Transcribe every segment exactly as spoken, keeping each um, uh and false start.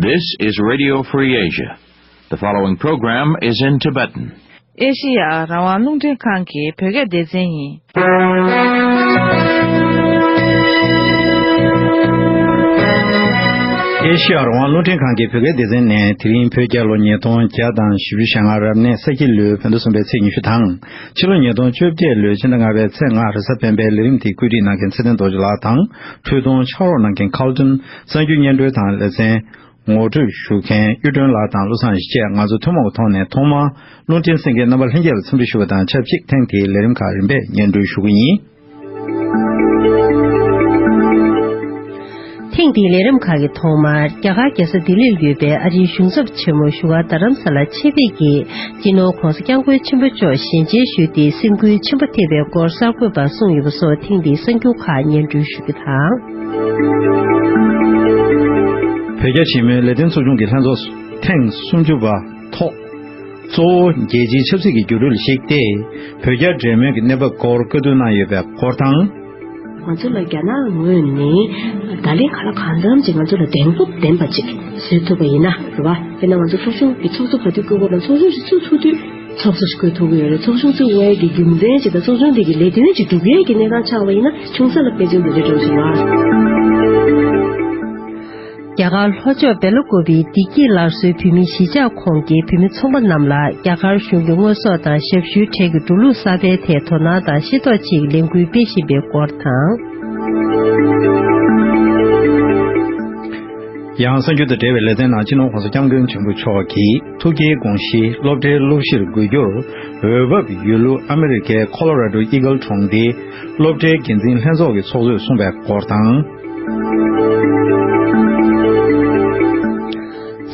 This is Radio Free Asia. The following program is in Tibetan. ཨེ་ཤི་ཡ་རང་དབང་རླུང་འཕྲིན་ཁང་གི་བོད་སྐད་སྡེ་ཚན་ཡིན། ཨེ་ཤི་ཡ་རང་དབང་རླུང་འཕྲིན་ཁང་གི་བོད་སྐད་སྡེ་ཚན་ནས་དེ་རིང་བོད་རྒྱལ་ལོ་ཉིས་སྟོང་བརྒྱ་དང་བཞི་བཅུ་ཞེ་ལྔ་རབ་གནས་ས་ཁྱི་ལོའི་བོད་ཟླ་གསུམ་པའི་ཚེས་ཉི་ཤུ་དང་། ཕྱི་ལོ་ཉིས་སྟོང་བཅོ་བརྒྱད་ལོའི་ཕྱི་ཟླ་ལྔ་པའི་ཚེས་ལྔ་རེས་གཟའ་སྤེན་པའི་ལས་རིམ་དེ་བཀོད་སྒྲིག་གནང་མཁན་ཚེ་བརྟན་རྡོ་རྗེ་ལགས་དང་། འཕྲོས་དོན་ཕྱག་རོགས་གནང་མཁན་Carlton། གསར་འགྱུར་སྙན་སྒྲོན་དང་ལེ་ཚན། ངོ་སྤྲོད་ཞུ་མཁན་གཡུ་སྒྲོན་ལགས་དང་བློ་བཟང་ཡེ་ཤེས་བཅས་ང་ཚོ་ཐུན་མོང་གི་ཐོག་ནས་ཐོག་མར་རླུང་འཕྲིན་གསན་མཁན་རྣམ་པ་ལྷན་རྒྱས་ལ་འཚམས་འདྲི་ཞུ་བ་དང་ཆབས་ཅིག་ཐེངས་འདིའི་ལས་རིམ་ཁག་རིམ་པས་སྙན་སྒྲོན་ཞུ་གི་ཡིན། ཐེངས་འདིའི་ལས་རིམ་ཁག་གི་ཐོག་མར་རྒྱ་གར་རྒྱལ་ས་ལྡི་ལིར་ཡོད་པའི་ཨ་རིའི་གཞུང་ཚབ་ཆེན་མོ་བཞུགས་སྒར་རྡ་རམ་ས་ལ་ཆེད་ཕེབས་ཀྱིས་སྤྱི་ནོར་༧གོང་ས་༧སྐྱབས་མགོན་ཆེན་པོ་མཆོག་ཞལ་མཇལ་ཞུས་ཏེ་སེམས་འགུལ་ཆེན་པོ་ཐེབས་པའི་སྐོར་གསར་འགོད་པར་གསུངས་ཡོད་པ་སོགས་ཐེངས་འདིའི་གསར་འགྱུར་ཁག་སྙན་སྒྲོན་ཞུ་རྒྱུ་དང་། བོད་རྒྱ་ཆེན་མོའི་ལས་དོན་ཚོགས་ཆུང་གི་ལྷན་ཚོགས་ཐེངས་སུམ་ཅུ་པ་ཐོག་གཙོ་བོ་རྒྱལ་སྤྱིའི་ཆབ་སྲིད་ཀྱི་འགྱུར་འགྲོས་ལ་གཞིགས་ཏེ། བོད་རྒྱ་འབྲེལ་མོལ་གྱི་གནས་བབ་སྐོར་བཀའ་བསྡུར་གནང་ཡོད་པའི་སྐོར་དང་། ང་ཚོ་ལ་རྒྱ་ནག་ངོས་ནས་བརྡ་ལན་ག་ལ་གང་འཚམ་ཅིག་ང་ཚོ་ལ་གདེང་སྤོབས་ལྡན་པ་ཅིག་བཟོ་ཐུབ་པ་ཡིན་ན་རེད་བ། དཔེར་ན་ང་ཚོ་ཚོགས་ཆུང་གི་ཚོགས་གཙོ་ག་དུས་བསྐོ་དགོས་དང་ཚོགས་ཆུང་ཞིག་ཚུགས་ཚུགས་དུས་ཚོགས་གཙོ་ཞིག་བསྐོ་ཐུབ་ཀྱི་ཡོད་རེད། ཚོགས་ཆུང་བཙུགས་པའི་གི་རྒྱུ་མཚན་ཅིག་དང་ཚོགས་ཆུང་དེ་གི་ལས་དོན་ཅིག་སྒྲུབ་ཡས་ཀྱི་གནས་སྟངས་ཆགས་པ་ཡིན་ན་ཆུང་ས་ལ་དཔེ་མཚོན་དེ་འདྲ་འགྲོ་བཞིན་ལ། རྒྱ་གར་ལྷོ་ཕྱོགས་སྦེ་ལ་ཀོ་བིའི་བདེ་སྐྱིད་སླར་གསོའི་བོད་མིའི་གཞིས་ཆགས་ཁོངས་ཀྱི་བོད་མི་ཚོང་པ་རྣམས་ལ་རྒྱ་གར་གཞུང་གི་དངོས་ཟོག་དང་ཞབས་ཞུའི་ཁྲལ་གྱི་འགྲོ་ལུགས་གསར་པའི་ཐད་དོ་སྣང་དང་ཤེས་རྟོགས་ཆེད་ལས་འགུལ་སྤེལ་བཞིན་པའི་སྐོར་དང་། ཡང་གསར་འགྱུར་དང་འབྲེལ་བའི་ལེ་ཚན་ནང་སྤྱི་ནོར་༧གོང་ས་༧སྐྱབས་མགོན་ཆེན་པོ་མཆོག་གིས་ཐུགས་བསྐྱེད་དགོངས་གཞི་སློབ་གྲྭའི་སློབ་གཞིར་འགོད་རྒྱུར་འོས་བབ་ཡོད་ལུགས་ཨ་མི་རི་ཀའི་ཁོ་ལོ་ར་ཌོ་ཨི་གལ་གྲོང་སྡེའི་སློབ་གྲྭའི་འགན་འཛིན་ལྷན་ཚོགས་ཀྱི་ཚོགས་གཙོས་གསུངས་པའི་སྐོར་དང་།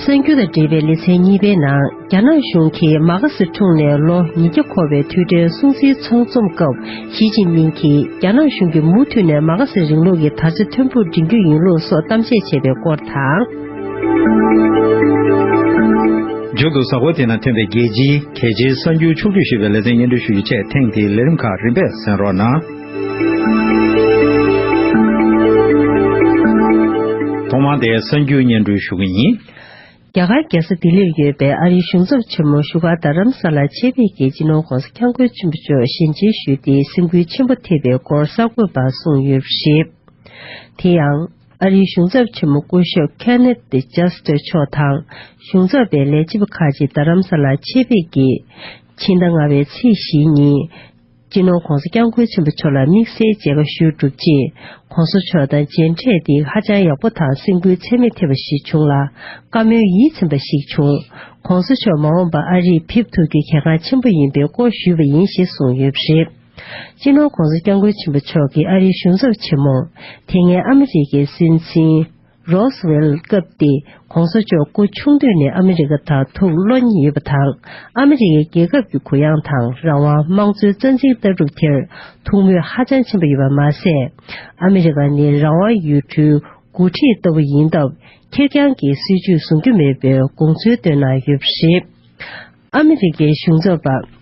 གསར་འགྱུར་དང་འབྲེལ་བའི་ལེ་ཚན་གཉིས་པའི་ནང་། རྒྱ་ནག་གཞུང་གིས་མ་ཁ་སི་ཁྲུང་ནས་ལོ་ཉིས་བརྒྱ་འཁོར་བའི་དུས་དྲན་སྲུང་བརྩིའི་ཚང་འཛོམས་སྐབས་ཞི་ཅིན་ཕིང་གིས་རྒྱ་ནག་གཞུང་གིས་མུ་མཐུད་ནས་མ་ཁ་སི་རིང་ལུགས་ཀྱི་དར་ཆ་མཐོན་པོར་སྒྲེང་རྒྱུ་ཡིན་ལུགས་སོགས་གཏམ་བཤད་བྱས་པའི་སྐོར་དང་། མཇུག་ཏུ་གཟའ་འཁོར་དེ་ན་ཐོན་པའི་རྒྱལ་སྤྱིའི་གལ་ཆེའི་གསར་འགྱུར་ཕྱོགས་བསྒྲིགས་ཞུས་པའི་ལེ་ཚན་སྙན་སྒྲོན་ཞུ་རྒྱུ་བཅས་ཐེངས་འདིའི་ལས་རིམ་ཁག་རིམ་པས་གསན་རོགས་གནང་། ཐོག་མར་དེའི་གསར་འགྱུར་སྙན་སྒྲོན་ཞུ་གི་ཡིན། རྒྱ་གར་རྒྱལ་ས་ལྡི་ལིར་ཡོད་པའི་ཨ་རིའི་གཞུང་ཚབ་ཆེན་མོ་བཞུགས་སྒར་རྡ་རམ་ས་ལར་ཆེད་ཕེབས་ཀྱིས་སྤྱི་ནོར་༧གོང་ས་༧སྐྱབས་མགོན་ཆེན་པོ་མཆོག་ཞལ་མཇལ་ཞུས་ཏེ་སེམས་འགུལ་ཆེན་པོ་ཐེབས་པའི་སྐོར་གསར་འགོད་པར་གསུངས་ཡོད་པ་རེད། དེ་ཡང་ཨ་རིའི་གཞུང་ཚབ་ཆེན་མོ་སྐུ་ཞབས་Kenneth Juster མཆོག་དང་གཞུང་ཚབ་པའི་ལས་བྱེད་པ་ཁག་ཅིག་རྡ་རམ་ས་ལར་ཆེད་ཕེབས་ཀྱིས་ཕྱི་ཟླ་ལྔ་པའི་ཚེས་བཞི་ཉིན། སྤྱི་ནོར་༧གོང་ས་༧སྐྱབས་མགོན་ཆེན་པོ་མཆོག་ལ་དམིགས་བསལ་མཇལ་ཁ་ཞུས་གྲུབ་རྗེས། ༧གོང་ས་མཆོག་དང་མཇལ་འཕྲད་དེ་ཧ་ཅང་ཡག་པོ་དང་སེམས་འགུལ་ཚད་མེད་ཐེབས་པ་ཞིག་བྱུང་ལ། བཀའ་མོལ་ཡིད་ཚིམ་པ་ཞིག་བྱུང་། ༧གོང་ས་མཆོག་མ་འོངས་པར་ཨ་རིར་ཕེབས་ཐུབ་རྒྱུ་གལ་འགངས་ཆེན་པོ་ཡིན་པའི་སྐོར་ཞུས་པ་ཡིན་ཞེས་གསུངས་ཡོད་པ་རེད། སྤྱི་ནོར་༧གོང་ས་༧སྐྱབས་མགོན་ཆེན་པོ་མཆོག་གིས་ཨ་རིའི་གཞུང་ཚབ་ཆེན་མོར་དེ་སྔའི་ཨ་མི་རི་ཀའི་སྲིད་འཛིན། རོ་སི་ཝེལ་སྐབས་ཏེ་༧གོང་ས་མཆོག་སྐུ་ཆུང་དུས་ནས་ཨ་མི་རི་ཀ་དང་ཐུགས་བློ་མཉེས་ཡོད་པ་དང་། ཨ་མི་རི་ཀའི་རྒྱལ་ཁབ་ཀྱི་གུ་ཡངས་དང་རང་དབང་། དམངས་གཙོའི་རྩ་འཛིན་ལྟ་གྲུབ་དེར་ཐུགས་མོས་ཧ་ཅང་ཆེན་པོ་ཡོད་པ་མ་ཟད། ཨ་མི་རི་ཀ་ནི་རང་དབང་ཡུལ་གྲུའི་འགོ་ཁྲིད་ལྟ་བུ་ཡིན་སྟབས། ཁེར་རྐྱང་གིས་སྲིད་ཇུས་བཟུང་རྒྱུ་མེད་པའི་དགོངས་ཚུལ་བཏོན་གནང་ཡོད་པ་རེད། ཨ་མི་རི་ཀའི་གཞུང་ཚབ་པ།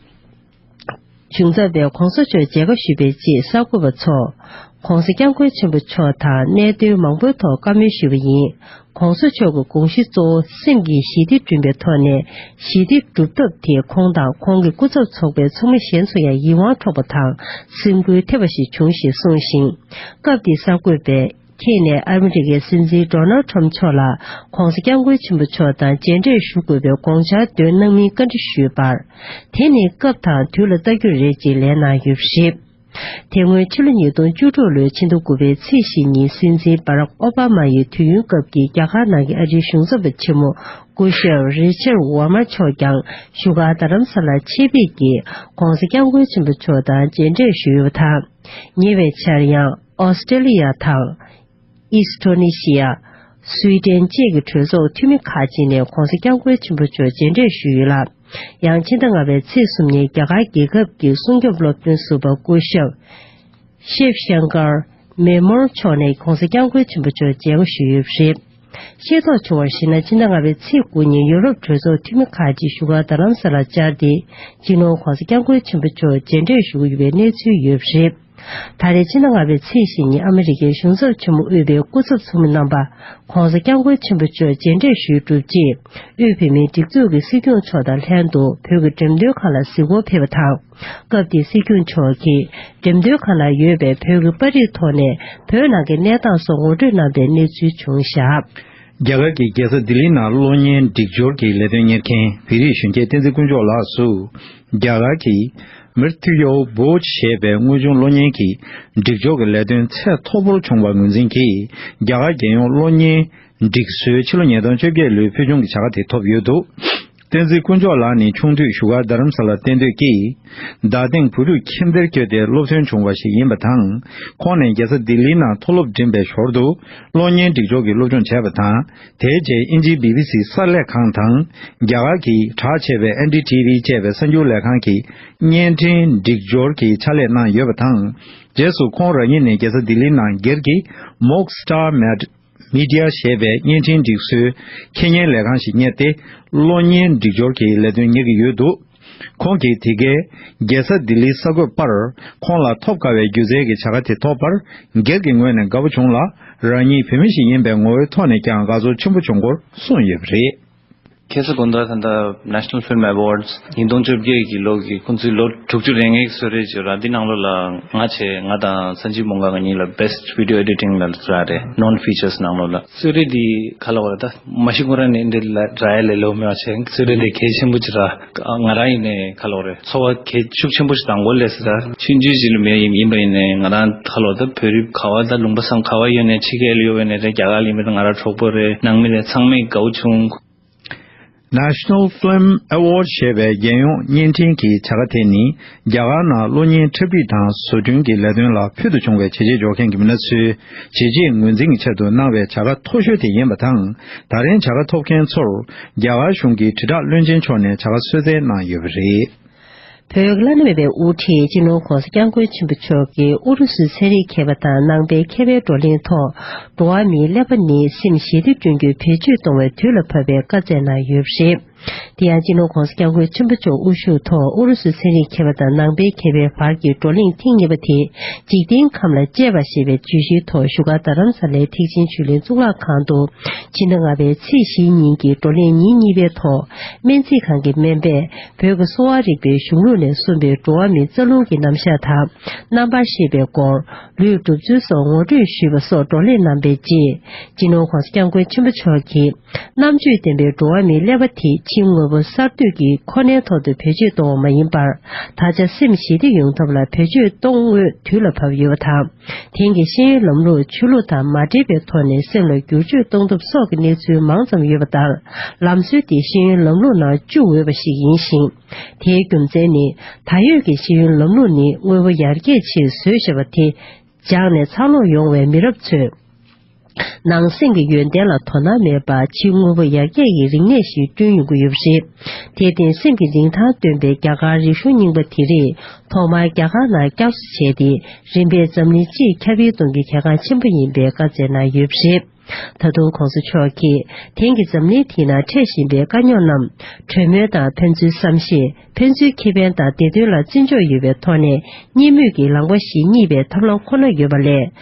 གཞུང་ཚབ་པས་༧གོང་ས་མཆོག་མཇལ་ཁ་ཞུས་པའི་རྗེས་གསར་འགོད་པ་ཚོ། ༧གོང་ས་༧སྐྱབས་མགོན་ཆེན་པོ་མཆོག་དང་གནད་དོན་མང་པོའི་ཐོག་བཀའ་མོལ་ཞུས་པ་ཡིན། ༧གོང་ས་མཆོག་གི་དགོངས་གཞི་གཙོ་བོ་སེམས་ཀྱི་ཞི་བདེ་བསྐྲུན་པའི་ཐོག་ནས་ཞི་བདེ་སྒྲུབ་ཐབས་དེ་ཁོང་དང་ཁོང་གི་སྐུ་ཚབ་ཚོགས་པའི་ཚོགས་མི་གཞན་ཚོ་ཡང་ཡིད་དབང་འཕྲོག་པ་དང་སེམས་འགུལ་ཐེབས་པ་ཞིག་བྱུང་ཞེས་གསུངས་ཤིང་། སྐབས་དེའི་གསར་འགོད་པས། ཁྱེད་ནས་ཨ་མི་རི་ཀའི་སྲིད་འཛིན་ཌོ་ནལ་ཊམ་མཆོག་ལ་༧གོང་ས་༧སྐྱབས་མགོན་ཆེན་པོ་མཆོག་དང་མཇལ་འཕྲད་ཞུ་དགོས་པའི་དགོངས་འཆར་འདོན་གནང་མིན་བཀའ་འདྲི་ཞུས་པར། དེ་ནི་སྐབས་དང་དུས་ལ་ལྟ་རྒྱུ་རེད་ཅེས་ལན་གནང་ཡོད་པ་རེད། དེ་སྔོན་ཕྱི་ལོ་ཉིས་སྟོང་བཅུ་དྲུག་ལོའི་ཕྱི་ཟླ་དགུ་པའི་ཚེས་བཞི་ཉིན་སྲིད་འཛིན་བྷ་རག་ཨོ་བྷ་མ་ཡི་དུས་ཡུན་སྐབས་ཀྱི་རྒྱ་གར་ནང་གི་ཨ་རིའི་གཞུང་ཚབ་པ་ཆེན་མོ་སྐུ་ཞབས་རི་ཆར་ཝར་མ་མཆོག་ཀྱང་བཞུགས་སྒར་རྡ་རམ་ས་ལར་ཆེད་ཕེབས་ཀྱིས་༧གོང་ས་༧སྐྱབས་མགོན་ཆེན་པོ་མཆོག་དང་མཇལ་འཕྲད་ཞུས་ཡོད་པ་དང་། ཉེ་བའི་ཆར་ཡང་ཨོ་སི་ཀྲེ་ལི་ཡ་དང་། ཨིས་ཏྲོ་ནི་ཤི་ཡ། སུའི་ཏན་བཅས་ཀྱི་གྲོས་ཚོགས་འཐུས་མི་ཁག་ཅིག་ནས་༧གོང་ས་༧སྐྱབས་མགོན་ཆེན་པོ་མཆོག་མཇལ་འཕྲད་ཞུས་ཡོད་ལ། ཡང་ཕྱི་ཟླ་ལྔ་པའི་ཚེས་གསུམ་ཉིན་རྒྱ་གར་རྒྱལ་ཁབ་ཀྱི་སྲུང་སྐྱོབ་སློབ་སྟོན་ཟུར་པ་སྐུ་ཞབས་ཤིབ་ཤང་ཀར་མེ་མོར་མཆོག་ནས་༧གོང་ས་༧སྐྱབས་མགོན་ཆེན་པོ་མཆོག་མཇལ་ཁ་ཞུས་ཡོད་པ་རེད། ཤེས་རྟོགས་བྱུང་བར་གཞིགས་ན་ཕྱི་ཟླ་ལྔ་པའི་ཚེས་དགུ་ཉིན་ཡོ་རོབ་གྲོས་ཚོགས་འཐུས་མི་ཁག་ཅིག་བཞུགས་སྒར་རྡ་རམ་ས་ལར་བཅར་ཏེ་སྤྱི་ནོར་༧གོང་ས་༧སྐྱབས་མགོན་ཆེན་པོ་མཆོག་མཇལ་འཕྲད་ཞུ་གི་ཡོད་པའི་གནས་ཚུལ་ཡོད་པ་རེད། ད་རེས་ཕྱི་ཟླ་ལྔ་པའི་ཚེས་བཞི་ཉིན་ཨ་མི་རི་ཀའི་གཞུང་ཚབ་ཆེན་མོ་དབུས་པའི་སྐུ་ཚབ་ཚོགས་མི་རྣམ་པ་༸གོང་ས་༸སྐྱབས་མགོན་ཆེན་པོ་མཆོག་མཇལ་འཕྲད་ཞུས་གྲུབ་རྗེས། དབུས་བོད་མིའི་སྒྲིག་འཛུགས་ཀྱི་སྲིད་སྐྱོང་མཆོག་དང་ལྷན་དུ་བོད་ཀྱི་འགྲེམས་སྟོན་ཁང་ལ་གཟིགས་སྐོར་ཕེབས་པ་དང་། སྐབས་དེའི་སྲིད་སྐྱོང་མཆོག་གིས་འགྲེམས་སྟོན་ཁང་ནང་ཡོད་པའི་བོད་ཀྱི་པར་རིས་ཐོག་ནས་བོད་ནང་གི་གནས་སྟངས་སོགས་ངོ་སྤྲོད་གནང་པའི་གནས་ཚུལ་བྱུང་བཞག་རྒྱ་གར་གྱི་རྒྱལ་ས་ལྡི་ལིའི་ནང་གློག་བརྙན་སྒྲིག་སྦྱོར་གྱི་ལས་དོན་གཉེར་མཁན་བོད་རིགས་གཞོན་སྐྱེས་བསྟན་འཛིན་དཀོན་མཆོག་ལགས་སུ། རྒྱ་གར་གྱི་མིར་ཐི་ཡོ་བོ་ཆ་ཞེས་པའི་དངོས་བྱུང་གློག་བརྙན་གྱི་སྒྲིག་སྦྱོར་གྱི་ལས་དོན་ཚད་མཐོ་པོར་བྱུང་བ་ངོས་འཛིན་གྱིས། རྒྱ་གར་རྒྱལ་ཡོངས་གློག་བརྙན་སྒྲིག་སྲོལ་ཕྱི་ལོ་ཉིས་སྟོང་བཅོ་བརྒྱད་ལོའི་ཕུལ་བྱུང་གི་བྱ་དགའ་དེ་ཐོབ་ཡོད་འདུག་བསྟན་འཛིན་དཀོན་མཆོག་ལགས་ནི་ཆུང་དུས་བཞུགས་སྒར་རྡ་རམ་ས་ལར་གཏན་སྡོད་ཀྱིས། རྡ་སྟེང་བོད་ཕྲུག་ཁྱིམ་སྡེར་བསྐྱོད་དེ་སློབ་ཐོན་བྱུང་བ་ཞིག་ཡིན་པ་དང་། ཁོང་ནས་རྒྱལ་ས་ལྡི་ལིའི་ནང་མཐོ་སློབ་འགྲིམས་པའི་ཞོར་དུ། གློག་བརྙན་སྒྲིག་སྦྱོར་གྱི་སློབ་སྦྱོང་བྱས་པ་དང་། དེའི་རྗེས་དབྱིན་ཇིའི་བི་བི་སི་གསར་ལས་ཁང་དང་། རྒྱ་གར་གྱི་གྲགས་ཆེ་བའི་ཨེན་ཌི་ཊི་བི་ཅེས་པའི་གསར་འགྱུར་ལས་ཁང་གི་བརྙན་འཕྲིན་སྒྲིག་སྦྱོར་གྱི་ཕྱག་ལས་གནང་ཡོད་པ་དང་། རྗེས་སུ་ཁོང་རང་ཉིད་ནས་རྒྱལ་ས་ལྡི་ལིའི་ནང་སྒེར་གྱི་Moog Star Med Media ཞེས་པའི་བརྙན་འཕྲིན་སྒྲིག་སྲོལ་འཁྱེར་ཉན་ལས་ཁང་ཞིག་གཉེར་ཏེ། གློག་བརྙན་སྒྲིག་སྦྱོར་གྱི་ལས་དོན་གཉེར་གྱི་ཡོད་འདུག་ཁོང་གིས་དེ་གའི་རྒྱལ་ས་ལྡི་ལིའི་གསར་འགོད་པར་ཁོང་ལ་ཐོབ་དཀའ་བའི་སྒྱུ་རྩལ་གྱི་བྱ་དགའ་དེ་ཐོབ་པར་སྒེར་གྱི་ངོས་ནས་དགའ་པོ་བྱུང་ལ། རང་ཉིད་བོད་མི་ཞིག་ཡིན་པའི་ངོ་བོའི་ཐོག་ནས་ཀྱང་དགའ་ཚོར་ཆེན་པོ་བྱུང་སྐོར་གསུངས་ཡོད་པ་རེད། ཁ་སང་དགོང་དག་ད་ལྟ་National Film Awards ཉིས་སྟོང་བཅོ་བརྒྱད་ཀྱི་ལོ་གི་ཁོང་ཚོའི་ལོ་དྲུག་ཅུ་རེ་ལྔའི་གསོལ་རས་བརྗོད་ར་འདི་ནང་ལོགས་ལ་ང་བྱས་ང་དང་སན་ཇིབ་མོང་ག་ང་གཉིས་ལ་Best Video Editing ལ་རག་རེད། Non Features ནང་ལོགས་ལ། གསོལ་རས་འདི་ག་ལབ་དགོས་རེད། ད་མ་གཞི་ཁོ་རང་ནས་འདི་ལ་རག་ཡ་ལས་ལོ་མེད་པ་བྱས། གསོལ་རས་འདི་གལ་ཆེན་པོ་ཅིག་ར། ང་རང་ཡིན་ནའི་ག་ལབ་དགོས་རེད། ཚོར་བ་གལ་ཤུགས་ཆེན་པོ་ཞིག་དང་པོ་ལས་སི་ར་ཆུང་ཆུང་ཞིག་ལ་མེད་ཡིན་ཡིན་པ་ཡིན་ནའི་ང་རང་ག་ལབ་དགོས་རེད། ད་བོད་རིགས་ག་བ་ད་ལུང་པ་སང་ག་བ་ཡོད་ནའི་ཕྱི་རྒྱལ་ལ་ཡོད་པ་ཡིན་ནའི་རེད། རྒྱ་གར་ལ་ཡིན་པ་ད་ང་རང་གྲོགས་པོ་རེད། ནང་མི་རེད། ཚང་མས་དགའ་པོ་བྱུང་། National Film Award ཞེས་པའི་རྒྱལ་ཡོངས་བརྙན་འཕྲིན་གྱི་བྱ་དགའ་དེ་ནི། རྒྱ་གར་ནང་གློག་བརྙན་འཁྲབ་ཁྲིད་དང་བཟོ་སྐྲུན་གྱི་ལས་དོན་ལ་ཕུལ་དུ་བྱུང་བའི་བྱས་རྗེས་འཇོག་མཁན་གྱི་མི་སྣ་ཚོའི་བྱས་རྗེས་ངོས་འཛིན་གྱི་ཆེད་དུ་གནང་བའི་བྱ་དགའ་མཐོ་ཤོས་དེ་ཡིན་པ་དང་། ད་རིང་བྱ་དགའ་ཐོབ་མཁན་ཚོར་རྒྱ་གར་གཞུང་གི་དྲིལ་བསྒྲགས་བློན་ཆེན་མཆོག་ནས་བྱ་དགའ་གསོལ་སྩལ་གནང་ཡོད་པ་རེད། བོད་ཀྱི་བླ་ན་མེད་པའི་དབུ་ཁྲིད་སྤྱི་ནོར་༸གོང་ས་༸སྐྱབས་མགོན་ཆེན་པོ་མཆོག་གིས་ཨུ་རུ་སུའི་ཚན་རིག་མཁས་པ་དང་ནང་པའི་མཁས་པའི་བགྲོ་གླེང་ཐོག་འགྲོ་བ་མིའི་ཀླད་པ་ནི་སེམས་ཞི་བདེ་བསྐྲུན་རྒྱུའི་བེད་སྤྱོད་གཏོང་བའི་དུས་ལ་བབ་པའི་བཀའ་སྩལ་གནང་ཡོད་པ་རེད། དེ་ཡང་སྤྱི་ནོར་༸གོང་ས་༸སྐྱབས་མགོན་ཆེན་པོ་མཆོག་དབུ་བཞུགས་ཐོག་ཨུ་རུ་སུའི་ཚན་རིག་མཁས་པ་དང་ནང་པའི་མཁས་པའི་བར་གྱི་བགྲོ་གླེང་ཐེངས་གཉིས་པ་དེ་འཇིག་རྟེན་ཁམས་ལ་གཅེས་པ་ཞེས་པའི་བརྗོད་གཞིའི་ཐོག་བཞུགས་སྒར་རྡ་རམ་ས་ལའི་ཐེག་ཆེན་ཆོས་གླིང་གཙུག་ལག་ཁང་དུ་ཕྱི་ཟླ་ལྔ་པའི་ཚེས་བཞིའི་ཉིན་གྱི་བགྲོ་གླེང་ཉིན་གཉིས་པའི་ཐོག་སྨན་རྩིས་ཁང་གི་སྨན་པས་བོད་ཀྱི་གསོ་བ་རིག་པའི་གཞུང་ལུགས་ནས་གསུངས་པའི་འགྲོ་བ་མིའི་རྩ་རླུང་གི་རྣམ་གཞག་དང་རྣམ་པར་ཤེས་པའི་སྐོར། ལུས་གྲུབ་ཚུལ་སོགས་ངོ་སྤྲོད་ཞུས་པ་སོགས་བགྲོ་གླེང་གནང་པའི་རྗེས། སྤྱི་ནོར་༸གོང་ས་༸སྐྱབས་མགོན་ཆེན་པོ་མཆོག་གིས། རྣམ་དཔྱོད་ལྡན་པའི་འགྲོ་བ་མིའི་ཀླད་པ་དེ་ཕྱིའི་དངོས་པོ་གསར་གཏོད་ཀྱི་ཁོ་ནའི་ཐོག་ཏུ་བེད་སྤྱོད་གཏོང་བ་མ་ཡིན་པར། ད་ཆ་སེམས་ཞི་བདེ་ཡོང་ཐབས་ལ་བེད་སྤྱོད་གཏོང་འོས་དུས་ལ་བབ་ཡོད་པ་དང་། དེང་གི་ཤེས་ཡོན་ལམ་ལུགས་ཆོས་ལུགས་དང་མ་འབྲེལ་བའི་ཐོག་ནས་སེམས་ལ་བསྒྱུར་བཅོས་གཏོང་ཐབས་སོགས་ཀྱི་གནས་ཚུལ་མང་ཙམ་ཡོད་པ་ལྟར། ལམ་སྲོལ་དེ་ཤེས་ཡོན་ལམ་ལུགས་ནང་བཅུག་འོས་པ་ཞིག་ཡིན་ཞིང་། དེའི་རྒྱུ་མཚན་ནི། ད་ཡོད་ཀྱི་ཤེས་ཡོན་ལམ་ལུགས་ནི་དངོས་པོ་ཡར་རྒྱས་ཆེད་བཟོས་བཞག་པ་དེ། སྦྱངས་ནས་འཚར་ལོངས་ཡོང་བའི་མི་རབས་ཚོས། ནང་སེམས་ཀྱི་ཡོན་ཏན་ལ་དོ་སྣང་མེད་པར་ཕྱིའི་དངོས་པོ་ཡར་རྒྱས་ཀྱི་རིག་གནས་ཤིག་བསྐྲུན་ཡོང་གི་ཡོད་པ་རེད། དེར་བརྟེན་སེམས་ཀྱི་རིན་ཐང་སྟོན་པའི་རྒྱ་གར་རིག་གཞུང་རྙིང་པ་དེ་རིགས་ཐོག་མར་རྒྱ་གར་ནང་བསྐྱར་གསོ་བྱས་ཏེ། རིམ་པས་འཛམ་གླིང་སྤྱིར་ཁྱབ་སྤེལ་གཏོང་རྒྱུ་གལ་འགངས་ཆེན་པོ་ཡིན་པའི་བཀའ་སྩལ་གནང་ཡོད་པ་རེད། ད་དུང་༸གོང་ས་མཆོག་གིས་དེང་གི་འཛམ་གླིང་དེའི་ནང་འཕྲད་བཞིན་པའི་དཀའ་རྙོག་རྣམས་གྲོས་མོལ་དང་ཕན་ཚུན་བསམ་ཤེས། ཕན་ཚུན་ཁེ་ཕན་དང་བདེ་དོན་ལ་བརྩི་འཇོག་ཡོད་པའི་ཐོག་ནས་གཉིས་མོས་ཀྱི་ལངས་པ་ཞིག་རྙེད་པའི་ཐབས་ལམ་ཁོ་ན་ཡོད་པ་ལས།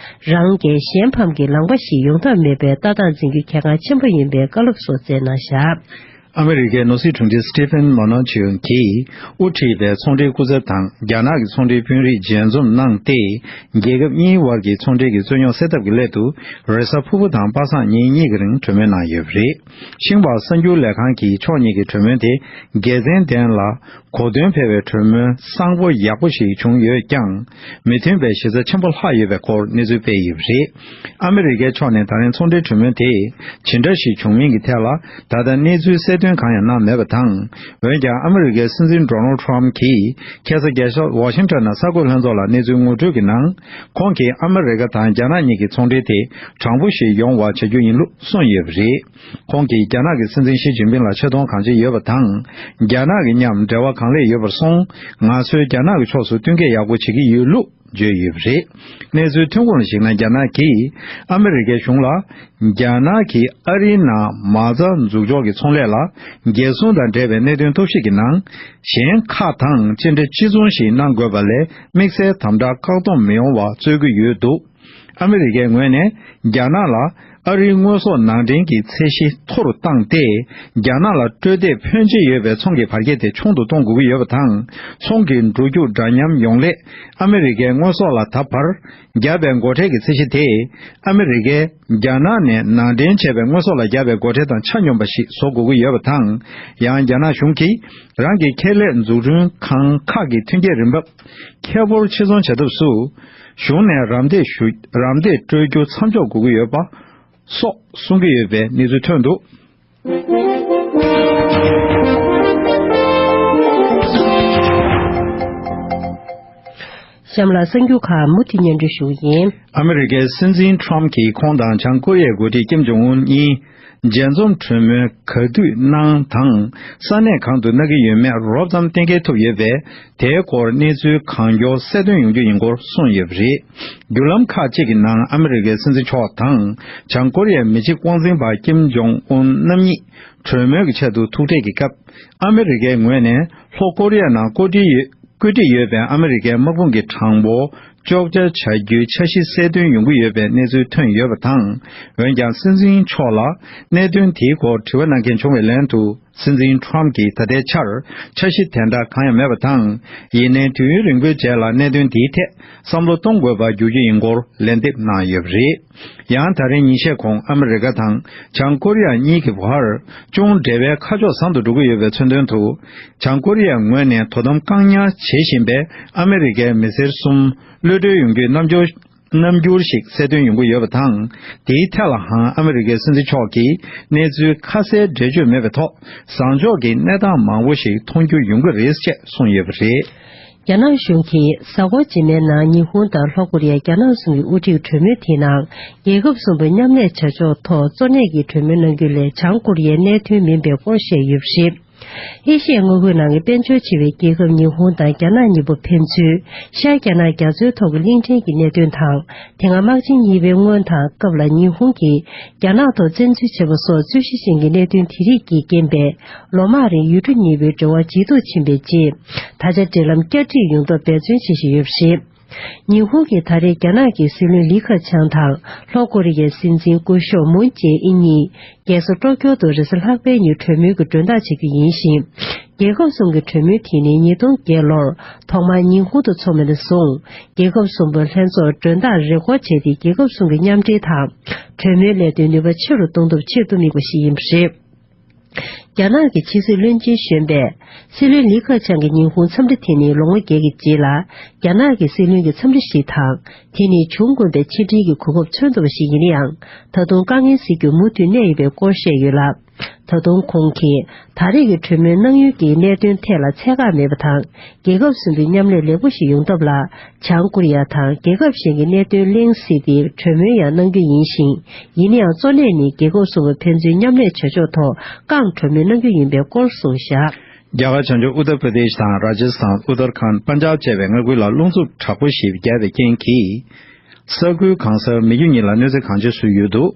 རང་རྒྱལ་གཞན་ཕམ་གྱི་ལངས་པ་ཞིག་ཡོང་ཐབས་མེད་པའི་ལྟ་སྟངས་འཛིན་རྒྱུ་གལ་འགངས་ཆེན་པོ་ཡིན་པའི་བཀའ་སློབ་སོགས་སྩལ་གནང་བཞག་ཨ་མི་རི་ཀའི་ནོར་སྲིད་དྲུང་ཆེ་སི་ཏི་ཕན་མོ་ནོ་ཆུན་གྱིས་དབུ་ཁྲིད་པའི་ཚོང་འབྲེལ་སྐུ་ཚབ་དང་རྒྱ་ནག་གི་ཚོང་འབྲེལ་དཔོན་རིགས་མཇལ་འཛོམས་གནང་སྟེ། རྒྱལ་ཁབ་གཉིས་དབར་གྱི་ཚོང་འབྲེལ་གྱི་རྩོད་རྙོག་སེལ་ཐབས་ཀྱི་སླད་དུ། རེས་གཟའ་ཕུར་བུ་དང་པ་སངས་ཉིན་གཉིས་ཀྱི་རིང་གྲོས་མོལ་གནང་ཡོད་པ་རེད། ཤིན་ཧྭ་གསར་འགྱུར་ལས་ཁང་གིས་ཕྱོགས་གཉིས་ཀྱི་གྲོས་མོལ་དེ་དགེ་མཚན་ལྡན་ལ་གོ་དོན་འཕེར་བའི་གྲོས་མོལ་བཟང་པོ་ཡག་པོ་ཞིག་བྱུང་ཡོད་ཀྱང་། མི་མཐུན་པའི་གཞི་རྩ་ཆེན་པོ་ལྷག་ཡོད་པའི་སྐོར་གནས་ཚུལ་སྤེལ་ཡོད་པ་རེད། ཨ་མི་རི་ཀའི་ཕྱོགས་ནས་ད་རིང་ཚོང་འབྲེལ་གྲོས་མོལ་དེ་ཇི་འདྲ་ཞིག་བྱུང་མིན་གྱི་ཐད་ལ་ད་ལྟ་གནས་ཚུལ་གསལ་སྟོན་གང་ཡང་གནང་མེད་པ་དང་། འོན་ཀྱང་ཨ་མི་རི་ཀའི་སྲིད་འཛིན་ཌོ་ནལ་ཊམ་གྱིས་ཁ་སང་རྒྱལ་ས་ཝ་ཤིང་ཊོན་ནང་གསར་འགོད་ལྷན་ཚོགས་ལ་གནས་ཚུལ་ངོ་སྤྲོད་ཀྱི་ནང་། ཁོང་གིས་ཨ་མི་རི་ཀ་དང་རྒྱ་ནག་གཉིས་ཀྱི་ཚོང་འབྲེལ་དེ་དྲང་པོ་ཞིག་ཡོང་བ་བྱ་རྒྱུ་ཡིན་ལུགས་གསུངས་ཡོད་པ་རེད། ཁོང་གིས་རྒྱ་ནག་གི་སྲིད་འཛིན་ཞི་ཅིན་ཕིང་ལ་ཆེ་མཐོང་གང་ཆེ་ཡོད་པ་དང་། རྒྱ་ནག་གི་མཉམ་འབྲེལ་བ་གང་ལེགས་ཡོད་པར་སོང་། ང་ཚོས་རྒྱ་ནག་གི་ཕྱོགས་སུ་བསྟུན་མཁས་ཡག་པོ་བྱེད་ཀྱི་ཡོད་ལུགས་ བརྗོད་ཡོད་པ་རེད། གནས་ཚུལ་ཐོན་ཁུངས་ལ་གཞིགས་ན། རྒྱ་ནག་གིས་ཨ་མི་རི་ཀའི་གཞུང་ལ། རྒྱ་ནག་གིས་ཨ་རིའི་ནང་མ་རྩ་འཛུགས་ཕྱོགས་ཀྱི་ཚོང་ལས་ལ་འགན་སྲུང་དང་འབྲེལ་བའི་གནད་དོན་ཐོག་ཞིག་གི་ནང་། གཞན་ཁག་དང་ཕྱི་འབྲེལ་གཅིག་མཚུངས་ཤིག་གནང་དགོས་པ་ལས། དམིགས་བསལ་དམ་དྲག་བཀག་སྡོམ་མི་ཡོང་བ་རྩོད་ཀྱི་ཡོད་འདུག་ཨ་མི་རི་ཀའི་ངོས་ནས་རྒྱ་ནག་ལ་ཨ་རིའི་དངོས་ཟོག་ནང་འདྲེན་གྱི་ཚད་གཞི་མཐོ་རུ་བཏང་སྟེ། རྒྱ་ནག་ལ་སྤྲོད་འདེབས་ཕོན་ཆེ་ཡོད་པའི་ཚོང་གི་བར་ཁྱད་དེ་ཆུང་དུ་གཏོང་དགོས་ཀྱི་ཡོད་པ་དང་། ཚོང་གི་འགྲོ་རྒྱུག་འདྲ་མཉམ་ཡོང་སླད། ཨ་མི་རི་ཀའི་དངོས་ཟོག་ལ་ད་བར་བརྒྱབ་པའི་སྒོ་ཁྲལ་གྱི་ཚད་གཞི་དེ། ཨ་མི་རི་ཀས་རྒྱ་ནག་ནས་ནང་འདྲེན་བྱས་པའི་དངོས་ཟོག་ལ་བརྒྱབ་པའི་སྒོ་ཁྲལ་དང་ཆ་སྙོམས་པ་ཞིག་བཟོ་དགོས་ཀྱི་ཡོད་པ་དང་། ཡང་རྒྱ་ནག་གཞུང་གིས་རང་གི་ཁེ་ལས་འཛུགས་སྐྲུན་ཁང་ཁག་གི་ཐོན་སྐྱེད་རིན་འབབ་ཁེ་སྤོགས་ཕྱིར་ཚོང་བྱ་ཐབས་སུ། གཞུང་ནས་རམ་འདེགས་ཞུ། རམ་འདེགས་སྤྲོད་རྒྱུ་མཚམས་འཇོག་དགོས་ཀྱི་ཡོད་པ་སོགས་གསུང་གི་ཡོད་པའི་གནས་ཚུལ་ཐོན་འདུག་གཤམ་ལ་གསར་འགྱུར་ཁག་མུ་མཐུད་སྙན་སྒྲོན་ཞུ་གི་ཡིན། ཨ་མི་རི་ཀའི་སྲིད་འཛིན་ཁྲོམ་གྱིས་ཁོང་དང་བྱང་ཀོ་རི་ཡའི་འགོ་ཁྲིད་ཀིམ་ཇོང་ཨུན་གཉིས། མཇལ་འཛོམས་གྲོས་མོལ་ག་དུས་གནང་དང་། ས་གནས་གང་དུ་གནང་གི་ཡོད་མེད་རོབ་ཙམ་གཏན་འཁེལ་ཐུབ་ཡོད་པས། དེའི་སྐོར་གནས་ཚུལ་གང་མགྱོགས་གསལ་སྟོན་ཡོང་རྒྱུ་ཡིན་སྐོར་གསུངས་ཡོད་པ་རེད། བརྒྱུད་ལམ་ཁག་ཅིག་གི་ནང་ཨ་མི་རི་ཀའི་སྲིད་འཛིན་མཆོག་དང་། བྱང་ཀོ་རི་ཡའི་མི་གཅིག་དབང་འཛིན་པ་ཀིམ་ཇོང་ཨུན་རྣམ་གཉིས་གྲོས་མོལ་གྱི་ཆེད་དུ་ཐུག་འཕྲད་ཀྱི་སྐབས། ཨ་མི་རི་ཀའི་ངོས་ནས་ལྷོ་ཀོ་རི་ཡ་ནང་བཀོད་སྒྲིག་ཡོད། བཀོད་སྒྲིག་ཡོད་པའི་ཨ་མི་རི་ཀའི་དམག་དཔུང་གི་གྲངས་འབོར་གཅོག་ཆ་བྱ་རྒྱུའི་འཆར་གཞི་གསལ་སྟོན་ཡོང་གི་ཡོད་པའི་གནས་ཚུལ་ཐོན་ཡོད་པ་དང་། འོན་ཀྱང་སྲིད་འཛིན་མཆོག་ལ་གནད་དོན་དེའི་སྐོར་དྲི་བ་གནང་མཁན་བྱུང་བའི་ལན་དུ། སྲིད་འཛིན་ཁྲོམ་གྱིས་ད་ལྟའི་ཆར་འཆར་གཞི་དེ་འདྲ་གང་ཡང་མེད་པ་དང་། ཡིན་ནའི་དུས་ཡུན་རིང་པོའི་རྗེས་ལ་གནད་དོན་དེའི་ཐད་བསམ་བློ་གཏོང་དགོས་པར་འགྱུར་རྒྱུ་ཡིན་སྐོར་ལན་འདེབས་གནང་ཡོད་པ་རེད། ཡང་ད་རིང་ཉིན་ཤས་གོང་ཨ་མི་རི་ཀ་དང་བྱང་ཀོ་རི་ཡ་གཉིས་ཀྱི་བར་ཅུང་འབྲེལ་བའི་ཁ་ཕྱོགས་བཟང་དུ་འགྲོ་གི་ཡོད་པའི་མཚོན་དོན་དུ། བྱང་ཀོ་རི་ཡ་ངོས་ནས་དོ་དམ་བཀག་ཉར་བྱེད་བཞིན་པའི་ཨ་མི་རི་ཀའི་མི་སེར་གསུམ་གློད་གྲོལ་ཡོང་རྒྱུའི་རྣམ་འགྱུར། རྣམ་འགྱུར་ཞིག་གསལ་སྟོན་ཡོང་གི་ཡོད་པ་དང་། དེའི་ཐད་ལའང་ཨ་མི་རི་ཀའི་སྲིད་འཛིན་མཆོག་གིས་གནས་ཚུལ་ཁ་གསལ་འགྲེལ་བརྗོད་མེད་པའི་ཐོག་བཟང་ཕྱོགས་ཀྱི་གནས་སྟངས་མང་པོ་ཞིག་མཐོང་རྒྱུ་ཡོང་གི་རེད་ཅེས་གསུངས་ཡོད་པ་རེད། རྒྱ་ནག་གཞུང་གིས་གཟའ་འཁོར་རྗེས་མའི་ནང་ཉི་ཧོང་དང་ལྷོ་ཀོ་རི་ཡ། རྒྱ་ནག་གསུམ་གྱི་དབུ་ཁྲིད་གྲོས་མོལ་དེའི་ནང་རྒྱལ་ཁབ་གསུམ་པོ་མཉམ་ལས་བྱ་ཕྱོགས་ཐོག་གཙོ་གནད་ཀྱི་གྲོས་མོལ་གནང་རྒྱུ་ལས་བྱང་ཀོ་རི་ཡའི་གནད་དོན་མིན་པའི་སྐོར་བཤད་ཡོད་པ་རེད། ཨེ་ཤི་ཡའི་མངའ་ཁུལ་ནང་གི་དཔལ་འབྱོར་ཆེ་བའི་རྒྱལ་ཁབ་ཉི་ཧོང་དང་རྒྱ་ནག་གཉིས་པོ་ཕན་ཚུན་ཤར་རྒྱ་ནག་རྒྱ་མཚོའི་ཐོག་གི་གླིང་ཕྲན་གྱི་གནད་དོན་དང་། དེ་སྔ་དམག་ཆེན་གཉིས་པའི་སྔོན་དང་སྐབས་ལ་ཉི་ཧོང་གིས་རྒྱ་ནག་ཐོག་བཙན་འཛུལ་བྱས་པ་སོགས་རྩོད་གཞི་ཅན་གྱི་གནད་དོན་དེ་རིགས་ཀྱིས་རྐྱེན་པས། ལོ་མང་རིང་ཡུལ་གྲུ་གཉིས་པོའི་འབྲེལ་བ་ཇེ་སྡུག་ཕྱིན་པའི་རྗེས། ད་ཆ་འབྲེལ་ལམ་བསྐྱར་སྒྲིག་ཡོང་ཐབས་འབད་བརྩོན་བྱེད་བཞིན་ཡོད་པ་རེད། ཉི་ཧོང་གིས་ད་རེས་རྒྱ་ནག་གི་སྲིད་བློན་ལི་ཁེ་ཆང་དང་ལྷོ་ཀོ་རི་ཡའི་སྲིད་འཛིན་སྐུ་ཞབས་མུན་ཇེ་ཨིན་གཉིས་རྒྱལ་ས་ཀྲོ་ཀྱོ་དུ་རེས་གཟའ་ལྷག་པའི་ཉིན་གྲོས་མོལ་གྱི་མགྲོན་བདག་བྱེད་རྒྱུ་ཡིན་ཞིང་། རྒྱལ་ཁབ་གསུམ་གྱི་གྲོས་མོལ་དེ་ནི་ཉིས་སྟོང་བརྒྱད་ལོར་ཐོག་མར་ཉི་ཧོང་དུ་འཚོགས་མ་ནས་བཟུང་རྒྱལ་ཁབ་གསུམ་པོའི་ལྷན་ཚོགས་མགྲོན་བདག་རེས་སྐོར་བྱས་ཏེ། རྒྱལ་ཁབ་གསུམ་གྱི་མཉམ་འབྲེལ་དང་གྲོས་མོལ་ལས་དོན་ནུས་པ་ཆེ་རུ་གཏོང་ཐབས་ཆེད་དུ་དམིགས་པ་ཞིག་ཡིན་པ་རེད། རྒྱ་ནག་གི་ཕྱི་སྲིད་བློན་ཆེན་གཞོན་པས། སྲིད་བློན་ལི་ཁེ་ཆང་གི་ཉི་ཧོང་འཚམས་འདྲི་དེ་ནི་ལོ་ངོ་བརྒྱད་ཀྱི་རྗེས་ལ་རྒྱ་ནག་གི་སྲིད་བློན་གྱི་འཚམས་འདྲི་ཞིག་དང་། དེ་ནི་བྱུང་དགོས་པའི་ཆིག་སྒྲིལ་གྱི་གོ་སྐབས་མཚོན་ཐུབ་པ་ཞིག་ཡིན་ན་ཡང་། ད་དུང་དཀའ་ངལ་སེལ་རྒྱུར་མུ་མཐུད་གནས་ཡོད་པའི་སྐོར་བཤད་ཡོད་ལ། ད་དུང་ཁོང་གིས་ད་རེས་ཀྱི་གྲོས་མོལ་གནང་ཡུལ་གྱི་གནད་དོན་ཐད་ལ་ཚད་བཀག་མེད་པ་དང་། རྒྱལ་ཁབ་གསུམ་པོའི་མཉམ་ལས་ལེགས་པོ་ཞིག་ཡོང་ཐབས་ལ། བྱང་ཀོ་རི་ཡ་དང་རྒྱལ་ཁབ་གཞན་གྱི་གནད་དོན་གླེང་སྲིད་དེ་གྲོས་མོལ་ཡང་གནང་རྒྱུ་ཡིན་ཞིང་། ཡིན་ན་ཡང་གཙོ་གནད་ནི་རྒྱལ་ཁབ་གསུམ་པོ་ཕན་ཚུན་མཉམ་ལས་བྱ་ཕྱོགས་ཐོག་རྐང་གྲོས་མོལ་གནང་རྒྱུ་ཡིན་པའི་སྐོར་གསུངས་བཞག་རྒྱ་གར་བྱང་ཕྱོགས་ཨུ་ཏར་པྲ་དེཤ་དང་ར་ཇ་སི་ཐན། ཨུ་ཏར་ཁཱན། པན་ཇབ་བཅས་པའི་མངའ་ཁུལ་ལ་རླུང་འཚུབ་དྲག་པོ་ཞིག་བརྒྱབ་པའི་རྐྱེན་གྱིས། ས་ཁུལ་གང་སར་མི་རྒྱུ་གཉིས་ལ་གནོད་འཚེ་གང་ཆེ་བཟོས་ཡོད་འདུག་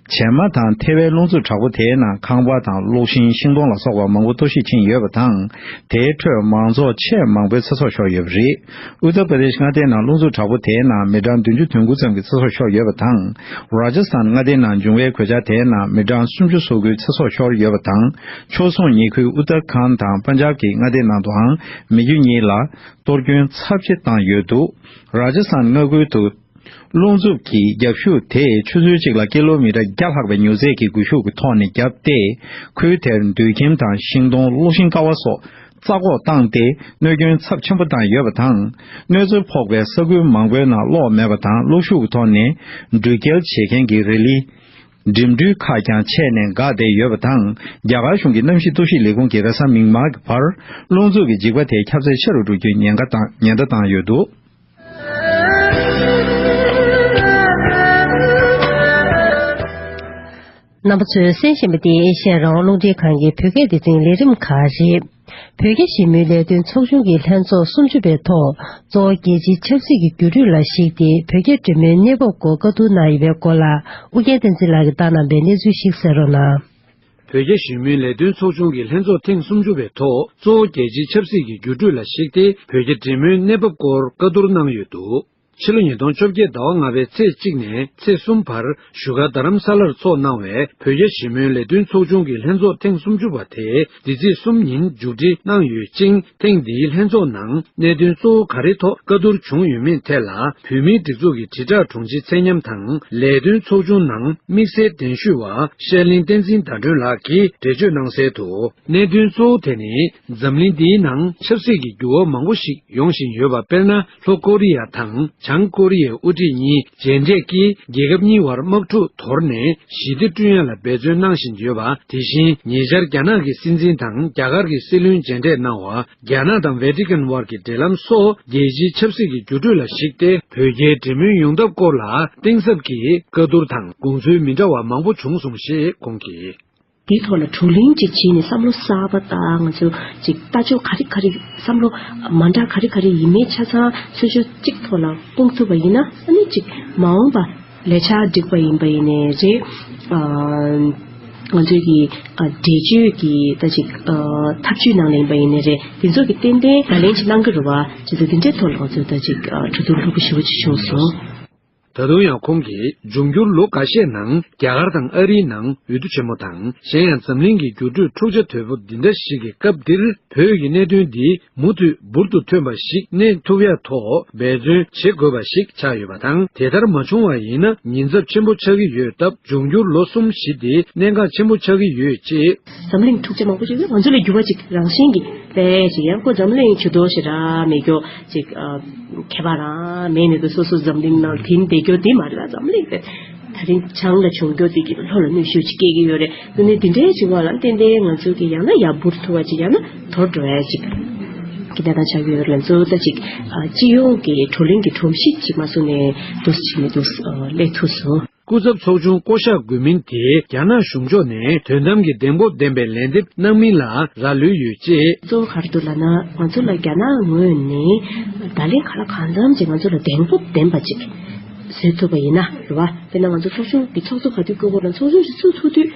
བྱེ་མ་དང་ཐལ་བའི་རླུང་འཚུབ་དྲག་པོ་དེའི་ནང་ཁང་པ་དང་གློག་ཤིང་། ཤིང་སྡོང་ལ་སོགས་པ་མང་པོ་གཏོར་བཤིག་ཕྱིན་ཡོད་པ་དང་། དེའི་ཁྲོད་མང་ཚོགས་ཆེས་མང་པོའི་ཚེ་སྲོག་ཤོར་ཡོད་པ་རེད། ཨུ་ཏར་པྲ་དེཤ་མངའ་སྡེའི་ནང་རླུང་འཚུབ་དྲག་པོ་དེའི་ནང་མི་གྲངས་བདུན་ཅུ་དོན་དགུ་ཙམ་གྱི་ཚེ་སྲོག་ཤོར་ཡོད་པ་དང་། ར་ཇ་སི་ཐན་མངའ་སྡེའི་ནང་འབྱུང་བའི་གོད་ཆག་དེའི་ནང་མི་གྲངས་སུམ་ཅུ་སོ་དགུའི་ཚེ་སྲོག་ཤོར་ཡོད་པ་དང་། ཆོལ་གསུམ་ཉེ་ཁུལ་ཨུ་ཏར་ཁཱན་དང་པན་ཇབ་ཀྱི་མངའ་སྡེ་ནང་དུའང་མི་རྒྱུ་གཉིས་ལ་གཏོར་སྐྱོན་ཚབས་ཆེ་བཏང་ཡོད་འདུག་ར་ཇ་སི་ཐན་མངའ་ཁུལ་དུ། རླུང་འཚུབ་ཀྱི་རྒྱབ་ཤུགས་དེས་ཆུ་ཚོད་གཅིག་ལ་ཀི་ལོ་མི་ཊར་བརྒྱ་ལྷག་པའི་མྱུར་ཚད་ཀྱི་སྒུལ་ཤུགས་ཀྱི་ཐོག་ནས་བརྒྱབ་སྟེ། ཁུལ་དེར་སྡོད་ཁྱིམ་དང་ཤིང་སྡོང་། གློག་ཤིང་ཀ་བ་སོགས་རྩ་འགོག་བཏང་སྟེ། གནོད་སྐྱོན་ཚབས་ཆེན་པོ་བཏང་ཡོད་པ་དང་། གནོད་འཚེ་ཕོག་པའི་ས་ཁུལ་མང་པོའི་ནང་གློག་མེད་པ་དང་། གློག་ཤུགས་ཀྱི་ཐོག་ནས་འགྲུལ་སྐྱེལ་བྱེད་མཁན་གྱི་རི་ལི། འགྲིམ་འགྲུལ་ཁག་ཀྱང་ཆད་ནས་འགག་བསྡད་ཡོད་པ་དང་། རྒྱ་གར་གཞུང་གི་གནམ་གཤིས་གཏོར་བཤིག་ལས་ཁུངས་ཀྱིས་རེས་གཟའ་མིག་དམར་གྱི་བར་རླུང་འཚུབ་ཀྱི་འཇིགས་པ་དེ་ཁྱབ་ཚད་ཆེ་རུ་འགྲོ་རྒྱུའི་ཉེན་ཁ་བཏང་། ཉེན་བརྡ་བཏང་ཡོད་འདུག་རྣམ་པ་ཚོས་གསན་བཞིན་པ་འདི་ཨེ་ཤ་ཡ་རང་དབང་རླུང་འཕྲིན་ཁང་གི་བོད་སྐད་སྡེ་ཚན་ལས་རིམ་ཁག་རེད། བོད་རྒྱ་ཞི་མོལ་ལས་དོན་ཚོགས་ཆུང་གི་ལྷན་ཚོགས་སུམ་ཅུ་པའི་ཐོག་གཙོ་བོ་རྒྱལ་སྤྱིའི་ཆབ་སྲིད་ཀྱི་འགྱུར་འགྲོས་ལ་གཞིགས་ཏེ་བོད་རྒྱ་འབྲེལ་མོལ་གནས་བབ་སྐོར་བཀའ་བསྡུར་གནང་ཡོད་པའི་སྐོར་ལ་ཨུ་རྒྱན་བསྟན་འཛིན་ལགས་ཀྱིས་བཏང་གནང་པའི་གནས་ཚུལ་ཞིག་གསན་རོགས་གནང་། བོད་རྒྱ་ཞི་མོལ་ལས་དོན་ཚོགས་ཆུང་གི་ལྷན་ཚོགས་ཐེངས་སུམ་ཅུ་པའི་ཐོག་གཙོ་བོ་རྒྱལ་སྤྱིའི་ཆབ་སྲིད་ཀྱི་འགྱུར་འགྲོས་ལ་གཞིགས་ཏེ་བོད་རྒྱ་འབྲེལ་མོལ་གནས་བབ་སྐོར་བཀའ་བསྡུར་གནང་ཡོད་འདུག་ཕྱི་ལོ་ཉིས་སྟོང་བཅོ་བརྒྱད་ཟླ་བ་ལྔ་པའི་ཚེས་གཅིག་ནས་ཚེས་གསུམ་བར་བཞུགས་སྒར་རྡ་རམ་ས་ལར་ཚོགས་གནང་བའི་བོད་རྒྱ་ཞི་མོལ་ལས་དོན་ཚོགས་ཆུང་གི་ལྷན་ཚོགས་ཐེངས་སུམ་ཅུ་པ་དེ་འདི་ཚེས་གསུམ་ཉིན་མཇུག་སྒྲིལ་གནང་ཡོད་ཅིང་། ཐེངས་འདིའི་ལྷན་ཚོགས་ནང་གནད་དོན་གཙོ་བོ་ག་རེ་ཐོག་བཀའ་བསྡུར་བྱུང་ཡོད་མེད་ཐད་ལ་བོད་མིའི་སྒྲིག་འཛུགས་ཀྱི་དྲིལ་བསྒྲགས་དྲུང་ཆེ་ཚེ་ཉམས་དང་ལས་དོན་ཚོགས་ཆུང་ནང་དམིགས་བསལ་གདན་ཞུས་པ་ཤར་གླིང་བསྟན་འཛིན་ཟླ་སྒྲོན་ལགས་ཀྱིས་འགྲེལ་བརྗོད་གནང་གསལ་དུ། གནད་དོན་གཙོ་བོ་དེ་ནི་འཛམ་གླིང་འདིའི་ནང་ཆབ་སྲིད་ཀྱི་འགྱུར་བ་མང་པོ་ཞིག་ཡོང་བཞིན་ཡོད་པ། དཔེར་ན། ལྷོ་ཀོ་རི་ཡ་དང་བྱང་ཀོ་རི་ཡའི་དབུ་ཁྲིད་གཉིས་མཇལ་འཕྲད་ཀྱིས་རྒྱལ་ཁབ་གཉིས་བར་དམག་འཁྲུག་དོར་ནས་ཞི་བདེ་བསྐྲུན་ཡ་ལ་འབད་བརྩོན་གནང་བཞིན་ཡོད་པ། དེ་བཞིན་ཉེ་ཆར་རྒྱ་ནག་གི་སྲིད་འཛིན་དང་རྒྱ་གར་གྱི་སྲིད་བློན་མཇལ་འཕྲད་གནང་བ། རྒྱ་ནག་དང་ཝེ་ཏི་ཀན་དབར་གྱི་འབྲེལ་ལམ་སོགས་རྒྱལ་སྤྱིའི་ཆབ་སྲིད་ཀྱི་འགྱུར་འགྲོས་ལ་གཞིགས་ཏེ་བོད་རྒྱའི་འབྲེལ་མོལ་ཡོང་ཐབས་སྐོར་ལ་གཏིང་ཟབ་ཀྱིས་བཀའ་བསྡུར་དང་དགོངས་ཚུལ་མི་འདྲ་བ་མང་པོ་བྱུང་སོང་ཞེས་ཁོང་གིས། དེའི་ཐོག་ལ་བགྲོ་གླེང་ཅིག་བྱས་ནས་བསམ་བློ་གསར་པ་དང་ང་ཚོ་ཅིག་ལྟ་ཕྱོགས་ག་རེ་ག་རེ་བསམ་བློ་མ་འདྲ་ག་རེ་ག་རེ་ཡིན་མིན་ཆ་ཚང་ཚུལ་འཆོས་གཅིག་ཐོག་ལ་སྤུངས་ཐུབ་པ་ཡིན་ན་ཨ་ནི་ཅིག་མ་འོངས་པ་ལས་འཆར་སྒྲིག་པ་ཡིན་པ་ཡིན་ནའི་རེད། ཨ་ང་ཚོའི་གི་ཨ་འགྲེལ་བརྗོད་ཀྱི་ད་ཅིག་ཨ་ཐབས་ཇུས་ནང་ལ་ཡིན་པ་ཡིན་ནའི་རེད། དེ་ཚོ་གི་ཏན་ཏན་ལག་ལེན་ཅིག་གནང་གི་རེད་བ། བྱས་ཙང་དེ་འདྲའི་ཐོག་ལ་ང་ཚོས་ད་ཅིག་ཨ་གྲོས་བསྡུར་ལྷུག་པོ་ཞེ་པོ་ཅིག་བྱུང་སོང་། ད་དུང་ཡང་ཁོང་གིས་འབྱུང་འགྱུར་ལོ་འགའ་ཤས་ནང་རྒྱ་གར་དང་ཨ་རིའི་ནང་འོས་བསྡུ་ཆེན་མོ་དང་གཞན་ཡང་འཛམ་གླིང་གི་འགྱུར་འགྲོས་འཁྲུག་ཆ་དོད་པོ་འདི་འདྲ་ཞིག་གི་སྐབས་འདིར་བོད་ཀྱི་གནད་དོན་འདི་མུ་མཐུད་འབུར་དུ་ཐོན་པ་ཞིག་གནས་ཐུབ་ཡ་ཐོག་འབད་བརྩོན་བྱེད་དགོས་པ་ཞིག་ཆགས་ཡོད་པ་དང་། དེ་ལྟར་མ་བྱུང་བ་ཡིན་ན་ཉེན་ཚབས་ཆེན་པོ་ཆགས་ཀྱི་ཡོད་སྟབས་འབྱུང་འགྱུར་ལོ་གསུམ་བཞི་འདི་གནད་འགག་ཆེན་པོ་ཆགས་ཀྱི་ཡོད་ཅེས། འཛམ་གླིང་འཁྲུག་ཆ་མང་པོ་ཞིག་ལ་ང་ཚོ་ལ་འགྱུར་བ་ཅིག་རང་བཞིན་གྱིས་སླེབས་ཅིག་ཡང་ཁོ་འཛམ་གླིང་ཇུས་གཏོགས་ཞེ་དྲག་མེད་རྒྱུ་ཅིག་ཨ། ཁྱད་པར་རང་མེད་ནས་དུ་སོ་སོ་འཛམ་གླིང་ནང་དེ་འདས་རྒྱུ་དེ་མ་རེད་ལ། འཛམ་གླིང་དེ་ད་རིང་བྱང་ལ་བྱུང་རྒྱུ་དེ་གི་ལྷོ་ལ་གནོན་ཤུགས་ཅིག་སྐྱེ་གི་ཡོད་རེད། དེ་ནས་དེ་འདྲའི་བྱུང་བ་ལ་བརྟེན་ཏེ་ང་ཚོ་གི་ཡང་ན་ཡར་འབུར་ཐུབ་པ་ཅིག་ཡང་ན་དོར་འགྲོ་ཡ་ཅིག་གི་གནས་སྟངས་ཆགས་ཀྱི་ཡོད་རེད། ང་ཚོ་ད་ཅིག་ཨ་སྤྱི་ཡོངས་ཀྱི་བགྲོ་གླེང་གི་སྒྲོམ་གཞི་ཅིག་མ་བཟོ་ནས་འདུག་ཅིག་མི་འདུག་ཨ་སླེབས་ཐུབ་སོང་། སྐུ་ཚབ་ཚོགས་ཆུང་བསྐོ་གཞག་དགོས་མིན་དེ་རྒྱ་ནག་གཞུང་ཕྱོགས་ནས་དོན་དམ་གྱི་གདེང་སྤོབས་ལྡན་པའི་ལན་འདེབས་གནང་མིན་ལ་རག་ལུས་ཡོད་ཅེས། གཙོ་བོ་ག་རེ་འདུག་ལབ་ན་ང་ཚོ་ལ་རྒྱ་ནག་ངོས་ནས་བརྡ་ལན་ག་ལ་གང་འཚམ་ཅིག་ང་ཚོ་ལ་གདེང་སྤོབས་ལྡན་པ་ཅིག་བཟོས་ཐུབ་པ་ཡིན་ན་རེད་བ། དཔེར་ན་ང་ཚོ་ཚོགས་ཆུང་གི་ཚོགས་གཙོ་ག་དུས་བསྐོ་དགོས་ན་ཚོགས་ཆུང་ཞིག་བཙུགས་ཐུབ་དུས།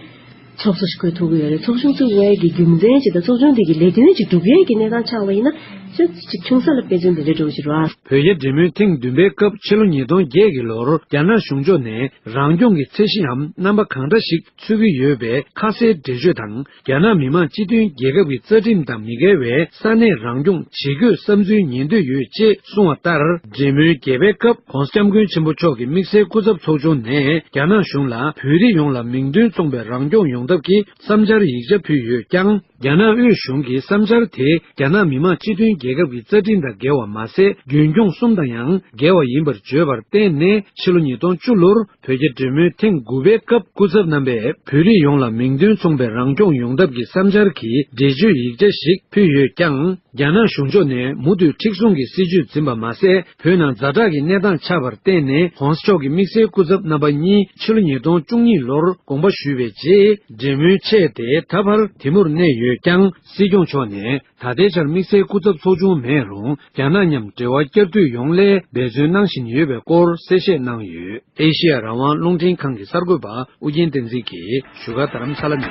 ཚོགས་གཙོ་ཞིག་བསྐོ་ཐུབ་ཀྱི་ཡོད་རེད། ཚོགས་ཆུང་བཙུགས་དགོས་ཀྱི་རྒྱུ་མཚན་ཅིག་དང་ཚོགས་ཆུང་དེ་གི་ལས་དོན་ཅིག་སྒྲུབ་ཡས་ཀྱི་གནས་སྟངས་ཆགས་པ་ཡིན་ན་ཅིག་ཅིག་ཆུང་ས་ལ་དཔེ་མཚོན་དེ་འདྲ་འགྲོ་གི་རེད་བ། བོད་རྒྱ་འབྲེལ་མོལ་ཐེངས་བདུན་པའི་སྐབས་ཕྱི་ལོ་ཉིས་སྟོང་བརྒྱད་ཀྱི་ལོར་རྒྱ་ནག་གཞུང་ཕྱོགས་ནས་རང་སྐྱོང་གི་ཚད་གཞིའམ་རྣམ་པ་གང་འདྲ་ཞིག་འཚོལ་གྱི་ཡོད་པའི་ཁ་གསལ་འགྲེལ་བརྗོད་དང་། རྒྱ་ནག་མི་དམངས་སྤྱི་མཐུན་རྒྱལ་ཁབ་ཀྱི་རྩ་ཁྲིམས་དང་མི་འགལ་བའི་ས་གནས་རང་སྐྱོང་ཇི་དགོས་བསམ་ཚུལ་ཉན་འདོད་ཡོད་ཅེས་གསུངས་པ་ལྟར། འབྲེལ་མོལ་བརྒྱད་པའི་སྐབས་༸གོང་ས་༸སྐྱབས་མགོན་ཆེན་པོ་མཆོག་གི་དམིགས་བསལ་སྐུ་ཚབ་ཚོགས་ཆུང་ནས་རྒྱ་ནག་གཞུང་ལ་བོད་རིགས་ཡོངས་ལ་མིང་དོན་མཚུངས་པའི་རང་སྐྱོང་ཡོང་ཐབས་ཀྱི་བསམ་འཆར་ཡིག་ཆ་ཕུལ་ཡོད་ཀྱང་། རྒྱ་ནག་དབུས་གཞུང་གིས་བསམ་འཆར་དེ་རྒྱ་ནག་མི་དམངས་སྤྱི་མཐུན་རྒྱལ་ཁབ་ཀྱི་རྩ་ཁྲིམས་དང་འགལ་བ་མ་ཟད། རྒྱུན་སྐྱོང་གསུམ་དང་ཡང་འགལ་བ་ཡིན་པར་བརྗོད་པར་བརྟེན་ནས། ཕྱི་ལོ་ཉིས་སྟོང་བཅུ་ལོར་བོད་རྒྱ་འབྲེལ་མོལ་ཐེངས་དགུ་པའི་སྐབས་སྐུ་ཚབ་རྣམ་པས་བོད་རིགས་ཡོངས་ལ་མིང་དོན་མཚུངས་པའི་རང་སྐྱོང་ཡོང་ཐབས་ཀྱི་བསམ་འཆར་གྱི་འགྲེལ་བརྗོད་ཡིག་ཆ་ཞིག་ཕུལ་ཡོད་ཀྱང་། རྒྱ་ནག་གཞུང་ཕྱོགས་ནས་མུ་མཐུད་མཁྲེགས་བཟུང་གི་སྲིད་བྱུས་འཛིན་པ་མ་ཟད། བོད་ནང་ཛ་དྲག་གི་གནས་སྟངས་ཆགས་པར་བརྟེན་ནས། ༸གོང་ས་མཆོག་གི་དམིགས་བསལ་སྐུ་ཚབ་རྣམ་པ་གཉིས་ཕྱི་ལོ་ཉིས་སྟོང་བཅུ་གཉིས་ལོར་དགོངས་པ་ཞུས་པའི་རྗེས། འབྲེལ་མོལ་ཆད་དེ་ད་བར་དེ་མུར་གནས་ཡོད་ཀྱང་། སྲིད་སྐྱོང་མཆོག་ནས་ད་ལྟའི་ཆར་དམིགས་བསལ་སྐུ་ཚབ་ཚོགས་ཆུང་མེད་རུང་། རྒྱ་ནག་མཉམ་འབྲེལ་བ་བསྐྱར་མཐུད་ཡོང་སླད་འབད་བརྩོན་གནང་བཞིན་ཡོད་པའི་སྐོར་གསལ་བཤད་གནང་ཡོད། ཨེ་ཤེ་ཡ་རང་དབང་རླུང་འཕྲིན་ཁང་གི་གསར་འགོད་པ་ཨུ་རྒྱན་བསྟན་འཛིན་གྱིས་བཞུགས་སྒར་རྡ་རམ་ས་ལ་ནས།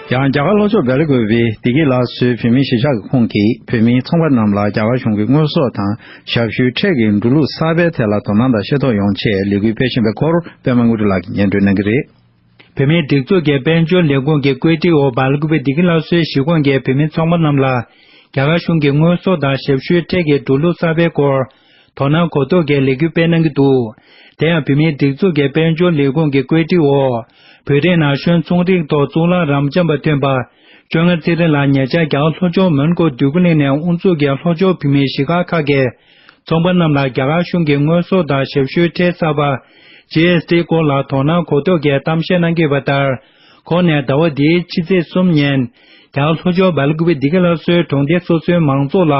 ཡང་རྒྱ་གར་ལྷོ་ཕྱོགས་སྦེལ་ཀོབ་པའི་བདེ་སྐྱིད་སླར་གསོའི་བོད་མིའི་གཞིས་ཆགས་ཀྱི་ཁོངས་ཀྱི་བོད་མིའི་ཚོང་པ་རྣམས་ལ་རྒྱ་གར་གཞུང་གིས་དངོས་ཟོག་དང་ཞབས་ཞུའི་ཁྲལ་གྱི་འགྲོ་ལུགས་གསར་པའི་ཐད་ལ་དོ་སྣང་དང་ཤེས་རྟོགས་ཡོང་ཆེད་ལས་འགུལ་སྤེལ་བཞིན་པའི་སྐོར་པད་མ་དངོས་གྲུབ་ལགས་ཀྱིས་སྙན་སྒྲོན་གནང་གི་རེད། བོད་མིའི་སྒྲིག་འཛུགས་ཀྱི་དཔལ་འབྱོར་ལས་ཁུངས་ཀྱི་བཀོད་སྒྲིག་འོག་སྦེལ་ཀོབ་པའི་བདེ་སྐྱིད་སླར་གསོའི་གཞིས་ཁོངས་ཀྱི་བོད་མི་ཚོང་པ་རྣམས་ལ་རྒྱ་གར་གཞུང་གིས་དངོས་ཟོག་དང་ཞབས་ཞུའི་ཁྲལ་གྱི་འགྲོ་ལུགས་གསར་པའི་སྐོར་དོ་སྣང་གོ་རྟོགས་ཀྱི་ལས་འགུལ་སྤེལ་གནང་གི་འདུག་དེ་ཡང་བོད་མིའི་སྒྲིག་འཛུགས་ཀྱི་དཔལ་འབྱོར་ལས་ཁུངས་ཀྱི་བཀོད་སྒྲིག་འོག་བོད་རིགས་ན་གཞོན་ཚོང་རིགས་ཐོག་གཙུག་ལག་རབ་འབྱམས་པ་ཐོན་པ་བཅོ་ལྔ་ཚེ་རིང་ལགས་ཉེ་ཆར་རྒྱ་གར་ལྷོ་ཕྱོགས་མོན་གྷོ་འདོད་རྒུ་གླིང་ནས་དབུ་འཛུགས་ཀྱིས་ལྷོ་ཕྱོགས་བོད་མིའི་གཞིས་སྒར་ཁག་གི་ཚོང་པ་རྣམས་ལ་རྒྱ་གར་གཞུང་གིས་དངོས་ཟོག་དང་ཞབས་ཞུའི་ཁྲལ་གསར་པ་ཇི་ཨེས་ཊི་སྐོར་ལ་དོ་སྣང་གོ་རྟོགས་ཀྱི་གཏམ་བཤད་གནང་གི་ཡོད་པ་ལྟར། ཁོང་ནས་ཟླ་བ་འདིའི་ཕྱི་ཚེས་གསུམ་ཉིན་རྒྱ་གར་ལྷོ་ཕྱོགས་སྦེལ་ཀོབ་པའི་བདེ་སྐྱིད་སླར་གསོའི་གྲོང་སྡེ་སོ་སོའི་མང་ཚོགས་ལ་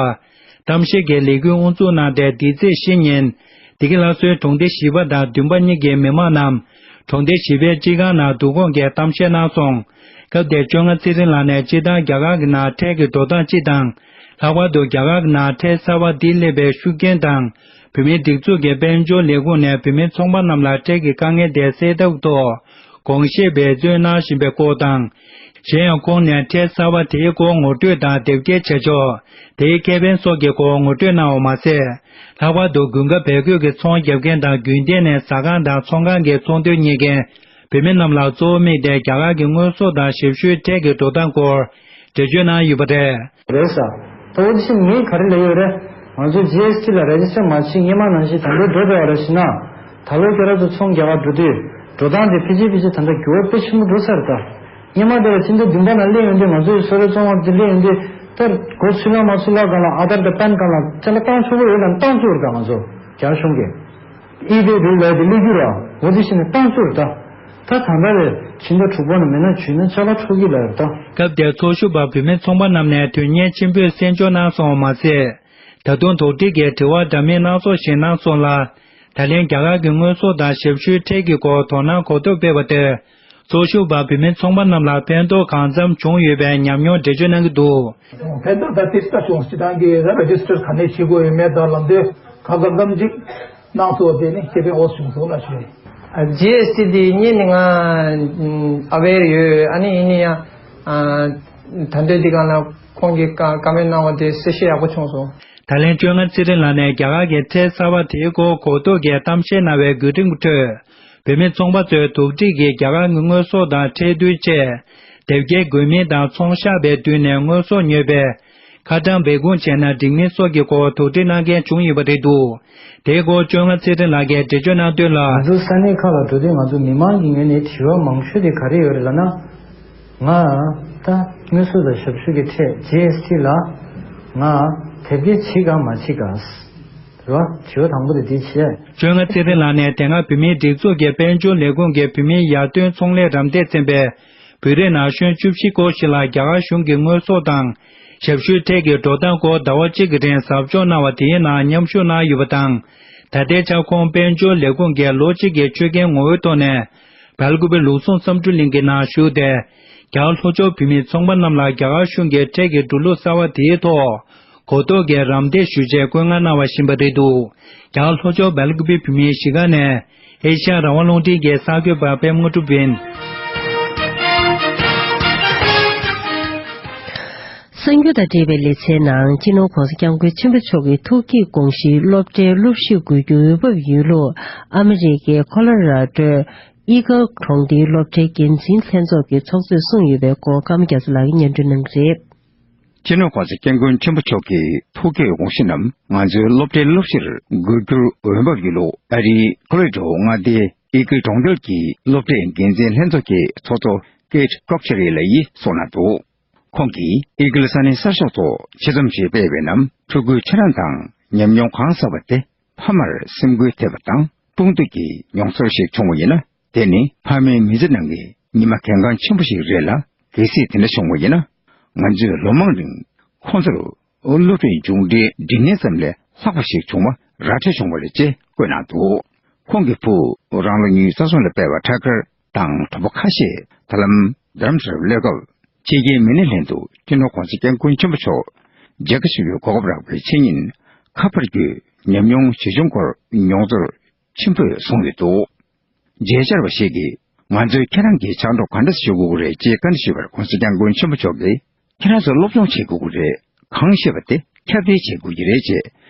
གཏམ་བཤད་ཀྱི་ལས་འགུལ་དབུ་འཛུགས་གནང་སྟེ། འདིའི་ཚེས་བཞི་ཉིན་བདེ་སྐྱིད་སླར་གསོའི་གྲོང་སྡེ་བཞི་པ་དང་བདུན་པ་གཉིས་ཀྱི་མི་མང་རྣམས་གྲོང་སྡེ་བཞི་པའི་སྤྱི་ཁང་ནང་བསྡུ་སྐོང་གི་གཏམ་བཤད་གནང་སོང་། སྐབས་དེར་བཅོ་ལྔ་ཚེ་རིང་ལགས་ནས་སྤྱིར་བཏང་རྒྱ་གར་གྱི་ནང་ཁྲལ་གྱི་འགྲོ་སྟངས་སྤྱི་དང་། ལྷག་པར་དུ་རྒྱ་གར་གྱི་ནང་ཁྲལ་གསར་པ་འདི་སླེབས་པའི་ཤུགས་རྐྱེན་དང་། བོད་མིའི་སྒྲིག་འཛུགས་ཀྱི་དཔལ་འབྱོར་ལས་ཁུངས་ནས་བོད་མི་ཚོང་པ་རྣམས་ལ་ཁྲལ་གྱི་དཀའ་ངལ་དེ་སེལ་ཐབས་ཐོག་དགོངས་བཞེས་འབད་བརྩོན་གནང་བཞིན་པའི་སྐོར་དང་། གཞན་ཡང་ཁོང་ནས་ཁྲལ་གསར་པ་དེའི་སྐོར་ངོ་སྤྲོད་དང་དེབ་སྐྱེལ་བྱ་ཕྱོགས། དེའི་ཁེ་ཕན་སོགས་ཀྱི་སྐོར་ངོ་སྤྲོད་གནང་བ་མ་ཟད། ལྷག་པར་དུ་དགུན་ཁ་བལ་གོས་ཀྱི་ཚོང་རྒྱབ་མཁན་དང་དགུན་སྟོན་ནས་ཟ་ཁང་དང་ཚོང་ཁང་གི་ཚོང་དོན་གཉེར་མཁན། བོད་མི་རྣམས་ལ་གཙོ་བོ་དམིགས་ཏེ་རྒྱ་གར་གྱི་དངོས་ཟོག་དང་ཞབས་ཞུའི་ཁྲལ་གྱི་འགྲོ་སྟངས་སྐོར་འགྲེལ་བརྗོད་གནང་ཡོད་པ་རེད། རེད་ས། ད་འོ་དེ་བཞིན་ངས་ག་རེ་ལབ་ཡོད་རེད། ང་ཚོ་ཇི་ཨེས་ཊི་ལ་རེ་ཇི་སི་ཊར་མ་བྱེད་སྔོན་མ་ནང་བཞིན་ད་ལོ་འགྲོ་བསྡད་པ་རེད་ཟེར་ན། ད་ལོ་ཁྱེད་རང་ཚོ་ཚོང་རྒྱག་ག་འགྲོ་དུས་འགྲོ་སྟངས་དེ་ཕལ་ཆེར་ཕལ་ཆེར་ད་ལྟ་འགྱུར་བ་དཔེ་ཆེན་པོ་འགྲོ་ས་རེད་ད། སྔོན་མ་དེ་ལ་ཕྱི་ཟླ་བདུན་པ་ནང་སླེབས་ཡོང་དུས་ང་ཚོའི་སོ་རའི་བཙོང་བ་དེ་སླེབས་ཡོང་དུས་ད་གོ་ཚུད་ལ་མ་ཚུད་ལ་སྒང་ལ་ཨ་དར་དང་པན་སྒང་ལ་ཅ་ལག་བཏང་ཆོག་གི་ཡོད་ལ་བཏང་བཅུག་རེད་ད་ང་ཚོ་རྒྱ་གཞུང་གིས། ཨི་བེ་བེ་ལས་དེ་སླེབས་རྒྱུ་ར། འོ་དེ་བཞིན་ནས་བཏང་ཚུར་ད། ད་ད་ལྟ་རེ་ཕྱི་ཟླ་དྲུག་པ་ནས་མེད་ན་བྱུས་ན་ཅ་ལག་འཕྲོག་གི་ལ་རེད་ད། སྐབས་དེར་ཚོགས་ཞུགས་པ་བོད་མི་ཚོང་པ་རྣམས་ནས་དོན་གཉེར་ཆེན་པོས་གསན་འཇོག་གནང་སོང་བ་མ་ཟད། ད་དུང་དོགས་འདྲི་གི་དྲི་བ་འདྲ་མིན་སྣ་ཚོགས་ཤིག་གནང་སོང་ལ། ད་ལན་རྒྱ་གར་གྱི་དངོས་ཟོག་དང་ཞབས་ཞུའི་ཁྲལ་གྱི་སྐོར་དོ་སྣང་གོ་རྟོགས་སྤེལ་བ་དེར། ཚོགས་ཞུགས་པ་བོད་མི་ཚོང་པ་རྣམས་ལ་ཕན་ཐོགས་གང་འཚམ་བྱུང་ཡོད་པའི་ཉམས་མྱོང་འགྲེལ་བརྗོད་གནང་གི་འདུག་ཕན་ཐོགས་ད་ཏིས་ཀ་བྱུང་སྤྱི་བཏང་གི་ར་རེ་ཇི་སི་ཊར་ག་ནས་བྱེད་དགོས་ཡོད་མེད་དང་ལམ་སྟོན་ག་ག་ཙམ་ཅིག་གནང་ཐུབ་པ་དེ་ནི་ཁེ་ཕན་འོ་བྱུང་སོང་ལ་ཞུ། ཇི་ཨེས་ཊི་དེ་གཉིས་ནི་ང་ཨ་ཝེར་ཡོད། ཨ་ནི་ཡིན་ནི་ཡང་ད་ལྟའི་འདི་གང་ལ་ཁོང་གིས་བཀའ་བཀའ་མོལ་གནང་བ་དེ་གསལ་བཤད་ཡག་པོ་བྱུང་སོང་། ད་ལན་བཅོ་ལྔ་ཚེ་རིང་ལགས་ནས་རྒྱ་གར་གྱི་ཁྲལ་གསར་པ་དེའི་སྐོར་གོ་རྟོགས་ཀྱི་གཏམ་བཤད་གནང་བའི་བརྒྱུད་རིམ་ཁྲོད། བོད་མི་ཚོང་པ་ཚོས་དོགས་འདྲི་གིས་རྒྱ་གར་གྱི་དངོས་ཟོག་དང་ཁྲལ་བསྡུར་ཆེད། དེབ་སྐྱེལ་དགོས་མིན་དང་ཚོང་ཤག་པའི་མདུན་ནས་དངོས་ཟོག་ཉོས་པས། ཁ་གྲངས་སྦས་སྐུང་བྱས་ན་འགྲིག་མིན་སོགས་ཀྱི་སྐོར་དོགས་འདྲི་གནང་མཁན་བྱུང་ཡོད་པ་རེད་འདུག་དེའི་སྐོར་བཅོ་ལྔ་ཚེ་རིང་ལགས་ཀྱིས་འགྲེལ་བརྗོད་གནང་དོན་ལ། ང་ཚོ་ས་གནས་ཁག་ལ་འགྲོ་དུས་ང་ཚོ་མི་མང་གི་ངོས་ནས་དྲི་བ་མང་ཤོས་དེ་ག་རེ་ཡོད་རེད་ལབ་ན། ང་ད་དངོས་ཟོག་དང་ཞབས་ཞུ་གི་ཁྲལ་ཇི་ཨེས་ཊི་ལ་ང་དེབ་སྐྱེལ་བྱེད་ག་མ་བྱེད་ག་རེད་བ། དྲི་བ་དང་པོ་དེ་འདི་བྱས། བཅོ་ལྔ་ཚེ་རིང་ལགས་ནས་དེ་སྔ་བོད་མིའི་སྒྲིག་འཛུགས་ཀྱི་དཔལ་འབྱོར་ལས་ཁུངས་ཀྱི་བོད་མིའི་ཡར་ཐོན་ཚོང་ལས་རམ་འདེགས་ཚན་པས། བོད་རིགས་ན་གཞོན་བཅུ་བཞི་སྐོར་ཞིག་ལ་རྒྱ་གར་གཞུང་གི་དངོས་ཟོག་དང་ཞབས་ཞུའི་ཁྲལ་གྱི་འགྲོ་སྟངས་སྐོར་ཟླ་བ་གཅིག་གི་རིང་ཟབ་སྦྱོང་གནང་བ་དེའི་ནང་མཉམ་ཞུགས་གནང་ཡོད་པ་དང་། ད་ལྟའི་ཆར་ཁོང་དཔལ་འབྱོར་ལས་ཁུངས་ཀྱི་ལོ་གཅིག་གི་ཆོད་གན་ངོ་བོའི་ཐོག་ནས་སྦེལ་ཀུ་པེ་ལུགས་ཟུང་བསམ་འགྲུབ་གླིང་གི་ནང་བཞུགས་ཏེ། རྒྱ་གར་ལྷོ་ཕྱོགས་བོད་མིའི་ཚོང་པ་རྣམས་ལ་རྒྱ་གར་གཞུང་གི་ཁྲལ་གྱི་འགྲོ་ལུགས་གསར་བ་དེའི་ཐོག་གོ་རྟོགས་ཀྱི་རམ་འདེགས་ཞུ་ཆེད་བཀོད་མངགས་གནང་བ་བཞིན་པ་རེད་འདུག་རྒྱ་གར་ལྷོ་ཕྱོགས་སྦེལ་ཀུ་པེ་བོད་མིའི་གཞིས་ཀ་ནས་ཨེ་ཤ་ཡ་རང་དབང་རླུང་འཕྲིན་གྱི་གསར་འགོད་པ་པད་མ་དངོས་གྲུབ་ཡིན། གསར་འགྱུར་དང་འབྲེལ་བའི་ལེ་ཚན་ནང་སྤྱི་ནོར་༸གོང་ས་༸སྐྱབས་མགོན་ཆེན་པོ་མཆོག་གིས་ཐུགས་བསྐྱེད་དགོངས་བཞེས་སློབ་གྲྭའི་སློབ་གཞི་དགོས་རྒྱུ་འོས་འབབ་ཡོད་ལུགས་ཨ་མི་རི་ཀའི་ཁོ་ལོ་ར་ཌོའི་ཨི་གལ་གྲོང་སྡེའི་སློབ་གྲྭའི་འགན་འཛིན་ལྷན་ཚོགས་ཀྱི་ཚོགས་གཙོས་གསུངས་ཡོད་པའི་སྐོར་ཀརྨ་རྒྱ་མཚོ་ལགས་ཀྱིས་སྙན་སྒྲོན་གནང་གི་རེད། སྤྱི་ནོར་༸གོང་ས་༸སྐྱབས་མགོན་ཆེན་པོ་མཆོག་གིས་ཐུགས་བསྐྱེད་དགོངས་བཞེས་རྣམས་ང་ཚོའི་སློབ་གྲྭའི་སློབ་གཞིར་དགོས་རྒྱུར་འོས་འབབ་ཡོད་ལུགས་ཨ་རིའི་ཁོ་ལོ་ར་ཌོ་མངའ་སྡེའི་ཨི་གལ་གྲོང་རྡལ་གྱི་སློབ་གྲྭའི་འགན་འཛིན་ལྷན་ཚོགས་ཀྱི་ཚོགས་གཙོ་ཀེ་ཊི་ཀོག་ཆེ་རི་ལགས་ཀྱིས་གསུངས་གནང་འདུག་ཁོང་གིས་ཨི་གལ་ས་གནས་གསར་ཤོག་ཐོག་ཆེད་རྩོམ་ཞིག་སྤེལ་བའི་ནང་ཕྲུ་གུའི་ཁྱེད་རང་དང་ཉམས་མྱོང་གང་བསགས་པ་དེ་ཕ་མར་སེམས་འགུལ་ཐེབས་པ་དང་དཔུང་སྡུད་ཀྱི་མྱོང་ཚོར་ཞིག་བྱུང་བ་ཡིན་ན། དེ་ནི་ཕ་མའི་མི་ཚེ་ནང་གི་ཉི་མ་གལ་འགངས་ཆེན་པོ་ཞིག་རེད་ལ། གལ་སྲིད་དེ་འདྲ་བྱུང་བ་ཡིན་ན། ང་ཚོས་ལོ་མང་རིང་ཁོང་ཚོར་སློབ་གྲྭའི་མཇུག་འབྲས་འབྲི་མཁན་ཙམ་ལས་ལྷག་པ་ཞིག་བྱུང་བ་ར་སྤྲོད་བྱུང་བ་རེད་ཅེས་བཀོད་གནང་འདུག་ཁོང་གི་བུ་རང་ལོ་ཉི་ཤུ་རྩ་གསུམ་ལ་ཕེབས་པ་ཊ་ཀར་དང་གྲོགས་པོ་ཁ་ཤས་ད་ལམ་རྡ་རམ་ས་ལར་སླེབས་སྐབས། ཕྱི་རྒྱལ་མི་སྣའི་ལྷན་དུ་སྤྱི་ནོར་༸གོང་ས་༸སྐྱབས་མགོན་ཆེན་པོ་མཆོག་མཇལ་ཁ་ཞུ་བའི་གོ་སྐབས་རག་པའི་ཕྱི་ཉིན་ཁ་པར་བརྒྱུད་ཉམས་མྱོང་ཇི་བྱུང་སྐོར་མྱོང་ཚོར་ཆེན་པོས་གསུངས་ཡོད་འདུག་མཇལ་བཅར་བ་ཞིག་གིས་ང་ཚོས་ཁྱེད་རང་གིས་ཕྱག་རོགས་ག་འདྲ་ཞུ་དགོས་ཀྱི་རེད་ཅེས་བཀའ་འདྲི་ཞུས་པར་༸གོང་ས་༸སྐྱབས་མགོན་ཆེན་པོ་མཆོག་གིས། ཁྱེད་རང་ཚོ་སློབ་སྦྱོང་བྱེད་དགོས་ཀྱི་རེད། གང་ཤེས་པ་དེ་ཁྱབ་སྤེལ་བྱེད་དགོས་ཀྱི་རེད་ཅེས་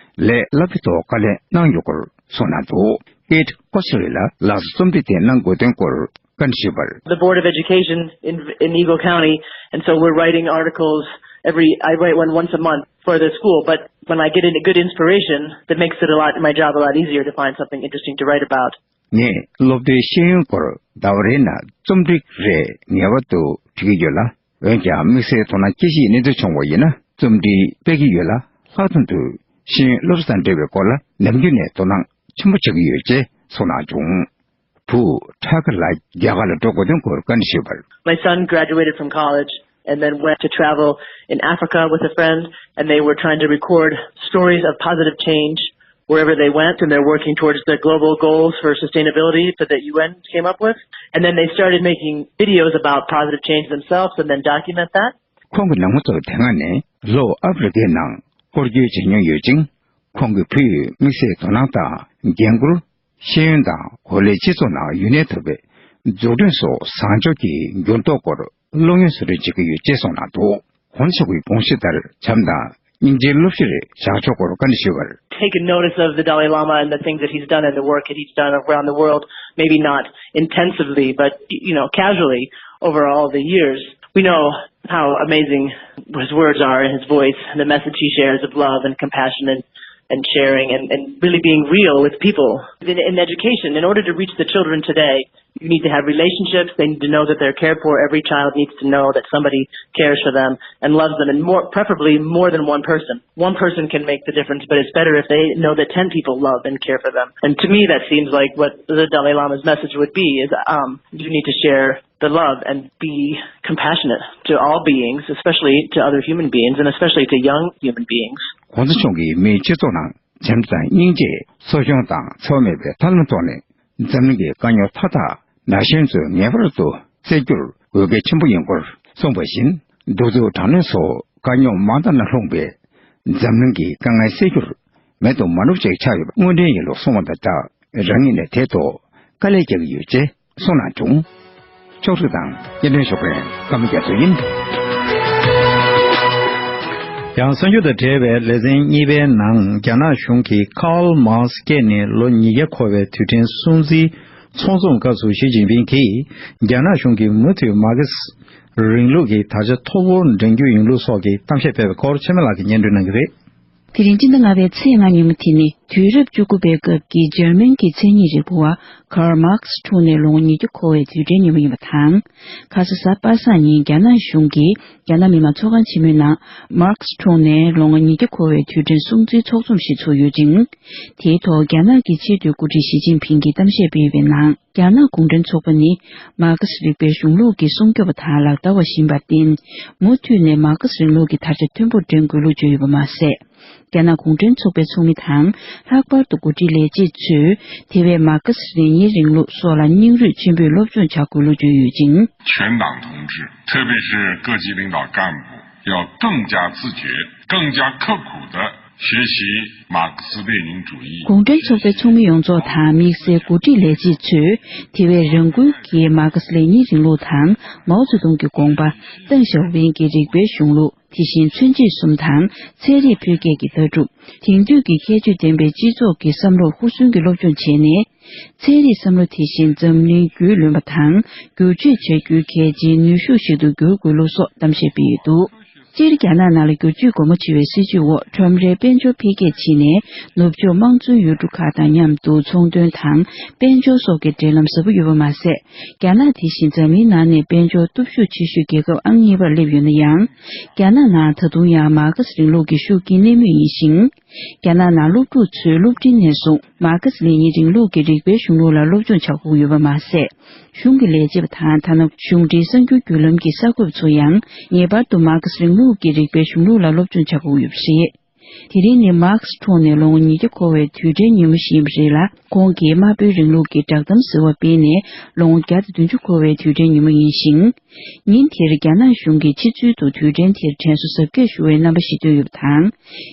ལས་སླ་པོའི་ཐོག་བཀའ་ལན་གནང་ཡོད་སྐོར་གསུངས་གནང་འདུག་ཀེ་ཊི་ཀོ་ཆེ་རི་ལ་ལགས་སོ་རྩོམ་སྒྲིག་དེ་གནང་དགོས་དོན་སྐོར་བཀའ་འདྲི་ཞུས་པར། The Board of Education in in Eagle County, and so we're writing articles every. I write one once a month for the school, but when I get a good inspiration, that makes it a lot my job a lot easier to find something interesting to write about. ངས་སློབ་གྲྭའི་ཤེས་ཡོན་སྐོར་ཟླ་བ་རེའི་ནང་རྩོམ་སྒྲིག་རེ་ངེས་པར་དུ་བྲི་གི་ཡོད་ལ། འོན་ཀྱང་དམིགས་བསལ་དོ་སྣང་སྐྱེ་གཞིའི་གནས་ཚུལ་བྱུང་བ་ཡིན་ན་རྩོམ་སྒྲིག་སྤེལ་གྱི་ཡོད་ལ། ལྷག་དོན་དུ་ཤེས་ཡོན་སློབ་གསོ་དང་འབྲེལ་བའི་སྐོར་ལ་ནམ་རྒྱུན་ནས་དོ་སྣང་ཆེན་པོ་བྱེད་ཀྱི་ཡོད་ཅེས་གསུངས་གནང་བྱུང་། བུ་ཁྲ་ཁ་ལགས་རྒྱ་གར་ལ་འགྲོ་དགོས་དོན་སྐོར་བཀའ་འདྲི་ཞུས་པར། My son graduated from college and then went to travel in Africa with a friend, and they were trying to record stories of positive change wherever they went, and they're working towards the global goals for sustainability for the U N came up with. And then they started making videos about positive change themselves and then document that. ཁོང་གི་ནང་མི་ཚོ་དེ་སྔ་ནས་ལྷོ་ཨ་ཧྥེ་རི་ཁའི་ནང་སྐོར་སྐྱོད་བྱེད་མྱོང་ཡོད་ཅིང་། ཁོང་གིས་ཕུལ་བའི་དམིགས་བསལ་དོ་སྣང་དང་འགན་ཁུར། ཤེས་ཡོན་དང་གོ་ལའི་སྤྱི་ཚོགས་ནང་ཡུན་གནས་ཐུབ་པའི་འཛུགས་སྐྲུན་སོགས་བཟང་ཕྱོགས་ཀྱི་འགྱུར་ལྡོག་སྐོར་སློབ་ཡོན་བཟོ་སྐྲུན་བྱེད་ཀྱི་ཡོད་ཅེས་གསུངས་གནང་འདུག ༸གོང་ས་མཆོག་གི་དགོངས་གཞི་ལྟར་བྱམས་དང་སྙིང་རྗེའི་སློབ་གཞིར་བཞག་ཕྱོགས་སྐོར་བཀའ་འདྲི་ཞུས་པར། Taken notice of the Dalai Lama and the things that he's done and the work that he's done around the world, maybe not intensively, but, you know, casually over all the years. We know how amazing his words are and his voice, the message he shares of love and compassion and, and sharing and, and really being real with people. In, in education, in order to reach the children today, you need to have relationships. They need to know that they're cared for. Every child needs to know that somebody cares for them and loves them, and more, preferably more than one person. One person can make the difference, but it's better if they know that ten people love and care for them. And to me, that seems like what the Dalai Lama's message would be: is, um, you need to share the love and be compassionate to all beings, especially to other human beings and especially to young human beings. ༸གོང་ས་མཆོག་གིས་མིའི་སྤྱི་ཚོགས་ནང་བྱམས་དང་སྙིང་རྗེ། གསོ་སྐྱོང་དང་འཚེ་བ་མེད་པའི་ཐབས་ལམ་ཐོག་ནས་འཛམ་གླིང་གི་དཀའ་རྙོག་མཐའ་དག་ན་གཞོན་ཚོས་ངེས་པར་དུ་སེལ་རྒྱུར་དགོས་གལ་ཆེན་པོ་ཡིན་སྐོར་གསུངས་པ་བཞིན། གདུག་རྩུབ་དྲག་གནོན་སོགས་དཀའ་རྙོག་མང་དག་ནང་ལྷུང་བའི་འཛམ་གླིང་གི་དཀའ་ངལ་སེལ་རྒྱུར་མེད་དུ་མ་ནུབ་ཅིག་ཆགས་ཡོད་པ་དངོས་འབྲེལ་ཡིན་ལུགས་གསུངས་པ་དང་སྦྲགས། རང་ཉིད་ནས་དེའི་ཐོག་དཀའ་ལས་རྒྱག་གི་ཡོད་ཅེས་གསུངས་གནང་བྱུང་། ཕྱོགས་སྒྲིག་དང་སྙན་སྒྲོན་ཞུ་མཁན་ཀརྨ་རྒྱ་མཚོ་ཡིན། ཡང་གསར་འགྱུར་དང་འབྲེལ་བའི་ལེ་ཚན་གཉིས་པའི་ནང་། རྒྱ་ནག་གཞུང་གིས་ཁཱརལ་མཱར་ཁས་སྐྱེས་ནས་ལོ་ཉིས་བརྒྱ་འཁོར་བའི་དུས་དྲན་སྲུང་བརྩིའི་ཚོགས་འཛོམས་སྐབས་སུ་ཞི་ཅིན་ཕིང་གིས་རྒྱ་ནག་གཞུང་གིས་མུ་མཐུད་མར་ཁེ་སི་རིང་ལུགས་ཀྱི་དར་ཆ་མཐོ་པོར་འགྲན་རྒྱུ་ཡིན་ལུགས་སོགས་ཀྱི་གཏམ་བཤད་སྤེལ་བའི་སྐོར་ཆོས་སྨན་ལགས་ཀྱིས་སྙན་སྒྲོན་གནང་གི་རེད། དེ་རིང་སྤྱི་ཟླ་ལྔ་པའི་ཚེས་ལྔ་ཉིན་མོ་དེ་ནི་དུས་རབས་བཅུ་དགུ་པའི་སྐབས་ཀྱི་འཇར་མན་གྱི་མཚན་ཉིད་རིག་པ་བ་ཀརལ་མཱར་ཁེ་སི་འཁྲུངས་ནས་ལོ་ངོ་ཉིས་བརྒྱ་འཁོར་བའི་དུས་དྲན་ཉིན་མོ་ཡིན་པ་དང་། ཁ་ས་གཟའ་པ་སངས་ཉིན་རྒྱ་ནག་གཞུང་གིས་རྒྱ་ནག་མི་དམངས་ཚོགས་ཁང་ཆེན་མོའི་ནང་མཱར་ཁེ་སི་འཁྲུངས་ནས་ལོ་ངོ་ཉིས་བརྒྱ་འཁོར་བའི་དུས་དྲན་སྲུང་བརྩིའི་ཚོགས་འཛོམས་ཤིག་ཚོགས་ཡོད་ཅིང་། དེའི་ཐོག་རྒྱ་ནག་གི་ཕྱིར་སྡོད་འགོ་ཁྲིད་ཞི་ཅིན་ཕིང་གིས་གཏམ་བཤད་སྤེལ་ཡོད་པའི་ནང་། རྒྱ་ནག་གུང་ཁྲན་ཚོགས་པ་ནི་མར་ཁེ་སི་རིག་པའི་གཞུང་ལུགས་ཀྱི་སྲུང་སྐྱོབ་པ་དང་ལག་བསྟར་བ་ཞིག་ཡིན་པར་བརྟེན། མུ་མཐུད་ནས་མར་ཁེ་སི་རིང་ལུགས་ཀྱི་དར་ཆ་མཐོན་པོར་སྒྲེང་དགོས་ལུགས་བརྗོད་ཡོད་པ་མ་ཟད། རྒྱ་ནག་གུང་ཁྲན་ཚོགས་པའི་ཚོགས་མི་དང་། ལྷག་པར་དུ་འགོ་ཁྲིད་ལས་བྱེད་ཚོས་དེ་བས་མར་ཁེ་སི་ལེ་ཉིན་རིང་ལུགས་སོགས་ལ་སྙིང་རུས་ཆེན་པོས་སློབ་སྦྱོང་བྱ་དགོས་ལུགས་བརྗོད་ཡོད་ཅིང་། 全党同志，特别是各级领导干部，要更加自觉、更加刻苦地学习马克思列宁主义。 གུང་ཁྲན་ཚོགས་པའི་ཚོགས་མི་ཡོངས་རྫོགས་དང་དམིགས་བསལ་འགོ་ཁྲིད་ལས་བྱེད་ཚོས་དེ་བས་རང་འགུལ་གྱིས་མར་ཁེ་སི་ལེ་ཉིན་རིང་ལུགས་དང་། མའོ་ཙེ་ཏུང་གི་དགོངས་པ། ཏེང་ཞའོ་ཕིང་གི་རིགས་པའི་གཞུང་ལུགས། དེ་བཞིན་མཚོན་བྱེད་གསུམ་དང་། ཚན་རིག་འཕེལ་རྒྱས་ཀྱི་ལྟ་གྲུབ། དེང་དུས་ཀྱི་ཁྱད་ཆོས་ལྡན་པའི་སྤྱི་ཚོགས་ཀྱི་བསམ་བློར་ཧུར་བརྩོན་གྱིས་སློབ་སྦྱོང་བྱས་ནས། ཚན་རིག་བསམ་བློ་དེ་བཞིན་འཛམ་གླིང་རྒྱུས་ལོན་པ་དང་། བསྒྱུར་བཅོས་བྱ་རྒྱུའི་གལ་ཆེའི་ནུས་ཤུགས་ཤིག་ཏུ་འགྱུར་དགོས་ལུགས་སོགས་གཏམ་བཤད་སྤེལ་ཡོད་འདུག་སྤྱིར་རྒྱ་ནག་ནང་ལ་བསྒྱུར་བཅོས་སྒོ་མོ་ཕྱེ་བའི་སྲིད་བྱུས་འོག་ཁྲོམ་རའི་དཔལ་འབྱོར་འཕེལ་རྒྱས་ཕྱིན་ནས། ནུབ་ཕྱོགས་དམངས་གཙོའི་ཡུལ་གྲུ་ཁག་དང་མཉམ་དུ་ཚོང་དོན་དང་དཔལ་འབྱོར་སོགས་ཀྱི་འབྲེལ་ལམ་ཟབ་པོ་ཡོད་པ་མ་ཟད། རྒྱ་ནག་དེ་བཞིན་འཛམ་གླིང་ནང་ནས་དཔལ་འབྱོར་སྟོབས་ཤུགས་ཆེ་ཤོས་རྒྱལ་ཁབ་ཨང་གཉིས་པར་སླེབས་ཡོད་ན་ཡང་། རྒྱ་ནག་ནང་ད་དུང་ཡང་མར་ཁེ་སི་རིང་ལུགས་ཀྱི་ཤུགས་རྐྱེན་གནས་མུས་ཡིན་ཞིང་། རྒྱ་ནག་ནང་སློབ་ཕྲུག་ཚོས་སློབ་འབྲིང་ནས་བཟུང་མར་ཁེ་སི་ལེ་ཉིན་རིང་ལུགས་ཀྱི་རིགས་པའི་གཞུང་ལུགས་ལ་སློབ་སྦྱོང་བྱ་དགོས་ཡོད་པ་མ་ཟད། གཞུང་གི་ལས་བྱེད་པ་དང་། ཐ་ན་གཞུང་འབྲེལ་གསར་འགྱུར་བརྒྱུད་ལམ་གྱི་གསར་འགོད་པ་ཚོ་ཡང་ངེས་པར་དུ་མར་ཁེ་སི་རིང་ལུགས་ཀྱི་རིགས་པའི་གཞུང་ལུགས་ལ་སློབ་སྦྱོང་བྱ་དགོས་ཡོད་པ་རེད། དེ་རིང་ནི་མར་ཁེ་སི་འཁྲུངས་ནས་ལོ་ངོ་ཉིས་བརྒྱ་འཁོར་བའི་དུས་དྲན་ཉིན་མོ་ཞིག་ཡིན་པ་རེད་ལ། ཁོང་གིས་དམར་པོའི་རིང་ལུགས་ཀྱི་བསྒྲགས་གཏམ་ཟེར་བ་སྤེལ་ནས་ལོ་ངོ་བརྒྱ་དང་བདུན་ཅུ་འཁོར་བའི་དུས་དྲན་ཉིན་མོ་ཡིན་ཞིང་། ཉིན་དེར་རྒྱ་ནག་གཞུང་གིས་ཕྱི་ཚུལ་དུ་དུས་དྲན་དེར་དྲན་གསོ་གཟབ་རྒྱས་ཞུ་བའི་རྣམ་པ་ཞིག་བཏོན་ཡོད་པ་དང་།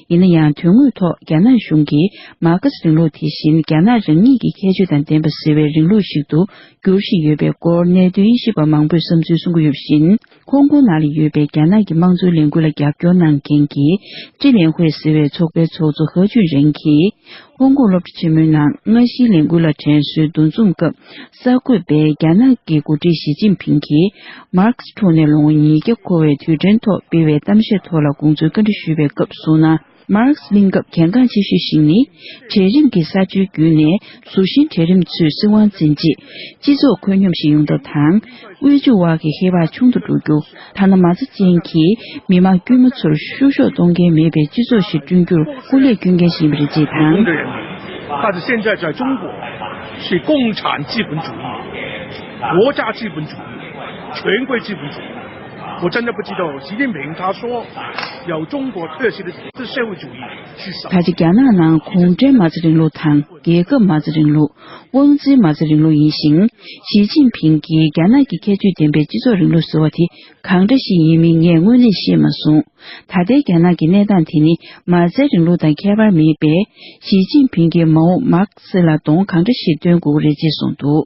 ཡིན་ན་ཡང་དོན་དངོས་ཐོག་རྒྱ་ནག་གཞུང་གིས་མར་ཁེ་སི་རིང་ལུགས་དེ་བཞིན་རྒྱ་ནག་རང་ཉིད་ཀྱི་ཁྱད་ཆོས་དང་ལྡན་པ་ཟེར་བའི་རིང་ལུགས་ཤིག་ཏུ་འགྱུར་བཞིན་ཡོད་པའི་སྐོར་གནད་དོན་དབྱེ་ཞིབ་པ་མང་པོས་བསམ་ཚུལ་གསུང་གི་ཡོད་པ་བཞིན། ཧོང་ཀོང་ནང་ལ་ཡོད་པའི་རྒྱ་ནག་གི་དམངས་གཙོའི་ལས་འགུལ་ལ་རྒྱབ་སྐྱོར་གནང་མཁན་གྱི་ཀྲི་ལེན་ཧུའེ་ཟེར་བའི་ཚོགས་པའི་ཚོགས་གཙོ་ཧེ་ཅུན་རེན་གྱིས། ཧོང་ཀོང་སློབ་གྲྭ་ཆེན་མོའི་ནང་སྔ་ཕྱིའི་ལས་འགུལ་ལ་དྲན་གསོའི་འདུ་འཛོམས་སྐབས་གསར་འགོད་པས་རྒྱ་ནག་གི་འགོ་ཁྲིད་ཞི་ཅིན་ཕིང་གིས་མར་ཁེ་སི་འཁྲུངས་ནས་ལོ་ངོ་ཉིས་བརྒྱ་འཁོར་བའི་དུས་དྲན་ཐོག་སྤེལ་བའི་གཏམ་བཤད་ཐོག་ལ་དགོངས་ཚུལ་བཀའ་འདྲི་ཞུས་པའི་སྐབས་གསུངས་ན། མར་ཁེ་སི་གླེང་སྐབས་གལ་འགངས་ཆེ་ཤོས་ཤིག་ནི། གྲལ་རིམ་གྱི་ས་ཆའི་བརྒྱུད་ནས་ཟུར་ཤན་གྲལ་རིམ་ཚོས་སྲིད་དབང་འཛིན་རྗེས། སྤྱི་ཚོགས་ཁོད་སྙོམས་ཤིག་ཡོང་ཐབས་དང་། དབུལ་ཕྱུག་དབར་གྱི་ཁྱད་པར་ཆུང་དུ་འགྲོ་རྒྱུ། ཐ་ན་མ་རྩ་ཅན་གྱི་མི་མང་དཀྱུས་མ་ཚོར་བཤུ་གཞོག་གཏོང་མཁན་མེད་པའི་སྤྱི་ཚོགས་ཤིག་བསྐྲུན་རྒྱུར་སྐུ་ལས་སྐྱོན་མཁན་ཞིག་ཡིན་པ་རེད་ཅེས་དང་། 但是现在在中国，是共产资本主义、国家资本主义、权贵资本主义。我真的不知道习近平他说要中国特色的社会主义是什么。 ད་ཆ་རྒྱ་ནག་ནང་གུང་ཁྲན་མ་རྩ་རིང་ལུགས་དང་རྒྱལ་ཁབ་མ་རྩ་རིང་ལུགས། དབང་འཛིན་མ་རྩ་རིང་ལུགས་ཡིན་ཞིང་། ཞི་ཅིན་ཕིང་གིས་རྒྱ་ནག་གི་ཁྱད་ཆོས་ལྡན་པའི་སྤྱི་ཚོགས་རིང་ལུགས་ཟེར་བ་དེ་གང་འདྲ་ཞིག་ཡིན་མིན་ངས་དངོས་གནས་ཤེས་མ་སོང་། ད་ལྟའི་རྒྱ་ནག་གི་གནས་སྟངས་དེ་ནི་མ་རྩའི་རིང་ལུགས་དང་ཁྱད་པར་མེད་པས། ཞི་ཅིན་ཕིང་གིས་མའོ་མཱར་ཁེ་སི་ལ་གདོང་གང་འདྲ་ཞིག་སྟོན་དགོས་ཀྱི་རེད་ཅེས་གསུངས་འདུག་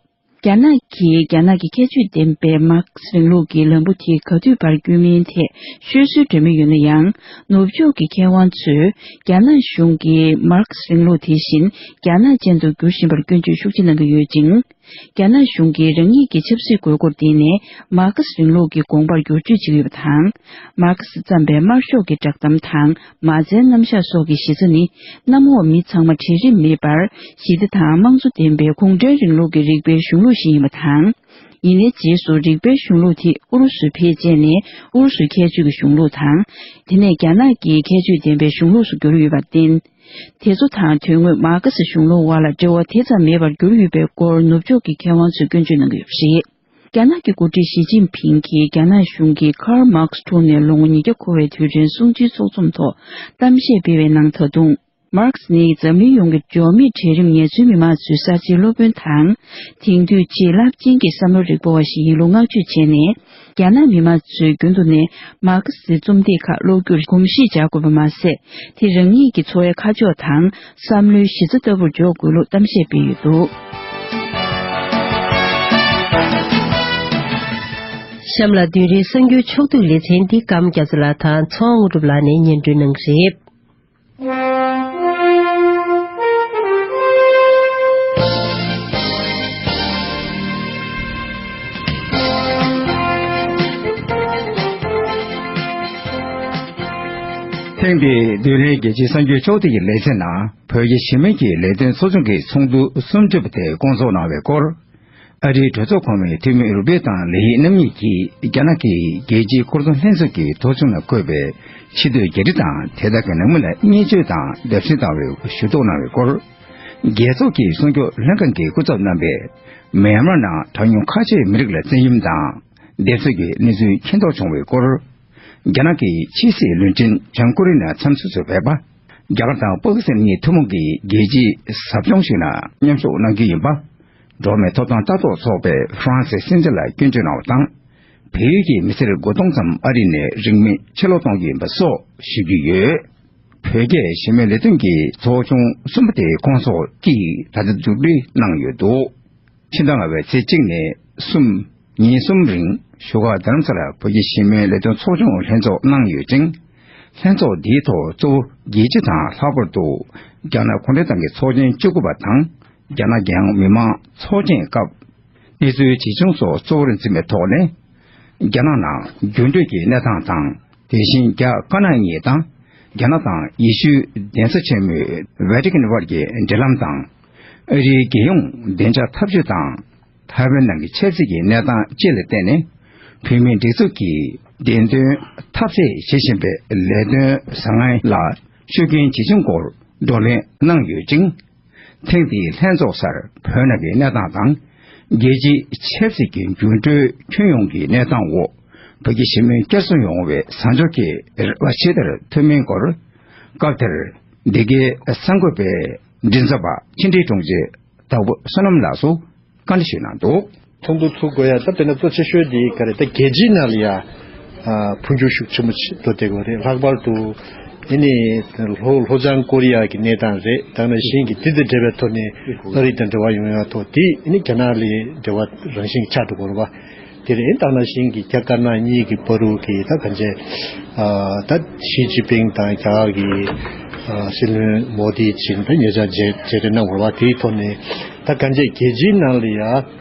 རྒྱ་ནག་གིས་རྒྱ་ནག་གི་ཁྱད་ཆོས་ལྡན་པའི་མཱར་ཁེ་སི་རིང་ལུགས་ཀྱི་ལམ་བུ་དེ་ག་དུས་བར་བསྐྱོན་མིན་ཐད་ཤོད་སྲོལ་འདྲ་མིན་ཡོད་ན་ཡང་། ནུབ་ཕྱོགས་ཀྱི་མཁས་དབང་ཚོས་རྒྱ་ནག་གཞུང་གིས་མཱར་ཁེ་སི་རིང་ལུགས་དེ་བཞིན་རྒྱ་ནག་ཅན་དུ་འགྱུར་བཞིན་པར་སྐྱོན་བརྗོད་ཤུགས་ཆེ་གནང་གི་ཡོད་ཅིང་། རྒྱ་ནག་གཞུང་གིས་རང་ཉིད་ཀྱི་ཆབ་སྲིད་དགོས་མཁོར་བརྟེན་ནས་མཱར་ཁེ་སི་རིང་ལུགས་ཀྱི་དགོངས་པར་བསྒྱུར་བཅོས་བྱེད་ཀྱི་ཡོད་པ་དང་། མཱར་ཁེ་སི་བརྩམས་པའི་དམར་ཤོག་གི་བསྒྲགས་གཏམ་དང་མ་རྩའི་རྣམ་གཞག་སོགས་ཀྱི་གཞི་རྩ་ནི། གནམ་འོག་མི་ཚང་མ་གྲལ་རིམ་མེད་པར་ཞི་བདེ་དང་དམངས་གཙོ་ལྡན་པའི་གུང་ཁྲན་རིང་ལུགས་ཀྱི་རིག་པའི་གཞུང་ལུགས་ཤིག་ཡིན་པ་དང་། ཡིན་ནའི་རྗེས་སུ་རིག་པའི་གཞུང་ལུགས་དེ་ཨུ་རུ་སུར་ཕེབས་རྗེས་ནས་ཨུ་རུ་སུའི་ཁྱད་ཆོས་ཀྱི་གཞུང་ལུགས་དང་། དེ་ནས་རྒྱ་ནག་གི་ཁྱད་ཆོས་ལྡན་པའི་གཞུང་ལུགས་སུ་གྱུར་ཡོད་པར་བརྟེན། དེ་ཚོ་དང་དོན་དངོས་མཱར་ཁེ་སི་གཞུང་ལུགས་དབར་ལ་འབྲེལ་བ་དེ་ཙམ་མེད་པར་གྱུར་ཡོད་པའི་སྐོར་ནུབ་ཕྱོགས་ཀྱི་མཁས་དབང་ཚོས་སྐྱོན་བརྗོད་གནང་གི་ཡོད་པ་རེད། རྒྱ་ནག་གི་འགོ་ཁྲིད་ཞི་ཅིན་ཕིང་གིས་རྒྱ་ནག་གཞུང་གིས་ཀརལ་མཱར་ཁེ་སི་འཁྲུངས་ནས་ལོ་ངོ་ཉིས་བརྒྱ་འཁོར་བའི་དུས་དྲན་སྲུང་བརྩིའི་ཚོགས་འཛོམས་ཐོག་གཏམ་བཤད་སྤེལ་བའི་ནང་། ད་དུང་མཱར་ཁེ་སི་ནི་འཛམ་གླིང་ཡོངས་ཀྱི་འབྱོར་མེད་གྲལ་རིམ་ངལ་རྩོལ་མི་མང་ཚོའི་གསར་བརྗེའི་སློབ་དཔོན་དང་། དེང་དུས་ཆེས་རླབས་ཆེན་གྱི་བསམ་བློ་རིག་པ་བ་ཞིག་ཡིན་ལུགས་བསྔགས་བརྗོད་བྱས་ནས། རྒྱ་ནག་མི་མང་ཚོས་རྒྱུན་དུ་ནས་མཱར་ཁེ་སིའི་རྩོམ་སྟེགས་ཁག་ཀློག་རྒྱུར་གོམས་གཤིས་འཇགས་དགོས་པ་མ་ཟད། དེ་རང་ཉིད་ཀྱི་འཚོ་བའི་ཁ་ཕྱོགས་དང་བསམ་བློའི་གཞི་རྩ་ལྟ་བུར་འཇོག་དགོས་ལུགས་གཏམ་བཤད་སྤེལ་ཡོད་འདུག་གཤམ་ལ་བདུན་རེའི་གསར་འགྱུར་ཕྱོགས་བསྡུས་ལེ་ཚན་འདི་ཀརྨ་རྒྱ་མཚོ་ལགས་དང་ཚོགས་དངོས་གྲུབ་ལགས་ནས་སྙན་སྒྲོན་གནང་གི་རེད། ཐེངས་འདིའི་བདུན་རེའི་རྒྱལ་སྤྱིའི་གསར་འགྱུར་ཕྱོགས་བསྡུས་ཀྱི་ལེ་ཚན་ནང་། བོད་རྒྱ་ཞི་མོལ་གྱི་ལས་དོན་ཚོགས་ཆུང་གི་ཚོགས་འདུ་སུམ་ཅུ་པ་དེ་བསྐོང་ཚོགས་གནང་བའི་སྐོར། ཨ་རིའི་གྲོས་ཚོགས་གོང་མའི་འཐུས་མི་རུ་བྷེ་དང་ལེ་ཧི་རྣམ་གཉིས་ཀྱིས་རྒྱ་ནག་གི་རྒྱལ་སྤྱིའི་ཁོར་སྲུང་ལྷན་ཚོགས་ཀྱི་ཐོ་གཞུང་ལ་བཀོད་པའི་ཕྱི་སྡོད་རྒྱལ་སྤྱི་དང་དེ་དག་གི་ནང་མི་ལ་བརྙས་བཅོས་དང་བརྡབ་གསིག་བཏང་བའི་ཞུ་གཏུག་གནང་བའི་སྐོར། རྒྱལ་ཚོགས་ཀྱི་སྲུང་སྐྱོབ་ལྷན་ཁང་གི་སྐུ་ཚབ་རྣམ་པས་མེན་མར་ནང་གྲངས་ཉུང་ཁ་ཤས་མི་རིགས་ལ་བཙན་གཡེམ་དང་སྡེབ་གསོད་ཀྱི་གནས་ཚུལ་མཁྱེན་རྟོགས་བྱུང་བའི་སྐོར། རྒྱ་ནག་གི་ཕྱི་སྲིད་བློན་ཆེན་བྱང་ཀོ་རི་ཡ་ནང་འཚམས་གཟིགས་སུ་ཕེབས་པ། རྒྱ་གར་དང་པ་ཀི་སི་ཐན་གཉིས་ཐུན་མོང་གི་རྒྱལ་སྤྱིའི་ཟབ་སྦྱོང་ཞིག་ནང་མཉམ་ཞུགས་གནང་རྒྱུ་ཡིན་པ། འགྲོ་བ་མིའི་ཐོབ་ཐང་ལྟ་རྟོག་ཚོགས་པས་ཧྥ་རན་སིའི་སྲིད་འཛིན་ལ་སྐྱོན་བརྗོད་གནང་བ་དང་། བལ་ཡུལ་གྱི་མི་སེར་དགུ་སྟོང་ཙམ་ཨ་རི་ནས་རིན་མེད་ཕྱིར་ལོག་གཏོང་རྒྱུ་ཡིན་པ་སོགས་ཞུ་རྒྱུ་ཡོད། བོད་རྒྱའི་ཞི་མོལ་ལས་དོན་གྱི་ཚོགས་ཆུང་གསུམ་པ་དེའི་བསྐོང་ཚོགས་ཀྱིས་ད་ལྟ་མཇུག་སྒྲིལ་གནང་ཡོད་འདུག་ཕྱི་ཟླ་ལྔ་པའི་ཚེས་གཅིག་ནས་གསུམ། ཉིན་གསུམ་རིང་བཞུགས་སྒར་རྡ་རམ་ས་ལར་བོད་རྒྱ་ཞི་མོལ་ལས་དོན་ཚོགས་ཆུང་ལྷན་ཚོགས་གནང་ཡོད་ཅིང་། ལྷན་ཚོགས་འདིའི་ཐོག་གཙོ་བོ་རྒྱལ་སྤྱི་དང་ལྷག་པར་དུ་རྒྱ་ནག་གུང་ཁྲན་ཏང་གི་ཚོགས་ཆེན་བཅུ་དགུ་པ་དང་རྒྱ་ནག་རྒྱལ་ཡོངས་མི་དམངས་ཚོགས་ཆེན་སྐབས་གནས་ཚུལ་ཇི་བྱུང་སོགས་གཙོ་བོར་འཛིན་པའི་ཐོག་ནས། རྒྱ་ནག་ནང་འགྱུར་འགྲོས་ཀྱི་གནས་སྟངས་དང་། དེ་བཞིན་རྒྱ་དཀར་ནག་གཉིས་དང་། རྒྱ་ནག་དང་ཡེ་ཤུའི་གདན་ས་ཆེན་མོའི་ཝེ་ཏི་ཀན་དབར་གྱི་འབྲེལ་ལམ་དང་། ཨ་རིའི་རྒྱལ་ཡོངས་བདེ་འཇགས་འཐབ་ཇུས་དང་། ཐའེ་ཝན་ནང་གི་ཆབ་སྲིད་ཀྱི་གནས་སྟངས་བཅས་ལ་བརྟེན་ནས། བོད་མིའི་སྒྲིག་འཛུགས་ཀྱིས་བདེན་དོན་འཐབ་རྩོད་བྱེད་བཞིན་པའི་ལས་དོན་བཟང་ངན་ལ་ཤུགས་རྐྱེན་ཇི་བྱུང་སྐོར་བགྲོ་གླེང་གནང་ཡོད་ཅིང་། ཐེངས་འདིའི་ལྷན་ཚོགས་སར་བོད་ནང་གི་གནས་སྟངས་དང་། རྒྱལ་སྤྱིའི་ཆབ་སྲིད་ཀྱི་འགྱུར་འགྲོས་ཁྱོན་ཡོངས་ཀྱི་གནས་སྟངས་འོག་བོད་ཀྱི་ཞི་མོལ་བསྐྱར་གསོ་ཡོང་བའི་བཟང་ཕྱོགས་ཀྱི་རེ་བ་ཇི་ལྟར་ཐོབ་མིན་སྐོར། སྐབས་དེར་འདི་གའི་གསར་འགོད་པའི་མགྲིན་ཚབ་པ་ཕྱི་དྲིལ་དྲུང་ཆེ་དྭགས་པོ་བསོད་ནམས་ལགས་སུ་བཀའ་འདྲི་ཞུས་གནང་འདུག་ཚོགས་འདུ་ཚུགས་དགོས་ཡ་ད་དཔེར་ན་གཙོ་ཆེ་ཤོས་འདི་ག་རེ། ད་རྒྱལ་སྤྱིའི་ནང་ལ་ཡ་ཨ་འཕོ་འགྱུར་ཤུགས་ཆེན་པོ་ཞིག་འགྲོ་བསྡད་ཡོད་རེད། ལྷག་པར་དུ་ཨ་ནི་ལྷོ་ལྷོ་བྱང་ཀོ་རི་ཡ་གི་གནས་སྟངས་རེད། ད་ནང་བཞིན་གྱི་དེ་དང་འབྲེལ་བའི་ཐོག་ནས་ཨ་རི་དང་འབྲེལ་བ་ཡོང་ཡ་ཐོག་དེ་ཨ་ནི་རྒྱ་ནག་ལ་འབྲེལ་བ་རང་བཞིན་གྱི་ཆགས་འགྲོ་གི་རེད་པ། དེ་རེད། ད་ནང་བཞིན་གྱི་རྒྱ་དཀར་ནག་གཉིས་ཀྱི་བར་དུ་གི་ད་གང་ཅི་ཨ་ད་ཞི་ཅིན་ཕིང་དང་རྒྱ་གར་གྱི་ཨ་སྲིད་བློན་མོ་དི་བྱིན་ད་ཉེ་ཆར་མཇལ་མཇལ་འཕྲད་གནང་བ་རེད་པ། དེའི་ཐོག་ནས་ད་གང་ཅི་རྒྱལ་སྤྱིའི་ནང་ལ་ཡ་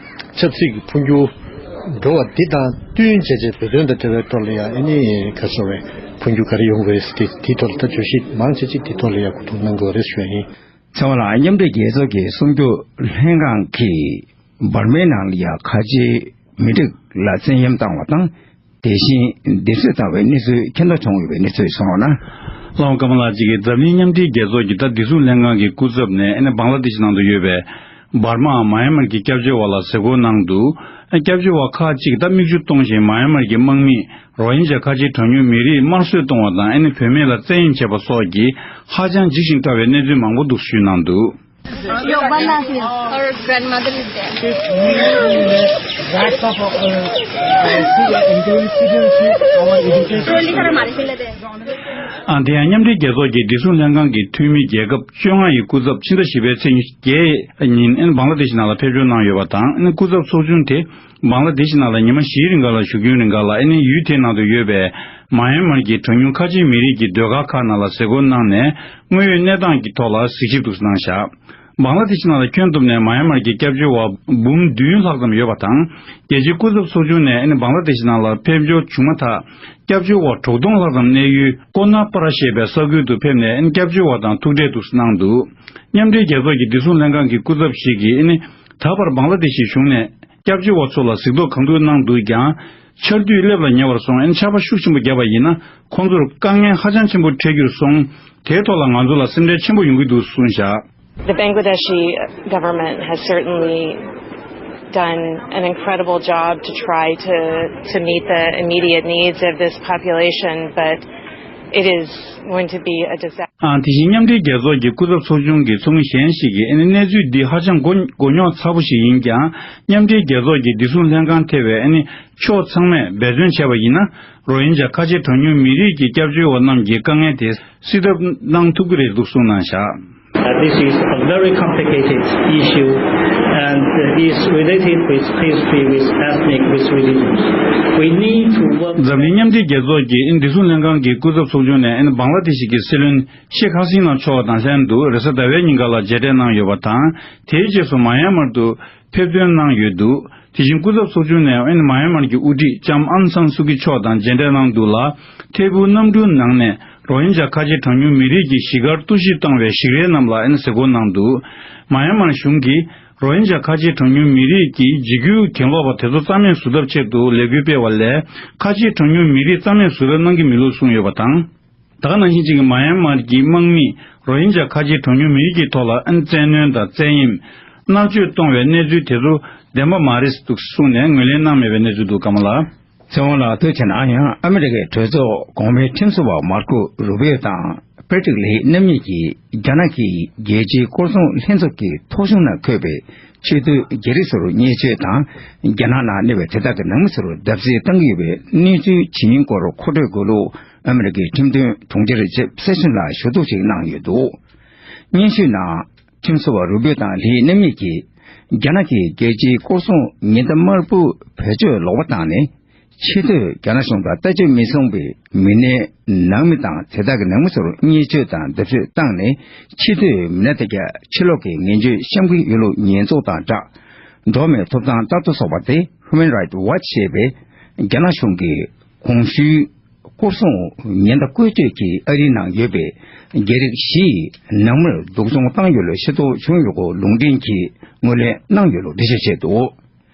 ཆབ་སྲིད་ཀྱི་འཕོ་འགྱུར་འགྲོ་བ་འདི་དང་བསྟུན་བྱས་བྱས་བོད་དོན་དང་འབྲེལ་བའི་ཐོག་ལ་ཡང་ཨ་ནི་ག་རེ་ཟེར་བས་འཕོ་འགྱུར་ག་རེ་ཡོང་གི་རེད་ཟེར་ཏེ་དེའི་ཐོག་ལ་ད་བརྗོད་གཞི་མང་ཆེ་ཅིག་དེའི་ཐོག་ལ་ཡང་གོ་བསྡུར་གནང་དགོས་རེད་ཞུ་ཡ་ཡིན། ཚང་མ་ལ་མཉམ་འབྲེལ་རྒྱལ་ཚོགས་ཀྱི་སྲུང་སྐྱོབ་ལྷན་ཁང་གིས་འབར་མའི་ནང་ལ་ཡང་ཁ་ཆེའི་མི་རིགས་ལ་བཙན་གཡེམ་བཏང་བ་དང་། དེ་བཞིན་སྡེབ་གསོད་བཏང་བའི་གནས་ཚུལ་མཁྱེན་རྟོགས་བྱུང་ཡོད་པའི་གནས་ཚུལ་གསུངས་ཡོད་ན། ལྷ་དབང་ཀརྨ་ལགས་གཅིག་གིས་འཛམ་གླིང་མཉམ་འབྲེལ་རྒྱལ་ཚོགས་ཀྱི་ད་བདེ་སྲུང་ལྷན་ཁང་གི་སྐུ་ཚབ་ནས་ཨ་ནི་བང་ལ་དེ་ཤི་ནང་དུ་ཡོད་པའི་ འབར་མ་མ་ཡན་མར་གྱི་སྐྱབས་བཅོལ་བ་ལ་གཟིགས་སྐོར་གནང་འདུག་སྐྱབས་བཅོལ་བ་ཁག་ཅིག་ད་མིག་ཆུ་གཏོང་བཞིན་མ་ཡན་མར་གྱི་དམག་མིས་རོ་ཧིན་ཇ་ཁ་ཆེ་གྲངས་ཉུང་མི་རིགས་དམར་གསོད་གཏོང་བ་དང་ཨ་ནི་བུད་མེད་ལ་བཙན་གཡེམ་བྱས་པ་སོགས་ཀྱི་ཧ་ཅང་འཇིགས་ཤིང་སྐྲག་པའི་གནས་ཚུལ་མང་པོ་འདུག་ཞུས་གནང་འདུག Your grandmother is there. Her grandmother is there. This meeting in the wrap up of, uh, uh, see the interim citizenship, our education. ཨ། དེ་ཡང་མཉམ་འབྲེལ་རྒྱལ་ཚོགས་ཀྱི་བདེ་སྲུང་ལྷན་ཁང་གི་འཐུས་མི་རྒྱལ་ཁབ་བཅོ་ལྔ་ཡི་སྐུ་ཚབ་ཕྱི་ཟླ་བཞི་པའི་ཚེས་ཉི་ཤུ་བརྒྱད་ཉིན་ཨ་ནི་བང་ལ་དེ་ཤི་ནང་ལ་ཕེབས་འབྱོར་གནང་ཡོད་པ་དང་། ཨ་ནི་སྐུ་ཚབ་ཚོགས་ཆུང་དེ་བང་ལ་དེ་ཤི་ནང་ལ་ཉི་མ་བཞིའི་རིང་ག་ལ་བཞུགས་རྒྱུའི་རིང་ག་ལ་ཨ་ནི་ཡུལ་དེའི་ནང་དུ་ཡོད་པའི་མ་ཡན་མར་གྱི་གྲངས་ཉུང་ཁ་ཆེ་མི་རིགས་ཀྱི་སྡོད་སྒར་ཁག་ནང་ལ་གཟིགས་སྐོར་གནང་ནས་དངོས་ཡོད་གནས་སྟངས་ཀྱི་ཐོག་ལ་གཟིགས་ཞིབ་ཏུ་གནང་བཞག་བང་ལ་དེ་ཤི་ནང་ལ་ཁྱོན་བསྡོམས་ནས་མ་ཡན་མར་གྱི་སྐྱབས་བཅོལ་བ་འབུམ་བདུན་ལྷག་ཙམ་ཡོད་པ་དང་། རྒྱལ་སྤྱིའི་སྐུ་ཚབ་ཚོགས་ཆུང་ནས་ཨ་ནི་བང་ལ་དེ་ཤི་ནང་ལ་ཕེབས་འབྱོར་བྱུང་མ་ཐག་སྐྱབས་བཅོལ་བ་དྲུག་སྟོང་ལྷག་ཙམ་གནས་ཡུལ་ཀོ་ན་པ་ར་ཞེས་པའི་ས་ཁུལ་དུ་ཕེབས་ནས་ཨ་ནི་སྐྱབས་བཅོལ་བ་དང་ཐུག་འཕྲད་དུ་གནང་འདུག་མཉམ་འབྲེལ་རྒྱལ་ཚོགས་ཀྱི་བདེ་སྲུང་ལྷན་ཁང་གི་སྐུ་ཚབ་ཞིག་གིས་ཨ་ནི་ད་བར་བང་ལ་དེ་ཤི་གཞུང་ནས་སྐྱབས་བཅོལ་བ་ཚོ་ལ་གཟིགས་རྟོག་གང་ཐུབ་གནང་འདུག་ཀྱང་། ཆར་དུས་སླེབས་ལ་ཉེ་བར་སོང་ཨ་ནི་ཆར་པ་ཤུགས་ཆེན་པོ་བརྒྱབ་པ་ཡིན་ན་ཁོང་ཚོར་དཀའ་ངལ་ཧ་ཅང་ཆེན་པོ་འཕྲད་རྒྱུར་སོང་། དེའི་ཐོག་ལ་ང་ཚོ་ལ་སེམས་ཁྲལ་ཆེན་པོ་ཡོང་གི་འདུག་གསུངས་བཞག The Bangladeshi government has certainly done an incredible job to try to, to meet the immediate needs of this population, but it is going to be a disaster. ཨང་། དེ་བཞིན་མཉམ་འབྲེལ་རྒྱལ་ཚོགས་ཀྱི་སྐུ་ཚབ་ཚོགས་ཆུང་གི་ཚོགས་མི་གཞན་ཞིག་གིས་ཨ་ནི་གནས་ཚུལ་འདི་ཧ་ཅང་མགོ་མགོ་རྙོག་ཚ་པོ་ཞིག་ཡིན་ཀྱང་། མཉམ་འབྲེལ་རྒྱལ་ཚོགས་ཀྱི་བདེ་སྲུང་ལྷན་ཁང་ཐེ་བའི་ཨ་ནི་ཕྱོགས་ཚང་མས་འབད་བརྩོན་བྱས་པ་ཡིན་ན། རོ་ཧིན་ཇ་ཁ་ཆེ་གྲངས་ཉུང་མི་རིགས་ཀྱི་སྐྱབས་བཅོལ་བ་རྣམས་ཀྱི་དཀའ་ངལ་དེ་སེལ་ཐབས་གནང་ཐུབ་ཀྱི་རེད་འདུག་གསུངས་གནང་བཞག Uh, this is a very complicated issue and, uh, is related with history, with ethnic, with religion. We need to work འཛམ་གླིང་མཉམ་འབྲེལ་རྒྱལ་ཚོགས་ཀྱི་ཨིན་བདེ་སྲུང་ལྷན་ཁང་གི་སྐུ་ཚབ་ཚོགས་ཆུང་ནས་ཨིན་བང་ལ་དེ་ཤི་གི་སྲིད་བློན་ཤེག་ཧ་སི་ན་མཆོག་དང་ལྷན་དུ་རེས་གཟའ་ཟླ་བའི་ཉིན་ཀ་ལ་མཇལ་འཕྲད་གནང་ཡོད་པ་དང་། དེའི་རྗེས་སུ་མ་ཡན་མར་དུ་ཕེབས་ཐོན་གནང་ཡོད་འདུག་དེ་བཞིན་སྐུ་ཚབ་ཚོགས་ཆུང་ནས་ཨིན་མ་ཡན་མར་གྱི་དབུ་ཁྲིད་ལྕམ་ཨང་སན་སུ་ཀི་མཆོག་དང་མཇལ་འཕྲད་གནང་འདུག་ལ། ཐད་འཕུར་གནམ་གྲུའི་ནང་ནས་རོ་ཧིན་ཇ་ཁ་ཆེ་གྲངས་ཉུང་མི་རིགས་ཀྱི་གཞིས་སྒར་གཏོར་བཤིག་བཏང་བའི་གཞིགས་རལ་རྣམས་ལ་ཨིན་གཟིགས་སྐོར་གནང་འདུག་མ་ཡན་མར་གཞུང་གིས་རོ་ཧིན་ཇ་ཁ་ཆེ་གྲངས་ཉུང་མི་རིགས་ཀྱི་འཇིགས་སྐུལ་གྱེན་ལོག་པ་དེ་ཚོ་རྩ་མེད་བཟོ་ཐབས་ཆེད་དུ་ལས་འགུལ་སྤེལ་བ་ལས་ཁ་ཆེ་གྲངས་ཉུང་མི་རིགས་རྩ་མེད་བཟོ་ཐབས་གནང་གི་མི་འདུག་གསུངས་ཡོད་པ་དང་། ད་ག་ནང་བཞིན་གཅིག་གི་མ་ཡན་མར་གྱི་དམག་མིས་རོ་ཧིན་ཇ་ཁ་ཆེ་གྲངས་ཉུང་མི་རིགས་ཀྱི་ཐོག་ལ་ཨན་བཙན་གནོན་དང་བཙན་གཡེམ། མནར་གཅོད་གཏོང་བའི་གནས་ཚུལ་དེ་ཚོ་བདེན་པ་མ་རེད་འདུག་གསུངས་ནས་ངོས་ལེན་གནང་མེད་པའི་གནས་ཚུལ་འདུག་ཀརྨ་ལགས། ཚེ་དབང་ལགས་ཐུགས་རྗེ་གནང་། ཡང་ཨ་མི་རི་ཀའི་གྲོས་ཚོགས་གོང་མའི་ཁྲིམས་བཟོ་བ་མར་ཁོ་རུ་བིའོ་དང་པེ་ཏྲིག་ལི་རྣམ་གཉིས་ཀྱིས་རྒྱ་ནག་གི་རྒྱལ་སྤྱིའི་སྐོར་སྲུང་ལྷན་ཚོགས་ཀྱི་ཐོ་གཞུང་ནང་འཁོད་པའི་ཆེས་མཐོའི་རྒྱལ་རིགས་ཚོར་བརྙས་བཅོས་དང་། རྒྱ་ནག་ནང་གནས་པའི་དེ་དག་གི་ནང་མི་ཚོར་བརྡབ་གསིག་བཏང་གི་ཡོད་པའི་གནས་ཚུལ་ཇི་ཡིན་སྐོར་མཁོ་སྤྲོད་དགོས་ལུགས་ཨ་མི་རི་ཀའི་ཁྲིམས་དོན་དྲུང་ཆེ་ཇེབ་སེ་ཤོན་ལ་ཞུ་གཏུག་ཅིག་གནང་ཡོད་འདུག་སྙན་ཞུའི་ནང་ཁྲིམས་བཟོ་བ་རུ་བིའོ་དང་ལི་རྣམ་གཉིས་ཀྱིས་རྒྱ་ནག་གིས་རྒྱལ་སྤྱིའི་སྐོར་སྲུང་ཉེན་བརྡ་དམར་པོའི་བེད་སྤྱོད་ལོག་པ་བཏང་ནས། ཆེས་མཐོའི་རྒྱ་ནག་གཞུང་དང་ལྟ་སྤྱོད་མི་མཚུངས་པའི་མི་སྣའི་ནང་མི་དང་དེ་དག་གི་ནང་མི་ཚོར་བརྙས་བཅོས་དང་བརྡབ་གསིག་བཏང་ནས། ཆེས་མཐོའི་མི་སྣ་དེ་ག་ཕྱི་ལོགས་ཀྱི་ངན་བྱུས་བཤམས་ཀྱི་ཡོད་ལུགས་ཉེས་འཛུགས་དང་སྦྲགས། འགྲོ་བ་མིའི་ཐོབ་ཐང་ལྟ་རྟོག་ཚོགས་པ་སྟེ་Human Rights Watch ཞེས་པས་རྒྱ་ནག་གཞུང་གིས་གོང་ཞུས་སྐོར་སྲུང་ཉེན་བརྡ་བཀོལ་སྤྱོད་ཀྱིས་ཨ་རིའི་ནང་ཡོད་པའི་རྒྱལ་རིགས་བཞི་ཡི་ནང་མིར་སྡུག་སྦྱོང་བཏང་ཡོད་ལུགས་ཤེས་རྟོགས་བྱུང་ཡོད་སྐོར་ལུང་འདྲེན་གྱིས་ངོས་ལེན་གནང་ཡོད་ལུགས་འགྲེལ་བརྗོད་བྱས་འདུག་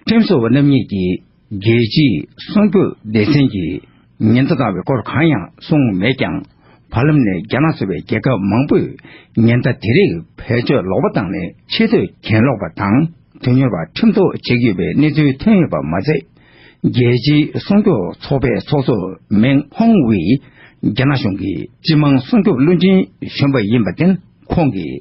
ཁྲིམས་བཟོ་བ་རྣམ་གཉིས་ཀྱིས་རྒྱལ་སྤྱིའི་སྲུང་སྐྱོབ་སྡེ་ཚན་གྱིས་ཉེན་བརྡ་བཏང་བའི་སྐོར་གང་ཡང་གསུངས་མེད་ཀྱང་། བར་ལམ་ནས་རྒྱ་ནག་སོགས་པའི་རྒྱལ་ཁབ་མང་པོས་ཉེན་བརྡ་དེ་རིགས་བེད་སྤྱོད་ལོག་པ་བཏང་ནས་ཆེས་མཐོའི་གྱེན་ལོག་པ་དང་དོན་གཉེར་བ་ཁྲིམས་གཏུག་བྱེད་ཀྱི་ཡོད་པའི་གནས་ཚུལ་ཐོན་ཡོད་པ་མ་ཟད། རྒྱལ་སྤྱིའི་སྲུང་སྐྱོབ་ཚོགས་པའི་ཚོགས་གཙོ་མེང་ཧོང་ཝེ་ཡིས་རྒྱ་ནག་གཞུང་གི་སྤྱི་དམངས་སྲུང་སྐྱོབ་བློན་ཆེན་གཞོན་པ་ཡིན་པར་བརྟེན། ཁོང་གིས་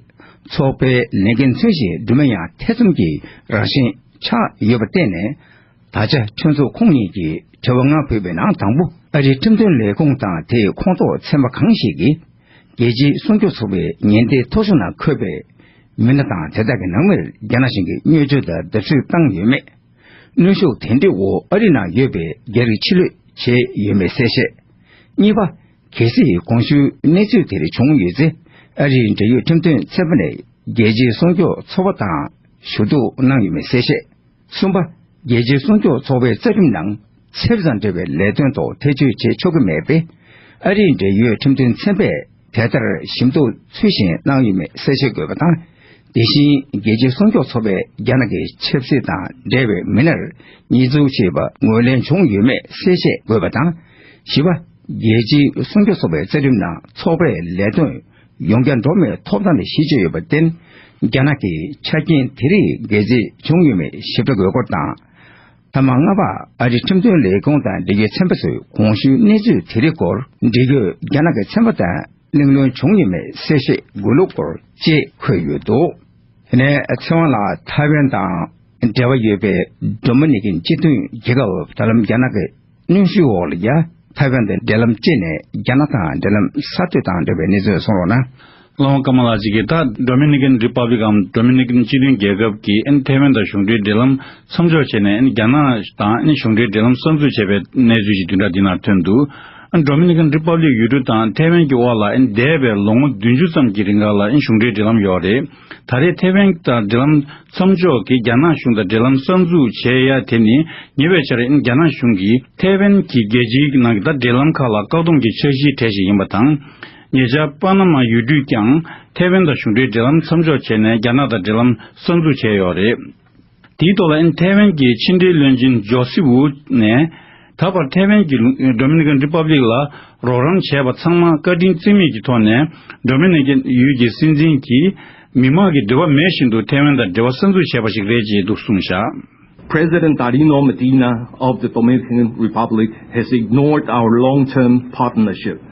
ཚོགས་པའི་ལས་འགན་མཚོན་བྱེད་འགྲུལ་མི་ཡང་ཐེ་ཚོམ་གྱི་རང་བཞིན་ཆགས་ཡོད་པར་བརྟེན་ནས། ད་ཆ་ཁྲིམས་ཚོགས་ཁོང་གཉིས་ཀྱིས་དྲི་བ་ལྔ་ཕུལ་བའི་ནང་དང་པོ། ཨ་རིའི་ཁྲིམས་དོན་ལས་ཁུངས་དང་དེའི་ཁོངས་གཏོགས་ཚན་པ་གང་ཞིག་གིས་རྒྱལ་སྤྱིའི་སྲུང་སྐྱོབ་ཚོགས་པའི་ཉེན་བརྡའི་ཐོ་གཞུང་ནང་འཁོད་པའི་མི་སྣ་དང་དེ་དག་གི་ནང་མིར་རྒྱ་ནག་གཞུང་གིས་བརྙས་བཅོས་དང་བརྡབ་གསིག་བཏང་ཡོད་མེད། གནོན་ཤུགས་དེ་འདྲའི་འོག་ཨ་རི་ནང་ཡོད་པའི་རྒྱ་རིགས་ཕྱིར་ལོག་བྱས་ཡོད་མེད་གསལ་བཤད། གཉིས་པ། གལ་སྲིད་གོང་ཞུས་གནས་ཚུལ་དེར་བྱུང་ཡོད་ཚེ། ཨ་རིའི་འབྲེལ་ཡོད་ཁྲིམས་དོན་ཚན་པ་ནས་རྒྱལ་སྤྱིའི་སྲུང་སྐྱོབ་ཚོགས་པ་དང་ཞུ་གཏུག་གནང་ཡོད་མེད་གསལ་བཤད། གསུམ་པ། རྒྱལ་སྤྱིའི་སྲུང་སྐྱོབ་ཚོགས་པའི་རྩ་ཁྲིམས་ནང་ཚད་ཙམ་འབྲེལ་བའི་ལས་དོན་ཐོག་ཐེ་བྱུས་བྱེད་ཆོག་གི་མེད་པས། ཨ་རིའི་འབྲེལ་ཡོད་ཁྲིམས་དོན་ཚན་པས་དེ་ལྟར་ཞིབ་འཇུག་ཚུལ་བཞིན་གནང་ཡོད་མེད་གསལ་བཤད་དགོས་པ་དང་། དེ་བཞིན་རྒྱལ་སྤྱིའི་སྲུང་སྐྱོབ་ཚོགས་པས་རྒྱ་ནག་གི་ཆབ་སྲིད་དང་འབྲེལ་བའི་མི་སྣར་ཉེས་འཛུགས་བྱས་པ་ངོས་ལེན་བྱུང་ཡོད་མེད་གསལ་བཤད་དགོས་པ་དང་། བཞི་པ། རྒྱལ་སྤྱིའི་སྲུང་སྐྱོབ་ཚོགས་པའི་རྩ་ཁྲིམས་ནང་ཚོགས་པའི་ལས་དོན་ཡོངས་བསྐྱར་འགྲོ་བ་མིའི་ཐོབ་ཐང་ལ་གཞི་བཅོལ་ཡོད་པར་བརྟེན། རྒྱ་ནག་གི་ཆ་རྐྱེན་དེ་རིགས་འགན་འཛིན་བྱུང་ཡོད་མེད་ཞིབ་ཕྲ་དགོས་སྐོར་དང་། ཐ་མ་ལྔ་པ་ཨ་རིའི་ཁྲིམས་དོན་ལས་ཁུངས་དང་འབྲེལ་ཡོད་ཚན་པ་ཚོས་གོང་ཞུས་གནས་ཚུལ་དེ་རིགས་སྐོར་འབྲེལ་ཡོད་རྒྱ་ནག་གི་ཚན་པ་དང་གླེང་སློང་བྱུང་ཡོད་མེད་གསལ་བཤད་དགོས་ལུགས་སྐོར་བཅས་འཁོད་ཡོད་འདུག་དེ་ནས་ཚེ་དབང་ལགས་ཐའེ་ཝན་དང་འབྲེལ་བ་ཡོད་པའི་ཌོ་མི་ནི་ཀན་སྤྱི་མཐུན་རྒྱལ་ཁབ་ད་ལམ་རྒྱ་ནག་གི་གནོན་ཤུགས་འོག་ལ་ཡ་ཐའེ་ཝན་དང་འབྲེལ་ལམ་བཅད་ནས་རྒྱ་ནག་དང་འབྲེལ་ལམ་གསར་གཏོད་དང་འབྲེལ་བའི་གནས་ཚུལ་གསུང་རོགས་གནང་། ལོང་ཀ་མ་ལ་ཅིག་གིས་ད་ཌོ་མི་ནི་ཀན་རི་པབ་ལིག་གམ་ཌོ་མི་ནི་ཀན་སྤྱི་མཐུན་རྒྱལ་ཁབ་ཀྱིས་ཨན་ཐའེ་ཝན་དང་གཞུང་འབྲེལ་འབྲེལ་ལམ་མཚམས་འཇོག་བྱས་ནས་ཨན་རྒྱ་ནག་དང་ཨན་གཞུང་འབྲེལ་འབྲེལ་ལམ་གསར་འཛུགས་བྱས་པའི་གནས་ཚུལ་ཞིག་བདུན་ཕྲག་འདི་ནང་ཐོན་འདུག་ཨན་ཌོ་མི་ནི་ཀན་རི་པབ་ལིག་ཡུལ་གྲུ་དང་ཐའེ་ཝན་གྱི་དབར་ལ་ཨན་འདས་པའི་ལོ་ངོ་བདུན་ཅུ་ཙམ་གྱི་རིང་ག་ལ་ཨན་གཞུང་འབྲེལ་འབྲེལ་ལམ་ཡོད་རེད། ད་རེས་ཐའེ་ཝན་དང་འབྲེལ་ལམ་མཚམས་འཇོག་གིས་རྒྱ་ནག་གཞུང་དང་འབྲེལ་ལམ་གསར་འཛུགས་བྱེད་ཡ་དེ་ནི་ཉེ་བའི་ཆར་ཨིན་རྒྱ་ནག་གཞུང་གིས་ཐའེ་ཝན་གྱི་རྒྱལ་སྤྱིའི་ནང་གི་ད་འབྲེལ་ལམ་ཁག་ལ་བཀག་སྡོམ་གྱི་འཆར་གཞིའི་གྲས་ཤིག་ཡིན་པ་དང་། ཉེ་ཆར་པ་ན་མ་ཡུལ་གྲུས་ཀྱང་ཐའེ་ཝན་དང་གཞུང་འབྲེལ་འབྲེལ་ལམ་མཚམས་འཇོག་བྱས་ནས་རྒྱ་ནག་དང་འབྲེལ་ལམ་གསར་འཛུགས་བྱས་ཡོད་རེད། དེའི་ཐོག་ལ་ཨིན་ཐའེ་ཝན་གྱི་ཕྱི་འབྲེལ་བློན་ཆེན་ཇོ་སི་ཝུ་ནས། ད་བར་ཐའེ་ཝན་གྱིས་ཌོ་མི་ནི་ཀན་རི་པབ་ལིག་ལ་རོགས་རམ་བྱས་པ་ཚང་མ་བཀའ་དྲིན་བརྩི་མེད་ཀྱི་ཐོག་ནས་ཌོ་མི་ནི་ཀན་ཡུལ་གྱི་སྲིད་འཛིན་གྱིས་མི་དམངས་ཀྱི་འདོད་པ་མེད་བཞིན་དུ་ཐའེ་ཝན་དང་འབྲེལ་བ་གསར་འཛུགས་བྱས་པ་ཞིག་རེད་ཅེས་འདུག་གསུངས་བཞག President Darino Medina of the Dominican Republic has ignored our long-term partnership,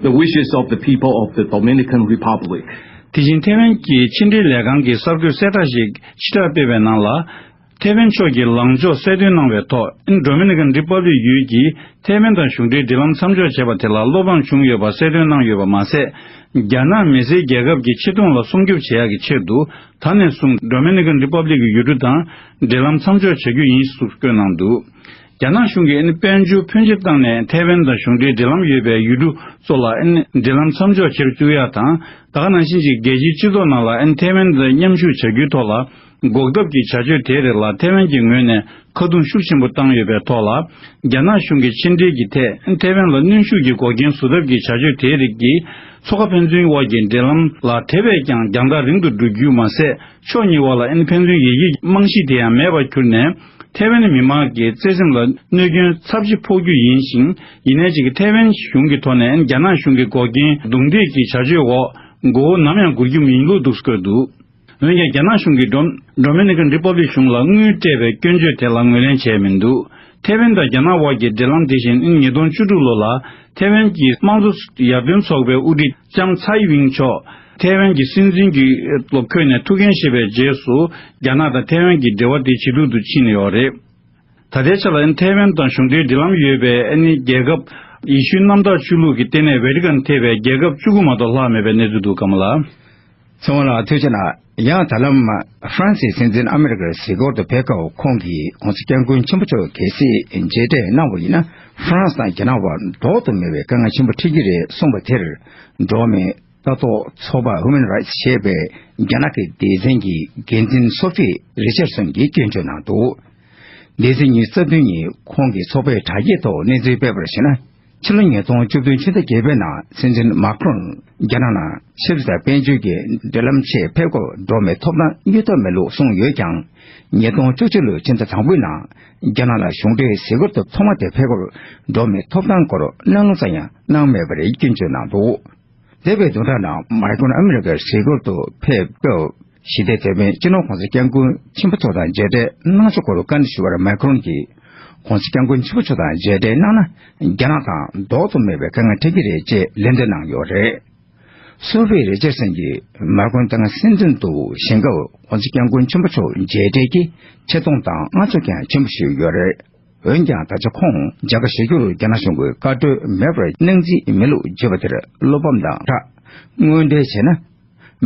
the wishes of the people of the Dominican Republic. དེ་བཞིན་ཐའེ་ཝན་གྱི་ཕྱི་འབྲེལ་ལས་ཁང་གིས་གསར་འགོད་གསལ་བསྒྲགས་ཤིག་ཕྱི་དྲགས་སྤེལ་བའི་ནང་ལ། ཐའེ་ཝན་ཕྱོགས་ཀྱི་ལངས་ཕྱོགས་གསལ་སྟོན་གནང་བའི་ཐོག་ཨིན་ཌོ་མི་ནི་ཀན་རི་པབ་ལིག་ཡུལ་གྱིས་ཐའེ་ཝན་དང་གཞུང་འབྲེལ་འབྲེལ་ལམ་མཚམས་འཇོག་བྱས་པ་དེ་ལ་བློ་ཕམ་བྱུང་ཡོད་པ་གསལ་སྟོན་གནང་ཡོད་པ་མ་ཟད། རྒྱ་ནག་མི་སེར་རྒྱལ་ཁབ་ཀྱི་ཆེ་མཐོང་ལ་སྲུང་སྐྱོབ་བྱེད་ཡག་གི་ཆེད་དུ་ད་ནས་བཟུང་ཌོ་མི་ནི་ཀན་རི་པབ་ལིག་གི་ཡུལ་གྲུ་དང་འབྲེལ་ལམ་མཚམས་འཇོག་བྱ་རྒྱུ་ཡིན་ཞེས་བཀོད་གནང་འདུག་རྒྱ་ནག་གཞུང་གིས་ཨན་དཔལ་འབྱོར་ཕོན་ཆེ་བཏང་ནས་ཐའེ་ཝན་དང་གཞུང་འབྲེལ་འབྲེལ་ལམ་ཡོད་པའི་ཡུལ་གྲུ་ཚོ་ལ་ཨན་འབྲེལ་ལམ་མཚམས་འཇོག་བྱེད་རུ་བཅུག་ཡ་དང་། ད་ག་ནང་བཞིན་གྱི་རྒྱལ་སྤྱིའི་སྤྱི་ཚོགས་ནང་ལ་ཨན་ཐའེ་ཝན་དང་མཉམ་ཞུགས་བྱ་རྒྱུའི་ཐོག་ལ་འགོག་ཐབས་ཀྱི་བྱ་སྤྱོད་དེ་རིགས་ལ་ཐའེ་ཝན་གྱི་ངོས་ནས་ཁ་རྡུང་ཤུགས་ཆེན་པོ་བཏང་ཡོད་པའི་ཐོག་ལ། རྒྱ་ནག་གཞུང་གི་ཕྱི་འབྲེལ་གྱི་ཐད་ཨན་ཐའེ་ཝན་ལ་གནོན་ཤུགས་ཀྱི་འགོག་རྐྱེན་བཟོ་ཐབས་ཀྱི་བྱ་སྤྱོད་དེ་རིགས་ཀྱིས་མཚོ་ཁ་ཕན་ཚུན་དབར་གྱི་འབྲེལ་ལམ་ལ་དེ་བས་ཀྱང་རྒྱང་ཐག་རིང་དུ་འགྲོ་རྒྱུ་མ་ཟད། ཕྱོགས་གཉིས་དབར་ལ་ཨན་ཕན་ཚུན་ཡིད་ཆེས་རྨང་གཞི་དེ་ཡང་མེད་པར་གྱུར་ནས། ཐའེ་ཝན་མི་དམངས་ཀྱི་བརྩེ་སེམས་ལ་གནོད་སྐྱོན་ཚབས་ཆེ་ཕོག་རྒྱུ་ཡིན་ཞིང་། ཡིན་ནའི་ཅིག་ཐའེ་ཝན་གཞུང་གི་ཐོག་ནས་རྒྱ་ནག་གཞུང་གི་འགོག་རྐྱེན་རྡུང་རྡེག་གི་བྱ་སྤྱོད་འོག་མགོ་བོ་ནམ་ཡང་སྒུར་རྒྱུ་མིན་ལུགས་འདུག་བཀོད་འདུག་འོན་ཀྱང་རྒྱ་ནག་གཞུང་གིས་ཌོ་ཌོ་མི་ནི་ཀན་རི་པབ་ལིག་གཞུང་ལ་དངུལ་སྤྲད་པའི་སྐྱོན་བརྗོད་དེ་ལ་ངོས་ལེན་བྱས་མི་འདུག་ཐའེ་ཝན་དང་རྒྱ་ནག་དབར་གྱི་འབྲེལ་ལམ་དེ་བཞིན་ཉིས་སྟོང་བཅུ་དྲུག་ལོ་ལ་ཐའེ་ཝན་གྱི་དམངས་གཙོ་ཡར་ཐོན་ཚོགས་པའི་དབུ་ཁྲིད་ལྕམ་ཚའེ་ཝིང་མཆོག་ཐའེ་ཝན་གྱི་སྲིད་འཛིན་གྱི་ལོ་འཁོད་ནས་ཐུགས་འགན་བཞེས་པའི་རྗེས་སུ། རྒྱ་ནག་དང་ཐའེ་ཝན་གྱི་འབྲེལ་བ་དེ་ཇེ་སྡུག་ཏུ་ཕྱིན་ཡོད་རེད། ད་ལྟའི་ཆ་ལ་ཐའེ་ཝན་དང་གཞུང་འབྲེལ་འབྲེལ་ལམ་ཡོད་པའི་ཨ་ནི་རྒྱལ་ཁབ་ཡེ་ཤུའི་གནམ་བདག་ཆོས་ལུགས་ཀྱི་ལྟེ་གནས་ཝེ་ཏི་ཀན་ཐེ་བའི་རྒྱལ་ཁབ་བཅུ་དགུ་མ་གཏོགས་ལྷག་མེད་པའི་གནས་ཚུལ་འདུག་ཀ་མ་ལགས། ཚེ་དབང་ལགས་ཐུགས་རྗེ་གནང་། ཡང་ད་ལམ་ཧྥ་རན་སིའི་སྲིད་འཛིན་ཨ་མི་རི་ཀར་གཟིགས་སྐོར་དུ་ཕེབས་སྐབས་ཁོང་གིས་༸གོང་ས་༸སྐྱབས་མགོན་ཆེན་པོ་མཆོག་གལ་སྲིད་མཇལ་འཕྲད་གནང་བ་ཡིན་ན་ཧྥ་རན་སི་དང་རྒྱ་ནག་དབར་ལྡོག་ཏུ་མེད་པའི་དཀའ་ངལ་ཆེན་པོ་འཕྲད་ཀྱི་རེད་གསུངས་པ་དེར། འགྲོ་བ་མིའི་ལྟ་རྟོག་ཚོགས་པ་Human Rights ཞེས་པའི་རྒྱ་ནག་གི་སྡེ་ཚན་གྱི་འགན་འཛིན་སོ་ཕི་རི་ཆར་སོན་གྱིས་སྐྱོན་བརྗོད་གནང་འདུག་སྡེ་ཚན་གཉིས་རྩ་བདུན་ཉིན་ཁོང་གི་ཚོགས་པའི་དྲ་རྒྱའི་ཐོག་གནས་ཚུལ་སྤེལ་བར་གཞིགས་ན། ཕྱི་ལོ་ཉིས་སྟོང་བཅུ་བདུན་ཕྱི་ཟླ་བརྒྱད་པའི་ནང་སྲིད་འཛིན་མཱ་ཁྲོན་རྒྱ་ནག་ནང་ཆབ་སྲིད་དང་དཔལ་འབྱོར་གྱི་འབྲེལ་ལམ་ཆེད་ཕེབས་སྐབས་འགྲོ་བ་མིའི་ཐོབ་ཐང་གཡོལ་ཐབས་མེད་ལུགས་གསུངས་ཡོད་ཀྱང་། ཉིས་སྟོང་བཅུ་གཅིག་ལོའི་ཕྱི་ཟླ་དང་པོའི་ནང་རྒྱ་ནག་ལ་གཞུང་འབྲེལ་གཟིགས་སྐོར་དུ་ཐོག་མ་དེ་ཕེབས་སྐབས་འགྲོ་བ་མིའི་ཐོབ་ཐང་སྐོར་གླེང་སློང་ཙམ་ཡང་གནང་མེད་པ་རེད་སྐྱོན་བརྗོད་གནང་འདུག་འདས་པའི་བདུན་ཕྲག་ནང་མཱ་ཁྲོན་ཨ་མི་རི་ཀར་གཟིགས་སྐོར་དུ་ཕེབས་སྐབས། ཞི་བདེ་དེད་དཔོན་སྤྱི་ནོར་༸གོང་ས་༸སྐྱབས་མགོན་ཆེན་པོ་མཆོག་དང་མཇལ་འཕྲད་གནང་ཕྱོགས་སྐོར་བཀའ་འདྲི་ཞུས་པར་མཱ་ཁྲོན་གྱིས་༸གོང་ས་༸སྐྱབས་མགོན་ཆེན་པོ་མཆོག་དང་མཇལ་འཕྲད་གནང་ན་རྒྱ་ནག་དང་ལྡོག་ཏུ་མེད་པའི་དཀའ་ངལ་འཕྲད་ཀྱི་རེད་ཅེས་ལན་འདེབས་གནང་ཡོད་རེད། སོ་ཕི་རི་ཅར་སན་གྱིས་མཱ་ཁྲོན་ཏང་སྲིད་འཛིན་དུ་བཞེངས་སྐབས་༸གོང་ས་༸སྐྱབས་མགོན་ཆེན་པོ་མཆོག་མཇལ་འཕྲད་ཀྱི་ཆེ་མཐོང་དང་བསྔགས་བརྗོད་ཀྱང་ཆེན་པོ་ཞུས་ཡོད་རེད། འོན་ཀྱང་ད་ཆ་ཁོང་མཇལ་ཁ་ཞུ་རྒྱུར་རྒྱ་ནག་གཞུང་གིས་བཀའ་འཁྲོལ་མེད་པར་གནང་རྩིས་མེད་ལུགས་བརྗོད་པ་དེར་བློ་ཕམ་དང་སྦྲགས། དངོས་འབྲེལ་བྱས་ན།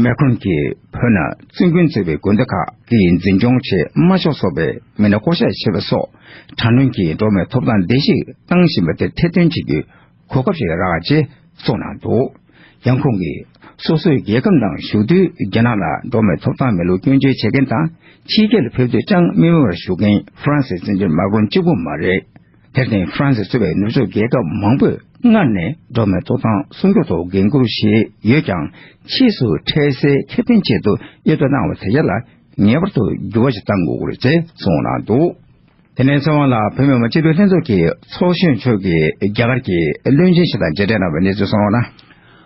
མཱ་ཁྲོན་གྱིས་བོད་ནང་བཙུན་དགོན་གཙོས་པའི་དགོན་སྡེ་ཁག་གི་འཛིན་སྐྱོང་ཆེད་དམར་ཤོག་ཚོགས་པའི་མི་སྣ་བསྐོ་གཞག་བྱས་པ་སོགས་དྲག་གནོན་གྱིས་འགྲོ་བ་མིའི་ཐོབ་ཐང་བརྡལ་བཤིག་བཏང་བཞིན་པ་དེ་ཐེར་འདོན་བྱེད་རྒྱུའི་གོ་སྐབས་ཤིག་རག་ཅེས་གསུངས་གནང་འདུག་ཡང་ཁོང་གིས་སོ་སོའི་རྒྱལ་ཁབ་ནང་བཞུགས་དུས་རྒྱ་ནག་ལ་འགྲོ་བ་མིའི་ཐོབ་ཐང་མེད་ལུགས་སྐྱོན་བརྗོད་བྱེད་མཁན་དང་ཕྱི་རྒྱལ་ལ་ཕེབས་དུས་ཅང་མི་དབང་བར་བཞུགས་མཁན་ཧྥ་རན་སིའི་སྲིད་འཛིན་མཱ་ཁྲོན་གཅིག་པུ་མ་རེད། དེར་བརྟེན་ཧྥ་རན་སི་གཙོས་པའི་ནུབ་ཕྱོགས་རྒྱལ་ཁབ་མང་པོས་སྔར་ནས་འགྲོ་བ་མིའི་ཐོབ་ཐང་སྲུང་སྐྱོབ་ཐོག་འགན་འཁུར་བཞེས་ཡོད་ཀྱང་ཕྱིས་སུ་འཕྲལ་སེལ་ཁེ་ཕན་ཆེད་དུ་གཡོལ་ཐབས་གནང་བ་དེ་ཡ་ལ་ངེས་པར་དུ་འགྱུར་བ་ཞིག་གཏང་དགོས་ཀྱི་རེད་ཅེས་གསུངས་གནང་འདུག་དེ་ནས་ཚེ་དབང་ལགས་བོད་མི་མང་སྤྱི་འཐུས་ལྷན་ཚོགས་ཀྱི་ཚོགས་གཞོན་མཆོག་གིས་རྒྱ་གར་གྱི་བློན་ཆེན་ཞིག་དང་མཇལ་འཕྲད་གནང་བའི་གནས་ཚུལ་གསུངས་གནང་།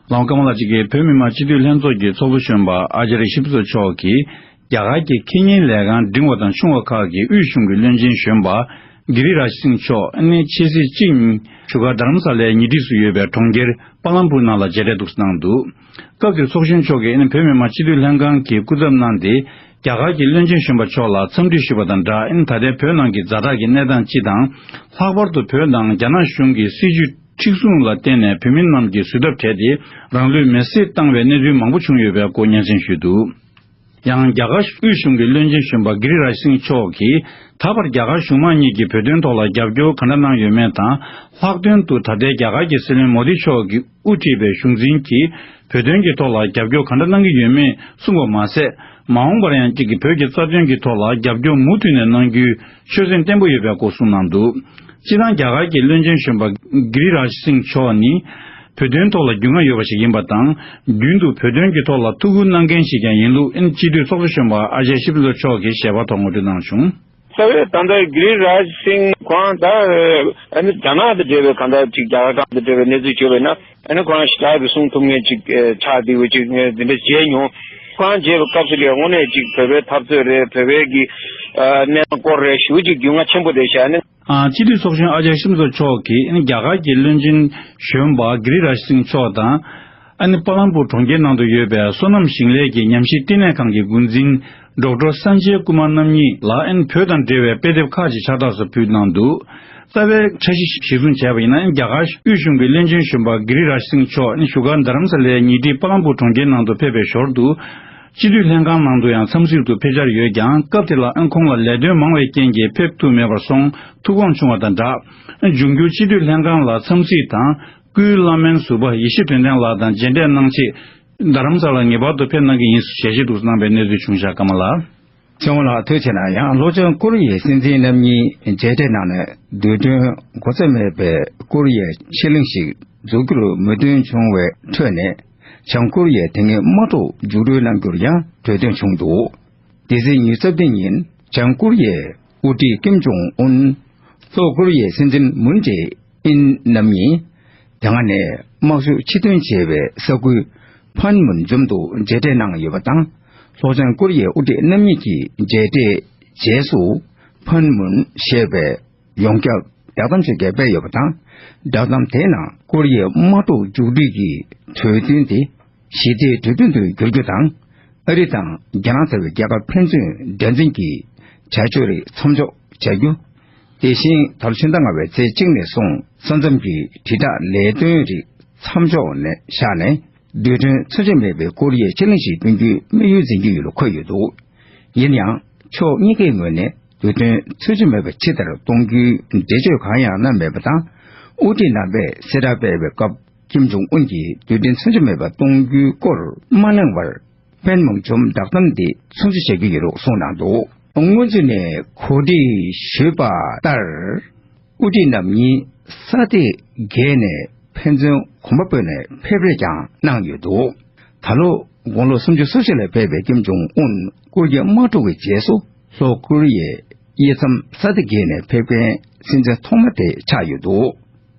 ལའང་ཀ་མ་ལ་གཅིག་གིས་བོད་མི་མང་སྤྱི་འཐུས་ལྷན་ཚོགས་ཀྱི་ཚོགས་གཙོ་གཞོན་པ་ཨ་ཅརྱ་ཤི་བྷ་ཟུ་མཆོག་གིས། རྒྱ་གར་གྱི་ཁེ་ཉེན་ལས་ཁང་འབྲིང་བ་དང་ཆུང་བ་ཁག་གི་དབུས་གཞུང་གི་བློན་ཆེན་གཞོན་པ་གྷི་རི་རཱཇ་སིང་མཆོག་ཨ་ནི་ཕྱི་ཚེས་གཅིག་ཉིན་བཞུགས་སྒར་དྷ་རམ་ས་ལའི་ཉེ་འཁྲིས་སུ་ཡོད་པའི་གྲོང་ཁྱེར་པ་ལམ་པུར་ནང་ལ་མཇལ་འཕྲད་འདུག་གནང་འདུག་སྐབས་དེར་ཚོགས་གཞོན་མཆོག་གིས་ཨ་ནི་བོད་མི་མང་སྤྱི་འཐུས་ལྷན་ཁང་གི་སྐུ་ཚབ་གནང་སྟེ། རྒྱ་གར་གྱི་བློན་ཆེན་གཞོན་པ་མཆོག་ལ་འཚམས་འདྲི་ཞུས་པ་དང་སྦྲགས། ཨ་ནི་ད་ལྟའི་བོད་ནང་གི་ཛ་དྲག་གི་གནས་སྟངས་སྤྱི་དང་། ལྷག་པར་དུ་བོད་ནང་རྒྱ་ནག་གཞུང་གི་སྲིད་བྱུས་མཁྲེགས་བཟུང་ལ་བརྟེན་ནས་བོད་མི་རྣམས་ཀྱིས་བཟོད་ཐབས་བྲལ་ཏེ། རང་ལུས་མེར་སྲེག་བཏང་བའི་གནས་ཚུལ་མང་པོ་བྱུང་ཡོད་པའི་སྐོར་སྙན་སེང་ཞུས་འདུག་ཡང་རྒྱ་གར་དབུས་གཞུང་གི་བློན་ཆེན་གཞོན་པ་གྷི་རི་རཱཇ་སིང་མཆོག་གིས། ད་བར་རྒྱ་གར་གཞུང་མང་གཉིས་ཀྱིས་བོད་དོན་ཐོག་ལ་རྒྱབ་སྐྱོར་ག་འདྲ་གནང་ཡོད་མེད་དང་། ལྷག་དོན་དུ་ད་ལྟའི་རྒྱ་གར་གྱི་སྲིད་བློན་མོ་དི་མཆོག་གིས་དབུ་ཁྲིད་པའི་གཞུང་འཛིན་གྱིས་བོད་དོན་གྱི་ཐོག་ལ་རྒྱབ་སྐྱོར་ག་འདྲ་གནང་གི་ཡོད་མེད་གསུངས་པ་མ་ཟད། མ་འོངས་པར་ཡང་གཅིག་གིས་བོད་ཀྱི་རྩ་དོན་གྱི་ཐོག་ལ་རྒྱབ་སྐྱོར་མུ་མཐུད་ནས་གནང་རྒྱུའི་ཆོད་སེམས་བརྟན་པོ་ཡོད་པའི་སྐོར་གསུངས་གནང་འདུག་སྤྱིར་བཏང་རྒྱ་གར་གྱི་བློན་ཆེན་གཞོན་པ་གྷི་རི་རཱཇ་སིང་མཆོག་ནི། བོད་དོན་ཐོག་ལ་རྒྱུས་མངའ་ཡོད་པ་ཞིག་ཡིན་པ་དང་། རྒྱུན་དུ་བོད་དོན་གྱི་ཐོག་ལ་ཐུགས་ཁུར་གནང་མཁན་ཞིག་ཀྱང་ཡིན་ལུགས། ཨ་ནི་སྤྱི་འཐུས་ཚོགས་གཙོ་གཞོན་པ་ཨ་ཅརྱ་ཤི་བྷ་ཟུ་མཆོག་གིས་ཞལ་པར་ཐོག་ངོ་སྤྲོད་གནང་བྱུང་། རྩ་བའི་ད་ལྟ་གྷི་རི་རཱཇ་སིང་ཁོང་ད་ཨ་ནི་རྒྱ་ནག་དང་འབྲེལ་བའི་གང་ལྟར་ཅིག་རྒྱ་གར་དང་འབྲེལ་བའི་གནས་ཚུལ་བྱུང་བས་ན། ཨ་ནི་ཁོ་རང་ཞེ་དྲག་གི་གསུང་ཐུབ་མཁན་ཅིག་ཨེ་ཆགས་བསྡད་པ་ཅིག་ངས་འདི་འདྲ་མཇལ་མྱོང་། ཁོ་རང་མཇལ་བའི་སྐབས་སུ་ལ་དངོས་གནས་ཅིག་བོད་པའི་འཐབ་རྩོད་རེད། བོད་པའི་གི་ཨ་གནས་སྟངས་སྐོར་རེད། ཞེ་པོ་ཅིག་རྒྱུས་མངའ་ཆེན་པོ་རེད་ཤག་ནི། ཨ་སྤྱི་འཐུས་ཚོགས་གཞོན་ཨ་ཅརྱ་ཤི་བྷ་ཟུ་མཆོག་གིས་ཨ་ནི་རྒྱ་གར་གྱི་བློན་ཆེན་གཞོན་པ་གྷི་རི་རཱཇ་སིང་མཆོག་དང་། ཨ་ནི་པ་ལམ་པུར་གྲོང་ཁྱེར་ནང་དུ་ཡོད་པའི་སོ་ནམ་ཞིང་ལས་ཀྱི་ཉམས་ཞིབ་བསྟི་གནས་ཁང་གི་འགོ་འཛིན་ཌོག་ཊར་སན་ཇེ་ཀུ་མར་རྣམ་གཉིས་ལ་ཨ་ནི་བོད་དང་འབྲེལ་བའི་དཔེ་དེབ་ཁག་ཅིག་ཕྱག་རྟགས་སུ་ཕུལ་གནང་འདུག་རྩ་བའི་འཆར་གཞི་གཞིར་བཟུང་བྱས་པ་ཡིན་ན། རྒྱ་གར་དབུས་གཞུང་གི་བློན་ཆེན་གཞོན་པ་གྷི་རི་རཱཇ་སིང་མཆོག་ནི་བཞུགས་སྒར་རྡ་རམ་ས་ལའི་ཉེ་འཁྲིས་པ་ལམ་པུར་གྲོང་ཁྱེར་ནང་དུ་ཕེབས་པའི་ཞོར་དུ། སྤྱི་འཐུས་ལྷན་ཁང་ནང་དུ་ཡང་འཚམས་གཟིགས་དུ་ཕེབས་འཆར་ཡོད་ཀྱང་། སྐབས་དེ་ལ་ཨང་ཁོང་ལ་ལས་དོན་མང་བའི་རྐྱེན་གྱིས་ཕེབས་ཐུབ་མེད་པར་སོང་། ཐུགས་དགོངས་བྱུང་བ་དང་སྦྲགས། འབྱུང་འགྱུར་སྤྱི་འཐུས་ལྷན་ཁང་ལ་འཚམས་གཟིགས་དང་། སྐུའི་བླ་སྨན་ཟུར་པ་ཡེ་ཤེས་དོན་ལྡན་ལགས་དང་མཇལ་འཕྲད་གནང་ཆེད། རྡ་རམ་ས་ལར་ངེས་པར་དུ་ཕེབས་གནང་གི་ཡིན་ཞེས་ཞལ་བཞེས་འདུག་གནང་བའི་གནས་ཚུལ་བྱུང་བཞག་ཀརྨ་ལགས། ཚེ་དབང་ལགས་ཐུགས་རྗེ་གནང་། ཡང་ལྷོ་བྱང་ཀོ་རི་ཡའི་སྲིད་འཛིན་རྣམ་གཉིས་མཇལ་འཕྲད་གནང་ནས། རྡུལ་ཕྲན་འགོ་རྩ་མེད་པའི་ཀོ་རི་ཡའི་ཕྱེད་གླིང་ཞིག་འཛུགས་རྒྱུར་མོས་མཐུན་བྱུང་བའི་ཁྲོད་ནས། བྱང་ཀོ་རི་ཡས་དེ་སྔའི་དམག་འཁྲུག་མཇུག་སྒྲིལ་གནང་རྒྱུར་ཡང་གྲོས་མཐུན་བྱུང་འདུག་འདི་ཚེས་ཉི་ཤུ་རྩ་བདུན་ཉིན་བྱང་ཀོ་རི་ཡའི་དབུ་ཁྲིད་ཀིམ་ཇོང་ཨུན། ལྷོ་ཀོ་རི་ཡའི་སྲིད་འཛིན་མུན་ཇེ་ཨིན་རྣམ་གཉིས་དེ་སྔ་ནས་དམག་ཤུགས་ཕྱིར་ཐོན་བྱས་པའི་ས་ཁུལ་ཕན་མུན་འཛོམས་དུ་མཇལ་འཕྲད་གནང་ཡོད་པ་དང་། ལྷོ་བྱང་ཀོ་རི་ཡའི་དབུ་ཁྲིད་རྣམ་གཉིས་ཀྱི་མཇལ་འཕྲད་རྗེས་སུ། ཕན་མུན་ཞེས་པའི་ཡོངས་ཁྱབ་བསྒྲགས་གཏམ་ཞིག་སྤེལ་ཡོད་པ་དང་། བསྒྲགས་གཏམ་དེའི་ནང་ཀོ་རི་ཡའི་དམག་འཁྲུག་མཇུག་སྒྲིལ་གྱི་གྲོས་མཐུན་དེ་ཞི་བདེའི་གྲོས་མཐུན་དུ་འགྱུར་རྒྱུ་དང་། ཨ་རི་དང་རྒྱ་ནག་ཚ་བའི་རྒྱལ་ཁབ་ཕན་ཚུན་འགྲན་འཛིན་གྱི་བྱ་སྤྱོད་རིགས་མཚམས་འཇོག་བྱ་རྒྱུ། དེ་བཞིན་ད་ལོ་ཕྱི་ཟླ་ལྔ་པའི་ཚེས་གཅིག་ནས་བཟུང་ས་མཚམས་ཀྱི་དྲིལ་བསྒྲགས་ལས་དོན་རིགས་མཚམས་འཇོག་ནས་བཞག་ནས། རྡུལ་ཕྲན་མཚོན་ཆ་མེད་པའི་ཀོ་རི་ཡའི་ཕྱེད་གླིང་ཞིག་བསྐྲུན་རྒྱུའི་དམིགས་ཡུལ་འཛིན་གྱི་ཡོད་ལུགས་འཁོད་ཡོད་འདུག་ཡིན་ཡང་། ཕྱོགས་གཉིས་ཀའི་ངོས་ནས་རྡུལ་ཕྲན་མཚོན་ཆ་མེད་པ་ཇི་ལྟར་གཏོང་རྒྱུའི་འགྲེལ་བརྗོད་གང་ཡང་གནང་མེད་པ་དང་། དབུ་ཁྲིད་རྣམ་པས་གསལ་བསྒྲགས་སྤེལ་བའི་སྐབས། ཀིམ་ཇོང་ཨུན་གྱིས་རྡུལ་ཕྲན་མཚོན་ཆ་མེད་པ་གཏོང་རྒྱུའི་སྐོར་མ་གླེང་བར། ཕན་མུན་འཛོམས་བསྒྲགས་གཏམ་འདི་མཚམས་འཇོག་བྱ་རྒྱུ་ཡིན་ལུགས་གསུངས་གནང་འདུག་སྔོན་ཚུད་ནས་གོ་སྒྲིག་ཞུས་པ་ལྟར། དབུ་ཁྲིད་རྣམ་གཉིས་ས་སྟེང་བརྒལ་ནས་ཕན་ཚུན་གོམ་པ་སྤོས་ནས་ཕེབས་རེས་ཀྱང་གནང་ཡོད་འདུག་ད་ལོ་དགུང་ལོ་སུམ་ཅུ་སོ་བཞི་ལ་ཕེབས་པའི་ཀིམ་ཇོང་ཨུན་ཀོ་རི་ཡའི་དམག་འཁྲུག་གི་རྗེས་སུ་ལྷོ་ཀོ་རི་ཡའི་དབྱེ་མཚམས་ས་སྟེང་བརྒལ་ནས་ཕེབས་མཁན་སྲིད་འཛིན་ཐོག་མ་དེ་ཆགས་ཡོད་འདུག་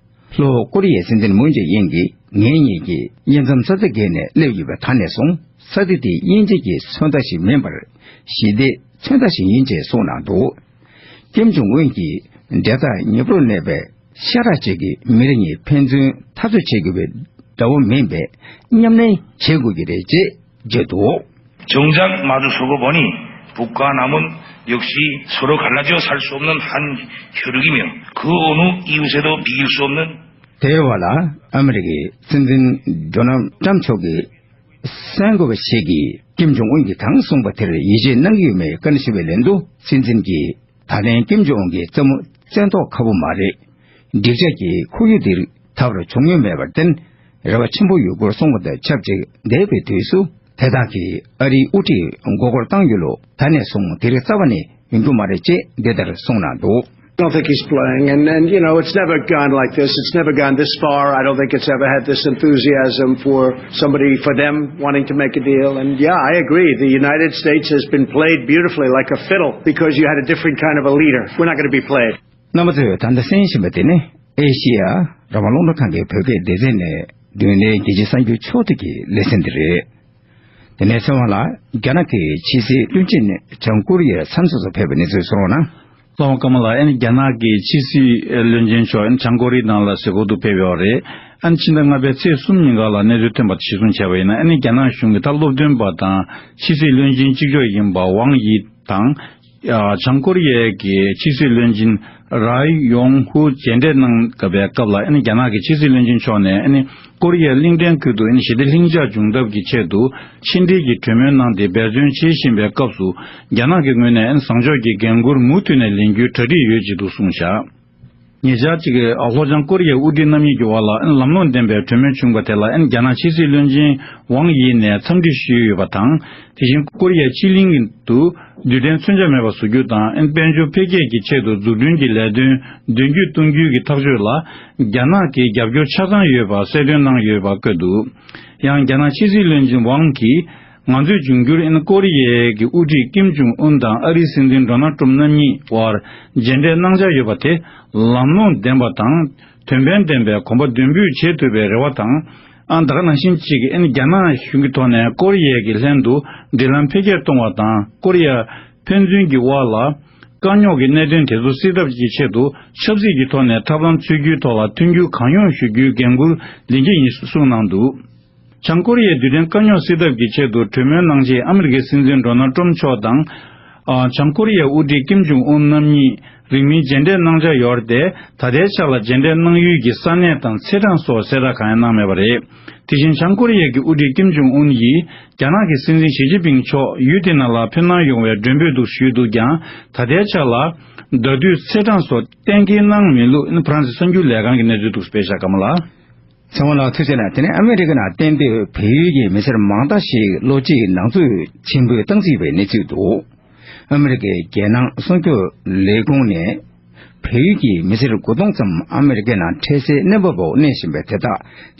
ལྷོ་ཀོ་རི་ཡའི་སྲིད་འཛིན་མུན་ཇེ་ཨིན་གྱིས་ངེད་གཉིས་ཀྱིས་དབྱེ་མཚམས་ས་སྟེང་བརྒལ་ནས་སླེབས་ཡོད་པའི་ད་ནས་བཟུང་ས་སྟེང་དེ་དབྱེ་འབྱེད་ཀྱི་མཚོན་རྟགས་ཤིག་མིན་པར་ཞི་བདེའི་མཚོན་རྟགས་ཤིག་ཡིན་ཅེས་གསུངས་གནང་འདུག་ཀིམ་ཇོང་ཨུན་གྱིས་འབྲེལ་ཐག་ཉེ་པོར་གནས་པའི་ཤ་ཁྲག་གཅིག་གི་མི་རེ་གཉིས་ཕན་ཚུན་འཐབ་རྩོད་བྱེད་དགོས་པའི་དགྲ་བོ་མིན་པས་མཉམ་ལེན་བྱེད་དགོས་ཀྱི་རེད་ཅེས་བརྗོད་འདུག 정작 마주서고 보니 북과 남은 역시 서로 갈라져 살 수 없는 한 혈육이며 그 어느 이웃에도 비길 수 없는 དེའི་བར་ལ་ཨ་མི་རི་ཀའི་སྲིད་འཛིན་ཌོ་ནལ་ཊམ་མཆོག་གིས་གསན་དགོས་པ་ཞིག་གིས་ཀིམ་ཇོང་ཨུན་གྱིས་གང་གསུངས་པ་དེར་ཡིད་ཆེས་གནང་གི་ཡོད་མེད་བཀའ་འདྲི་ཞུས་པའི་ལན་དུ། སྲིད་འཛིན་གྱིས་ད་ལན་ཀིམ་ཇོང་ཨུན་གྱི་རྩེད་མོ་རྩེ་མདོག་ཁ་པོ་མ་རེད། འགྲིག་འཇགས་ཀྱི་ཁོར་ཡུག་འདིར་ད་བར་བྱུང་མྱོང་མེད་པར་བརྟེན། རེ་བ་ཆེན་པོ་ཡོད་སྐོར་གསུངས་པ་དང་ཆབས་ཅིག་འདས་པའི་དུས་སུ་དེ་དག་གིས་ཨ་རིའི་དབུ་ཁྲིད་མགོ་སྐོར་བཏང་ཡོད་ལུགས་ད་ནས་བཟུང་དེ་རིགས་རྩ་བ་ནས་ཡོང་རྒྱུ་མ་རེད་ཅེས་འདི་ལྟར་གསུངས་གནང་འདུག I don't think he's playing, and, and you know, it's never gone like this. It's never gone this far. I don't think it's ever had this enthusiasm for somebody, for them wanting to make a deal. And yeah, I agree. The United States has been played beautifully like a fiddle because you had a different kind of a leader. We're not going to be played. རྣམ་པ་ཚོས་ད་ལྟ་གསན་བཞིན་པ་དེ་ནི་ཨེ་ཤེ་ཡ་རང་དབང་རླུང་འཕྲིན་ཁང་གི་བོད་སྐད་སྡེ་ཚན་ནས་ མདུན་ནས་རྒྱལ་སྤྱིའི་གསར་འགྱུར་ཕྱོགས་བསྡུས་ཀྱི་ལེ་ཚན་འདི་རེད། དེ་ནས་ཚེ་དབང་ལགས། རྒྱ་ནག་གི་ཕྱི་སྲིད་བློན་ཆེན་བྱང་ཀོ་རི་ཡར་འཚམས་འདྲི་སོགས་ཕེབས་པའི་གནས་ཚུལ་གསུང་རོགས་གནང་། ལྷག་པར་སྐར་མ་ལགས། ཨ་ནི་རྒྱ་ནག་གི་ཕྱི་སྲིད་བློན་ཆེན་མཆོག་ཨ་ནི་བྱང་ཀོ་རི་ཡའི་ནང་ལ་གཟིགས་སྐོར་དུ་ཕེབས་ཡོད་རེད། ཨ་ནི་ཕྱི་ཟླ་ལྔ་པའི་ཚེས་གསུམ་ཉིན་ཀ་ལ་གནས་ཚུལ་ཐོན་པ་དེ་གཞིར་བཟུང་བྱས་པ་ཡིན་ན། ཨ་ནི་རྒྱ་ནག་གཞུང་གི་ད་སློབ་སྟོན་པ་དང་ཕྱི་སྲིད་བློན་ཆེན་གཅིག་ལྕོགས་ཡིན་པ་ཝང་དབྱི་དང་། ཨ། བྱང་ཀོ་རི་ཡའི་གི་ཕྱི་སྲིད་བློན་ཆེན་རའི་ཡོང་ཧུ་མཇལ་འཕྲད་གནང་བའི་སྐབས་ལ། ཨ་ནི་རྒྱ་ནག་གི་ཕྱི་སྲིད་བློན་ཆེན་མཆོག་ནས་ཨ་ནི་ཀོ་རི་ཡའི་གླིང་ཕྲན་ཁུལ་དུ་ཨ་ནི་ཞི་བདེ་ལྷིང་འཇགས་འབྱུང་ཐབས་ཀྱི་ཆེད་དུ་ཕྱི་འབྲེལ་གྱི་གྲོས་མོལ་གནང་སྟེ་འབད་བརྩོན་བྱེད་བཞིན་པའི་སྐབས་སུ། རྒྱ་ནག་གི་ངོས་ནས་ཨ་ནི་བཟང་ཕྱོགས་ཀྱི་འགན་འཁུར་མུ་མཐུད་ནས་ལེན་རྒྱུའི་གྲ་སྒྲིག་ཡོད་ཅེས་འདུག་གསུངས་བཞག། ཉེ་ཆར་གཅིག་གི་ལྷོ་བྱང་ཀོ་རི་ཡའི་དབུ་ཁྲིད་རྣམ་གཉིས་ཀྱི་དབར་ལ་ལམ་ལྷོང་ལྡན་པའི་གྲོས་མོལ་བྱུང་བ་དེ་ལ་རྒྱ་ནག་ཕྱི་སྲིད་བློན་ཆེན་ཝང་དབྱི་ནས་འཚམས་འདྲི་ཞུས་ཡོད་པ་དང་། དེ་བཞིན་ཀོ་རི་ཡའི་ཕྱེད་གླིང་དུ་རྡུལ་ཕྲན་མཚོན་ཆ་མེད་པར་བཟོ་རྒྱུ་དང་། དཔལ་འབྱོར་འཕེལ་རྒྱས་ཀྱི་ཆེད་དུ་འཛུགས་སྐྲུན་གྱི་ལས་དོན་མདུན་སྐྱོད་གཏོང་རྒྱུའི་ཐག་གཅོད་ལ་རྒྱ་ནག་གིས་རྒྱབ་སྐྱོར་ཆ་ཚང་ཡོད་པ་གསལ་སྟོན་གནང་ཡོད་པ་བཀོད་འདུག། ཡང་རྒྱ་ནག་ཕྱི་སྲིད་བློན་ཆེན་ཝང་གིས། ང་ཚོས་འབྱུང་འགྱུར་ཨིན་ཀོ་རི་ཡའི་གི་དབུ་ཁྲིད་ཀིམ་ཇུང་ཨུན་དང་ཨ་རིའི་སྲིད་འཛིན་ཌོ་ནལ་ཏྲམ་རྣམ་གཉིས་དབར་མཇལ་འཕྲད་གནང་འཆར་ཡོད་པ་དེ་ལམ་ལྷོང་ལྡན་པ་དང་། དོན་ཕན་ལྡན་པའི་གོམ་པ་མདུན་སྤོས་བྱེད་ཐུབ་པའི་རེ་བ་དང་། ཨ། ད་ག་ནང་བཞིན་གཅིག་ཨིན་རྒྱ་ནག་གཞུང་གི་ཐོག་ནས་ཀོ་རི་ཡའི་གི་ལྷན་དུ་འབྲེལ་ལམ་འཕེལ་རྒྱས་གཏོང་བ་དང་། ཀོ་རི་ཡ་ཕན་ཚུན་གྱི་དབར་ལ་དཀའ་རྙོག་གི་གནད་དོན་དེ་ཚོ་སེལ་ཐབས་ཀྱི་ཆེད་དུ་ཆབ་སྲིད་ཀྱི་ཐོག་ནས་ཐབས་ལམ་འཚོལ་རྒྱུའི་ཐོག་ལ་མཐུན་འགྱུར་གང་ཡོང་ཞུ་རྒྱུའི་འགན་འཁུར་ལེན་གྱི་ཡིན་གསུངས་གནང་འདུག། བྱང་ཀོ་རི་ཡའི་རྡུལ་ཕྲན་དཀའ་རྙོག་སེལ་ཐབས་ཀྱི་ཆེད་དུ་གྲོས་མོལ་གནང་ཆེད་ཨ་མི་རི་ཀའི་སྲིད་འཛིན་ཌོ་ནལ་ཏྲམ་མཆོག་དང་། ཨ། བྱང་ཀོ་རི་ཡའི་དབུ་ཁྲིད་ཀིམ་ཇུང་ཨུན་རྣམ་གཉིས་རིང་མིན་མཇལ་འཕྲད་གནང་འཆར་ཡོད་རེད་དེ། ད་ལྟའི་ཆ་ལ་མཇལ་འཕྲད་གནང་ཡུལ་གྱི་ས་གནས་དང་ཚེས་གྲངས་སོགས་གསལ་བསྒྲགས་གང་ཡང་གནང་མེད་པ་རེད། དེ་བཞིན་བྱང་ཀོ་རི་ཡའི་དབུ་ཁྲིད་ཀིམ་ཇུང་ཨུན་ཡིས་རྒྱ་ནག་གི་སྲིད་འཛིན་ཞི་ཅིན་ཕིང་མཆོག་ཡུལ་དེ་ནང་ལ་ཕེབས་གནང་ཡོང་བའི་མགྲོན་འབོད་འདུག་ཞུས་འདུག་ཀྱང་། ད་ལྟའི་ཆ་ལ་ཟླ་དུས་ཚེས་གྲངས་སོགས་གཏན་འཁེལ་གནང་མེད་ལུགས་ཕ་རན་སི་གསར་འགྱུར་ལས་ཁང་གི་གནས་ཚུལ་འདུག་སྤེལ་བཞག་གམ་ལ། ཚེ་དབང་ལགས་ཐུགས་རྗེ་གནང་། དེ་ནས་ཨ་མི་རི་ཀ་ནང་གཏན་སྡོད་བལ་ཡུལ་གྱི་མི་སེར་མང་དག་ཞིག་ལོ་གཅིག་ནང་འཛུལ་ཆེན་པོའི་སྟངས་འཛིན་པའི་གནས་ཚུལ་འདུག། ཨ་མི་རི་ཀའི་རྒྱལ་ནང་སྲུང་སྐྱོབ་ལས་ཁུངས་ནས་བལ་ཡུལ་གྱི་མི་སེར་དགུ་སྟོང་ཙམ་ཨ་མི་རི་ཀའི་ནང་འཕྲལ་སེལ་གནས་བབ་འོག་གནས་བཞིན་པའི་དེ་དག་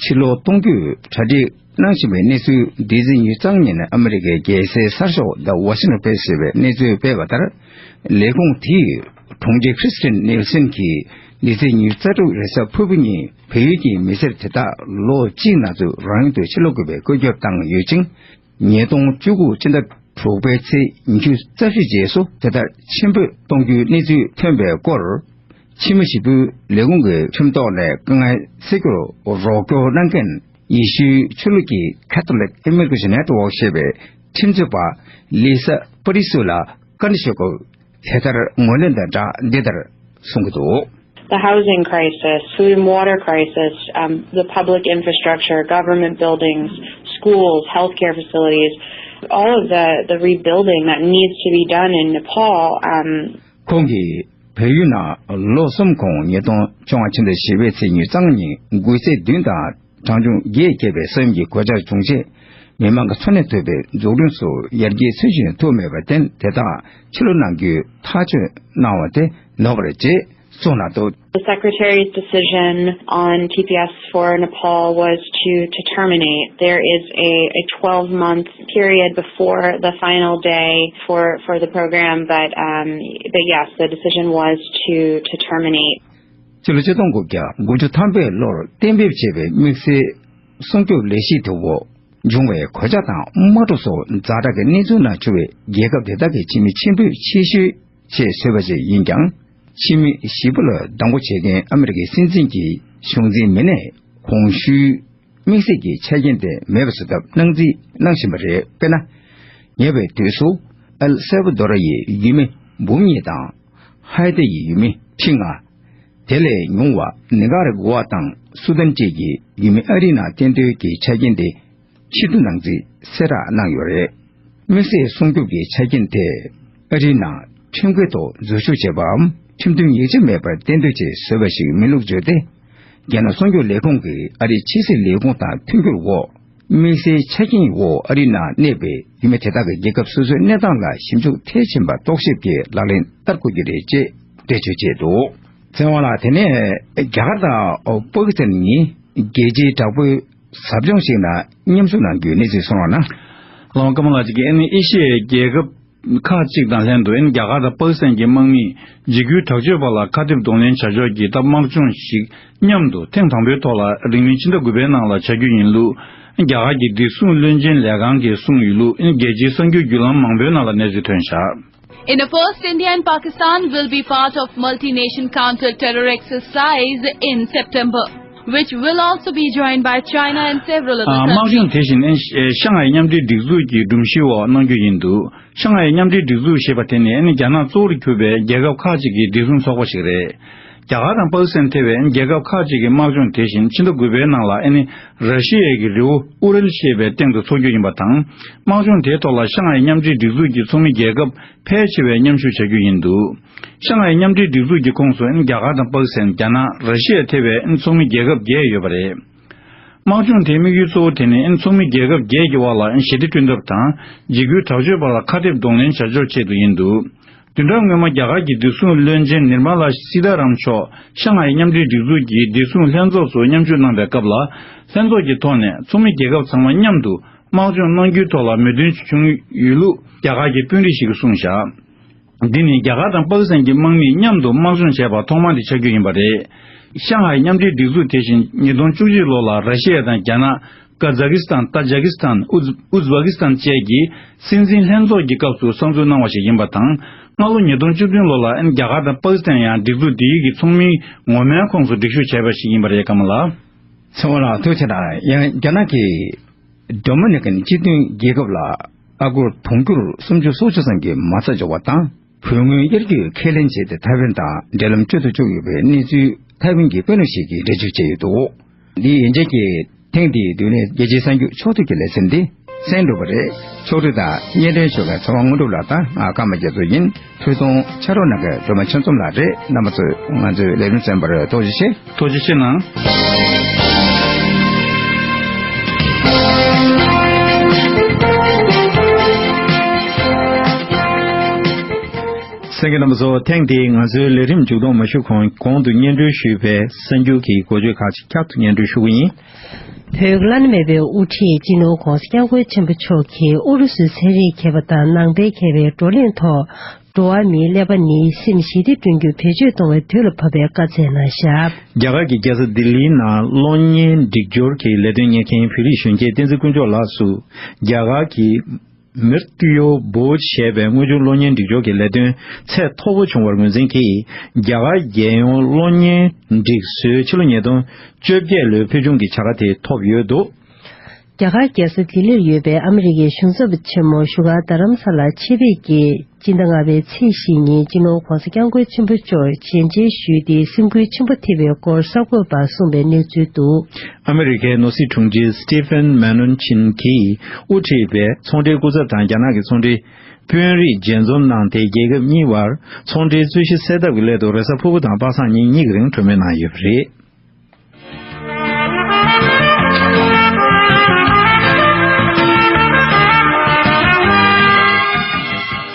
ཕྱིར་ལོག་གཏོང་རྒྱུའི་གྲ་སྒྲིག་གནང་བཞིན་པའི་གནས་ཚུལ་འདི་ཚེས་ཉེར་གཉིས་ཉིན་ཨ་མི་རི་ཀའི་རྒྱལ་སའི་གསར་ཤོག་The Washington Post ཞེས་པའི་གནས་ཚུལ་སྤེལ་བ་ལྟར། ལས་ཁུངས་དེའི་དྲུང་ཆེ་ཁྲི་སི་ཊིན་ནེལ་སན་གྱིས་འདི་ཚེས་ཉེར་དྲུག་རེས་གཟའ་ཕུར་བུ་ཉིན་བལ་ཡུལ་གྱི་མི་སེར་དེ་དག་ལོ་གཅིག་ནང་ཚུད་རང་ཡུལ་དུ་ཕྱིར་ལོག་དགོས་པའི་བཀོད་ཁྱབ་བཏང་ཡོད་ཅིང་། ཉིས་སྟོང་བཅུ་དགུ་ཕྱི་ཟླ་དྲུག་པའི་ཚེས་ཉི་ཤུ་རྩ་བཞི་རྗེས་སུ་དེ་ལྟར་ཕྱིར་འབུད་གཏོང་རྒྱུའི་གནས་ཚུལ་ཐོན་པའི་སྐོར། ཕྱི་མི་ཞི་བདེའི་ལས་ཁུངས་ཀྱི་ཁྲིམས་ཐོག་ནས་དཀའ་ངལ་སེལ་རྒྱུར་རོགས་སྐྱོར་གནང་མཁན་ཡེ་ཤུའི་ཆོས་ལུགས་ཀྱི་Catholic Immigration Network ཞེས་པའི་ཁྲིམས་རྩོད་པ་ལི་ས་པ་རི་སུ་ལ་བཀའ་འདྲི་ཞུ་སྐབས། དེ་ལྟར་ངོས་ལེན་དང་སྦྲགས་འདི་ལྟར་གསུང་གི་འདུག། The housing crisis, food and water crisis, um, the public infrastructure, government buildings, schools, healthcare facilities, all of the, the rebuilding that needs to be done in Nepal, um, ཁོང་གིས་བལ་ཡུལ་ནང་ལོ་གསུམ་གོང་ཉིས་སྟོང་བཅོ་ལྔ་ཕྱི་ཟླ་བཞི་པའི་ཚེས་ཉེར་གཉིས་ཉིན་འགུལ་ཚད་བདུན་དང་གྲངས་ཆུང་བརྒྱད་བརྒྱབ་པའི་ས་ཡོམ་གྱི་གོད་ཆག་བྱུང་རྗེས། མི་མང་གི་འཚོ་གནས་ཐུབ་པའི་འཛུགས་སྐྲུན་སོགས་ཡར་རྒྱས་ཚུལ་བཞིན་ཐུབ་མེད་པར་བརྟེན། དེ་དག་ཕྱིར་ལོག་གནང་རྒྱུའི་ཐག་གཅོད་གནང་བ་དེ་ནོར་བ་རེད་ཅེས་གསུངས་གནང་འདུག། The Secretary's decision on T P S for Nepal was to, to terminate. There is a, a twelve month period before the final day for, for the program, but, um, but yes, the decision was to, to terminate. ཕྱི་ལོ་ཆིག་སྟོང་དགུ་བརྒྱ་དགུ་བཅུ་ཐམ་པའི་ལོར་གཏན་འབེབས་བྱས་པའི་དམིགས་བསལ་སྲུང་སྐྱོབ་ལས་གཞི་དེ་འོག་བྱུང་བའི་གོད་ཆག་དང་དམག་འཁྲུག་སོགས་ཛ་དྲག་གི་གནས་ཚུལ་ནང་གྱུར་བའི་རྒྱལ་ཁབ་དེ་དག་གི་ཕྱི་མི་ཕྱིར་འབུད་ཆེ་ཤོས་ཆེད་བཟོས་པ་ཞིག་ཡིན་ཀྱང་། ཕྱི་མི་ཞིབ་པ་ལ་སྡང་པོ་བྱེད་མཁན་ཨ་མི་རི་ཀའི་སྲིད་འཛིན་གྱི་གཞུང་འཛིན་མི་སྣས་གོང་ཞུས་དམིགས་བསལ་གྱི་ཆ་རྐྱེན་དེ་མེད་པ་བཟོ་ཐབས་སྣང་རྩིས་གནང་བཞིན་པ་རེད། དཔེར་ན། ཉེ་བའི་དུས་སུ་ཨེལ་སེ་བ་དོ་ར་ཡི་ཡུལ་མི་འབུམ་གཉིས་དང་། ཧའི་ཏི་ཡི་ཡུལ་མི་ཁྲི་ལྔ། དེ་ལས་ཉུང་བ་ནི་ཀ་ར་གུ་ཝ་དང་སུ་དན་བཅས་ཀྱི་ཡུལ་མི་ཨ་རིའི་ནང་གཏན་སྡོད་ཀྱི་ཆ་རྐྱེན་དེ་ཕྱིར་བསྡུ་གནང་རྩིས་གསལ་བསྒྲགས་གནང་ཡོད་རེད། དམིགས་བསལ་སྲུང་སྐྱོབ་ཀྱི་ཆ་རྐྱེན་དེ་ཨ་རིའི་ནང་ཁྲིམས་འགལ་ཐོག་འཛུལ་ཞུགས་བྱས་པའམ་ཁྲིམས་མཐུན་ཡིག་ཆ་མེད་པར་གཏན་སྡོད་ཅིག་བཟོས་པ་ཞིག་མིན་ལུགས་བརྗོད་དེ། རྒྱལ་ནང་སྲུང་སྐྱོབ་ལས་ཁུངས་ཀྱིས་ཨ་རིའི་ཕྱི་སྲིད་ལས་ཁུངས་དང་མཐུན་འགྱུར་འོག་དམིགས་བསལ་ཆ་རྐྱེན་འོག་ཨ་རིའི་ནང་གནས་པའི་ཡུལ་མི་དེ་དག་གི་རྒྱལ་ཁབ་སོ་སོའི་གནས་སྟངས་ལ་ཞིབ་འཇུག་མཐིལ་ཕྱིན་པ་རྟོག་ཞིབ་ཀྱིས་ལག་ལེན་བསྟར་དགོས་ཀྱི་རེད་ཅེས་འགྲེལ་བརྗོད་བྱས་འདུག། ཚེ་དབང་ལགས། དེ་ནས་རྒྱ་གར་དང་པ་ཀི་སི་ཐན་གཉིས་རྒྱལ་སྤྱིའི་དྲག་པོའི་ཟབ་སྦྱོང་ཞིག་ནང་མཉམ་ཞུགས་གནང་རྒྱུའི་གནས་ཚུལ་གསུངས་རོགས་གནང་། ལགས་སོ། ཀརྨ་ལགས། ཅིག་ཨ་ནི་ཨེ་ཤི་ཡའི་རྒྱལ་ཁབ་ ཁག་ཅིག་དང་ལྷན་དུ་ཨ་ནི་རྒྱ་གར་དང་པ་ཀི་སི་ཐན་གྱི་དམག་མིས་འཇིགས་སྐུལ་དྲག་སྤྱོད་པ་ལ་ཁ་གཏད་གདོང་ལེན་བྱ་ཕྱོགས་ཀྱི་ད་དམག་སྦྱོང་ཞིག་མཉམ་དུ་ཐེངས་དང་པོའི་ཐོག་ལ་རིང་མིན་ཕྱི་ཟླ་དགུ་པའི་ནང་ལ་བྱ་རྒྱུ་ཡིན་ལུགས་རྒྱ་གར་གྱི་བདེ་སྲུང་བློན་ཆེན་ལས་ཁང་གིས་གསུངས་ཡོད་ལུགས་རྒྱལ་སྤྱིའི་གསར་འགྱུར་བརྒྱུད་ལམ་མང་པོའི་ནང་ལ་གནས་ཚུལ་ཐོན་བཞག In a first, India and Pakistan will be part of multi-nation counter-terror exercise in September, which will also be joined by China and several other དམག་countries. སྦྱོང་དེ་བཞིན་ཨེ་ཤང་ཧའེ་མཉམ་འབྲེལ་སྒྲིག་འཛུགས་ཀྱི་སྒྲོམ་གཞིའི་འོག་གནང་རྒྱུ་ཡིན་འདུག་ཤང་ཧའེ་མཉམ་འབྲེལ་སྒྲིག་འཛུགས་ཞེས་པ་དེ་ནི་ཨ་ནི་རྒྱ་ནག་གཙོ་བོར་གྱུར་པའི་རྒྱལ་ཁབ་ཁག་ཅིག་གི་བདེ་སྲུང་ཚོགས་པ་ཞིག་རེད། རྒྱ་གར་དང་པ་ཀི་སི་ཐན་ཐེ་བའི་རྒྱལ་ཁབ་ཁག་ཅིག་གི་དམག་སྦྱོང་དེ་བཞིན་ཕྱི་ཟླ་དགུ་པའི་ནང་ལ་ཨ་ནི་ར་ཤི་ཡའི་གི་རི་བོ་ཨུ་རལ་ཞེས་པའི་སྟེང་དུ་འཚོགས་རྒྱུ་ཡིན་པ་དང་། དམག་སྦྱོང་དེའི་ཐོག་ལ་ཤང་ཧའེ་མཉམ་འབྲེལ་སྒྲིག་འཛུགས་ཀྱི་ཚོགས་མི་རྒྱལ་ཁབ་ཕལ་ཆེ་བས་མཉམ་ཞུགས་བྱ་རྒྱུ་ཡིན་འདུག་ཤང་ཧའེ་མཉམ་འབྲེལ་སྒྲིག་འཛུགས་ཀྱི་ཁོངས་སུ་ཨ་ནི་རྒྱ་གར་དང་པ་ཀི་སི་ཐན། རྒྱ་ནག་ར་ཤི་ཡ་ཐེ་བའི་ཨ་ནི་ཚོགས་མི་རྒྱལ་ཁབ་བརྒྱད་ཡོད་པ་རེད། དམག་སྦྱོང་དེའི་དམིགས་ཡུལ་གཙོ་བོ་དེ་ནི་ཨ་ནི་ཚོགས་མི་རྒྱལ་ཁབ་བརྒྱད་ཀྱི་དབར་ལ་ཨ་ནི་ཞི་བདེ་བསྐྲུན་ཐབས་དང་འཇིགས་སྐུལ་དྲག་སྤྱོད་པ་ལ་ཁ་གཏད་གདོང་ལེན་བྱ་ཕྱོགས་ཆེད་དུ་ཡིན་འདུག་བདུན་ཕྲག་སྔོན་མ་རྒྱ་གར་གྱི་བདེ་སྲུང་བློན་ཆེན་ནིར་མ་ལ་སི་ཐ་རམ་མཆོག་ཤང་ཧའེ་མཉམ་འབྲེལ་སྒྲིག་འཛུགས་ཀྱི་བདེ་སྲུང་ལྷན་ཚོགས་སུ་མཉམ་ཞུགས་གནང་པའི་སྐབས་ལ། ལྷན་ཚོགས་ཀྱི་ཐོག་ནས་ཚོགས་མི་རྒྱལ་ཁབ་ཚང་མ་མཉམ་དུ་དམག་སྦྱོང་གནང་རྒྱུའི་ཐོག་ལ་མོས་མཐུན་བྱུང་ཡོད་ལུགས་རྒྱ་གར་གྱི་དཔོན་རིགས་ཤིག་གིས་གསུངས་བཞག་འདི་ནི་རྒྱ་གར་དང་པ་ཀི་སི་ཐན་གྱི་དམག་མིས་མཉམ་དུ་དམག་སྦྱོང་བྱས་པ་ཐོག་མ་དེ་ཆགས་རྒྱུ་ཡིན་པ་རེད། ཤང་ཧའེ་མཉམ་འབྲེལ་སྒྲིག་འཛུགས་དེ་བཞིན་ཉིས་སྟོང་བཅུ་གཅིག་ལོ་ལ་ར་ཤི་ཡ་དང་རྒྱ་ནག་ཀ་ཛ་ཀི་སི་ཐན། ཏ་ཇ་ཀི་སི་ཐན། ཨུཛ་ཨུཛ་བ་ཀི་སི་ཐན་བཅས་ཀྱི་སྲིད་འཛིན་ལྷན་ཚོགས་ཀྱི་སྐབས་སུ་གསར་འཛུགས་གནང་བ་ཞིག་ཡིན་པ་དང་། སྔ་ལོ་ཉིས་སྟོང་བཅུ་བདུན་ལོ་ལ་ཨ་ནི་རྒྱ་གར་དང་པ་ཀི་སི་ཐན་ཡང་སྒྲིག་འཛུགས་འདིའི་གི་ཚོགས་མིའི་ངོ་མའི་ཁོངས་སུ་སྒྲིག་ཞུགས་བྱས་པ་ཞིག་ཡིན་པ་རེད། ཀརྨ་ལགས། ཚེ་དབང་ལགས་ཐུགས་རྗེ་གནང་། ཡང་རྒྱ་ནག་གིས་ཌོ་མི་ནི་ཀན་སྤྱི་མཐུན་རྒྱལ་ཁབ་ལ་ཨ་སྒོར་དུང་ཕྱུར་སུམ་ཅུ་སོ་བཅུ་ཙམ་གྱི་མ་རྩ་འབྱོར་བ་དང་། བོད་དངུལ་གཡར་རྒྱུའི་ཁས་ལེན་བྱས་ཏེ་ཐའེ་ཝན་དང་འབྲེལ་ལམ་གཅོད་དུ་བཅུག་ཡོད་པའི་གནས་ཚུལ་ཐའེ་ཝན་གྱི་དཔོན་རིགས་ཤིག་གིས་འགྲེལ་བརྗོད་བྱས་ཡོད་འདུག་འདི་ཡན་ཆད་ཀྱིས་ཐེངས་འདིའི་མདུན་ལས་རྒྱལ་སྤྱིའི་གསར་འགྱུར་ཕྱོགས་བསྡུས་ཀྱི་ལེ་ཚན་འདི་གསན་གྲུབ་པ་རེད། ཕྱོགས་སྒྲིག་དང་སྙན་སྒྲོན་ཞུ་མཁན་ཚེ་དབང་དངོས་གྲུབ་ལགས་དང་ང་ཀརྨ་རྒྱ་མཚོ་ཡིན། ཐུགས་གཏོང་ཕྱག་རོགས་གནང་མཁན་སྒྲོལ་མ་ཆོས་འཛོམས་ལགས་རེད། རྣམ་པ་ཚོས་ང་ཚོའི་ལས་རིམ་གསན་པར་ཐུགས་རྗེ་ཆེ། ཐུགས་རྗེ་ཆེ་གནང་། གསན་མཁན་རྣམ་པ་ཚོ། ཐེངས་འདིའི་ང་ཚོའི་ལས་རིམ་མཇུག་སྡོམ་མ་ཞུ་གོང་གོང་དུ་སྙན་སྒྲོན་ཞུས་པའི་གསར་འགྱུར་གྱི་འགོ་བརྗོད་ཁག་ཅིག་བསྐྱར་དུ་སྙན་སྒྲོན་ཞུ་གི་ཡིན། བོད་བླ་ན་མེད་པའི་དབུ་ཁྲིད་སྤྱི་ནོར་༧གོང་ས་༧སྐྱབས་མགོན་ཆེན་པོ་མཆོག་གིས་ཨུ་རུ་སུའི་ཚན་རིག་མཁས་པ་དང་ནང་པའི་མཁས་པའི་བགྲོ་གླེང་ཐོག་འགྲོ་བ་མིའི་ཀླད་པ་ནི་སེམས་ཞི་བདེ་བསྐྲུན་རྒྱུར་བེད་སྤྱོད་གཏོང་བའི་དུས་ལ་བབ་པའི་བཀའ་སྩལ་གནང་བཞག་རྒྱ་གར་གྱི་རྒྱལ་ས་ལྡི་ལིའི་ནང་གློག་བརྙན་སྒྲིག་སྦྱོར་གྱི་ལས་དོན་གཉེར་མཁན་བོད་རིགས་གཞོན་སྐྱེས་བསྟན་འཛིན་དཀོན་མཆོག་ལགས་སུ། རྒྱ་གར་གྱི་མིར་ཏུ་ཡོ་བོ་ཞེས་པའི་དངོས་བྱུང་གློག་བརྙན་སྒྲིག་སྦྱོར་གྱི་ལས་དོན་ཚད་མཐོ་པོ་བྱུང་བར་ངོས་འཛིན་གྱིས། རྒྱ་གར་རྒྱལ་ཡོངས་གློག་བརྙན་སྒྲིག་སྲོལ་ཕྱི་ལོ་ཉིས་སྟོང་བཅོ་བརྒྱད་ལོའི་ཕུལ་བྱུང་གི་བྱ་དགའ་དེ་ཐོབ་ཡོད་འདུག་རྒྱ་གར་རྒྱལ་ས་ལྡི་ལིར་ཡོད་པའི་ཨ་མི་རི་ཀའི་གཞུང་ཚབ་ཆེན་མོ་བཞུགས་སྒར་རྡ་རམ་ས་ལར་ཆེད་ཕེབས་ཀྱིས། སྤྱི་ཟླ་ལྔ་པའི་ཚེས་བཞི་ཉིན་སྤྱི་ནོར་༧གོང་ས་༧སྐྱབས་མགོན་ཆེན་པོ་མཆོག་མཇལ་འཕྲད་ཞུས་ཏེ་སེམས་འགུལ་ཆེན་པོ་ཐེབས་པའི་སྐོར་གསར་འགོད་པར་གསུངས་པའི་གནས་ཚུལ་འདུག་ཨ་མི་རི་ཀའི་ནོར་སྲིད་དྲུང་ཆེ་སི་ཏི་ཕན་མེ་ནུན་ཆིན་གྱིས་དབུ་ཁྲིད་པའི་ཚོང་འབྲེལ་སྐུ་ཚབ་དང་རྒྱ་ནག་གི་ཚོང་འབྲེལ་དཔོན་རིགས་མཇལ་འཛོམས་གནང་སྟེ། རྒྱལ་ཁབ་གཉིས་བར་ཚོང་འབྲེལ་རྩོད་གཞི་སེལ་ཐབས་ཀྱི་སླད་དུ་རེས་གཟའ་ཕུར་བུ་དང་པ་སངས་ཉིན་གཉིས་ཀྱི་རིང་གྲོས་མོལ་གནང་ཡོད་པ་རེད།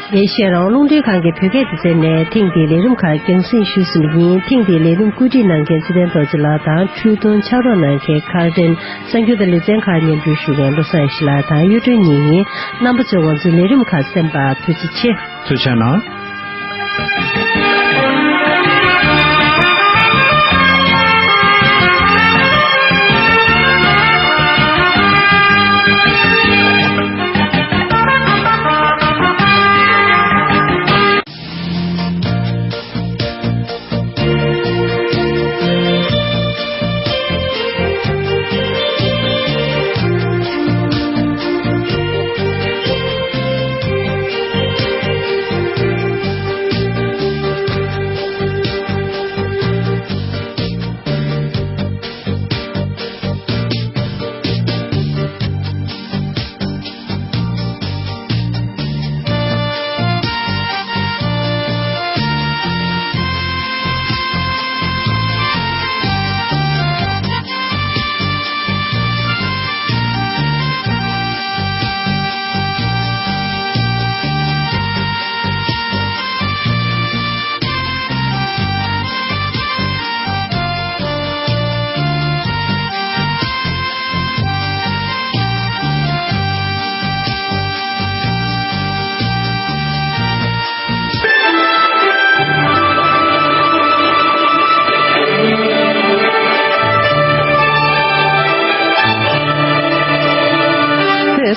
ཨེ་ཤེ་ཡ་རང་དབང་རླུང་འཕྲིན་ཁང་གི་བོད་སྐད་སྡེ་ཚན་ནས་ཐེངས་འདིའི་ལས་རིམ་ཁག་རྒྱང་སྲིང་ཞུས་ཟིན་པ་ཡིན། ཐེངས་འདིའི་ལས་རིམ་བཀོད་སྒྲིག་གནང་མཁན་ཚེ་བརྟན་རྡོ་རྗེ་ལགས་དང་འཕྲུལ་གཏོང་ཕྱག་རོགས་གནང་མཁན་ཁ་རན། གསར་འགྱུར་དང་ལེ་ཚན་ཁག་སྙན་སྒྲོན་ཞུ་མཁན་བློ་བཟང་ཡེ་ཤེས་ལགས་དང་གཡུ་སྒྲོན་གཉིས་ཡིན། རྣམ་པ་ཚོས་ང་ཚོའི་ལས་རིམ་ཁག་གསན་པར་ཐུགས་རྗེ་ཆེ། ཐུགས་རྗེ་གནང་།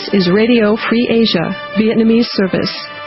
This is Radio Free Asia, Vietnamese service.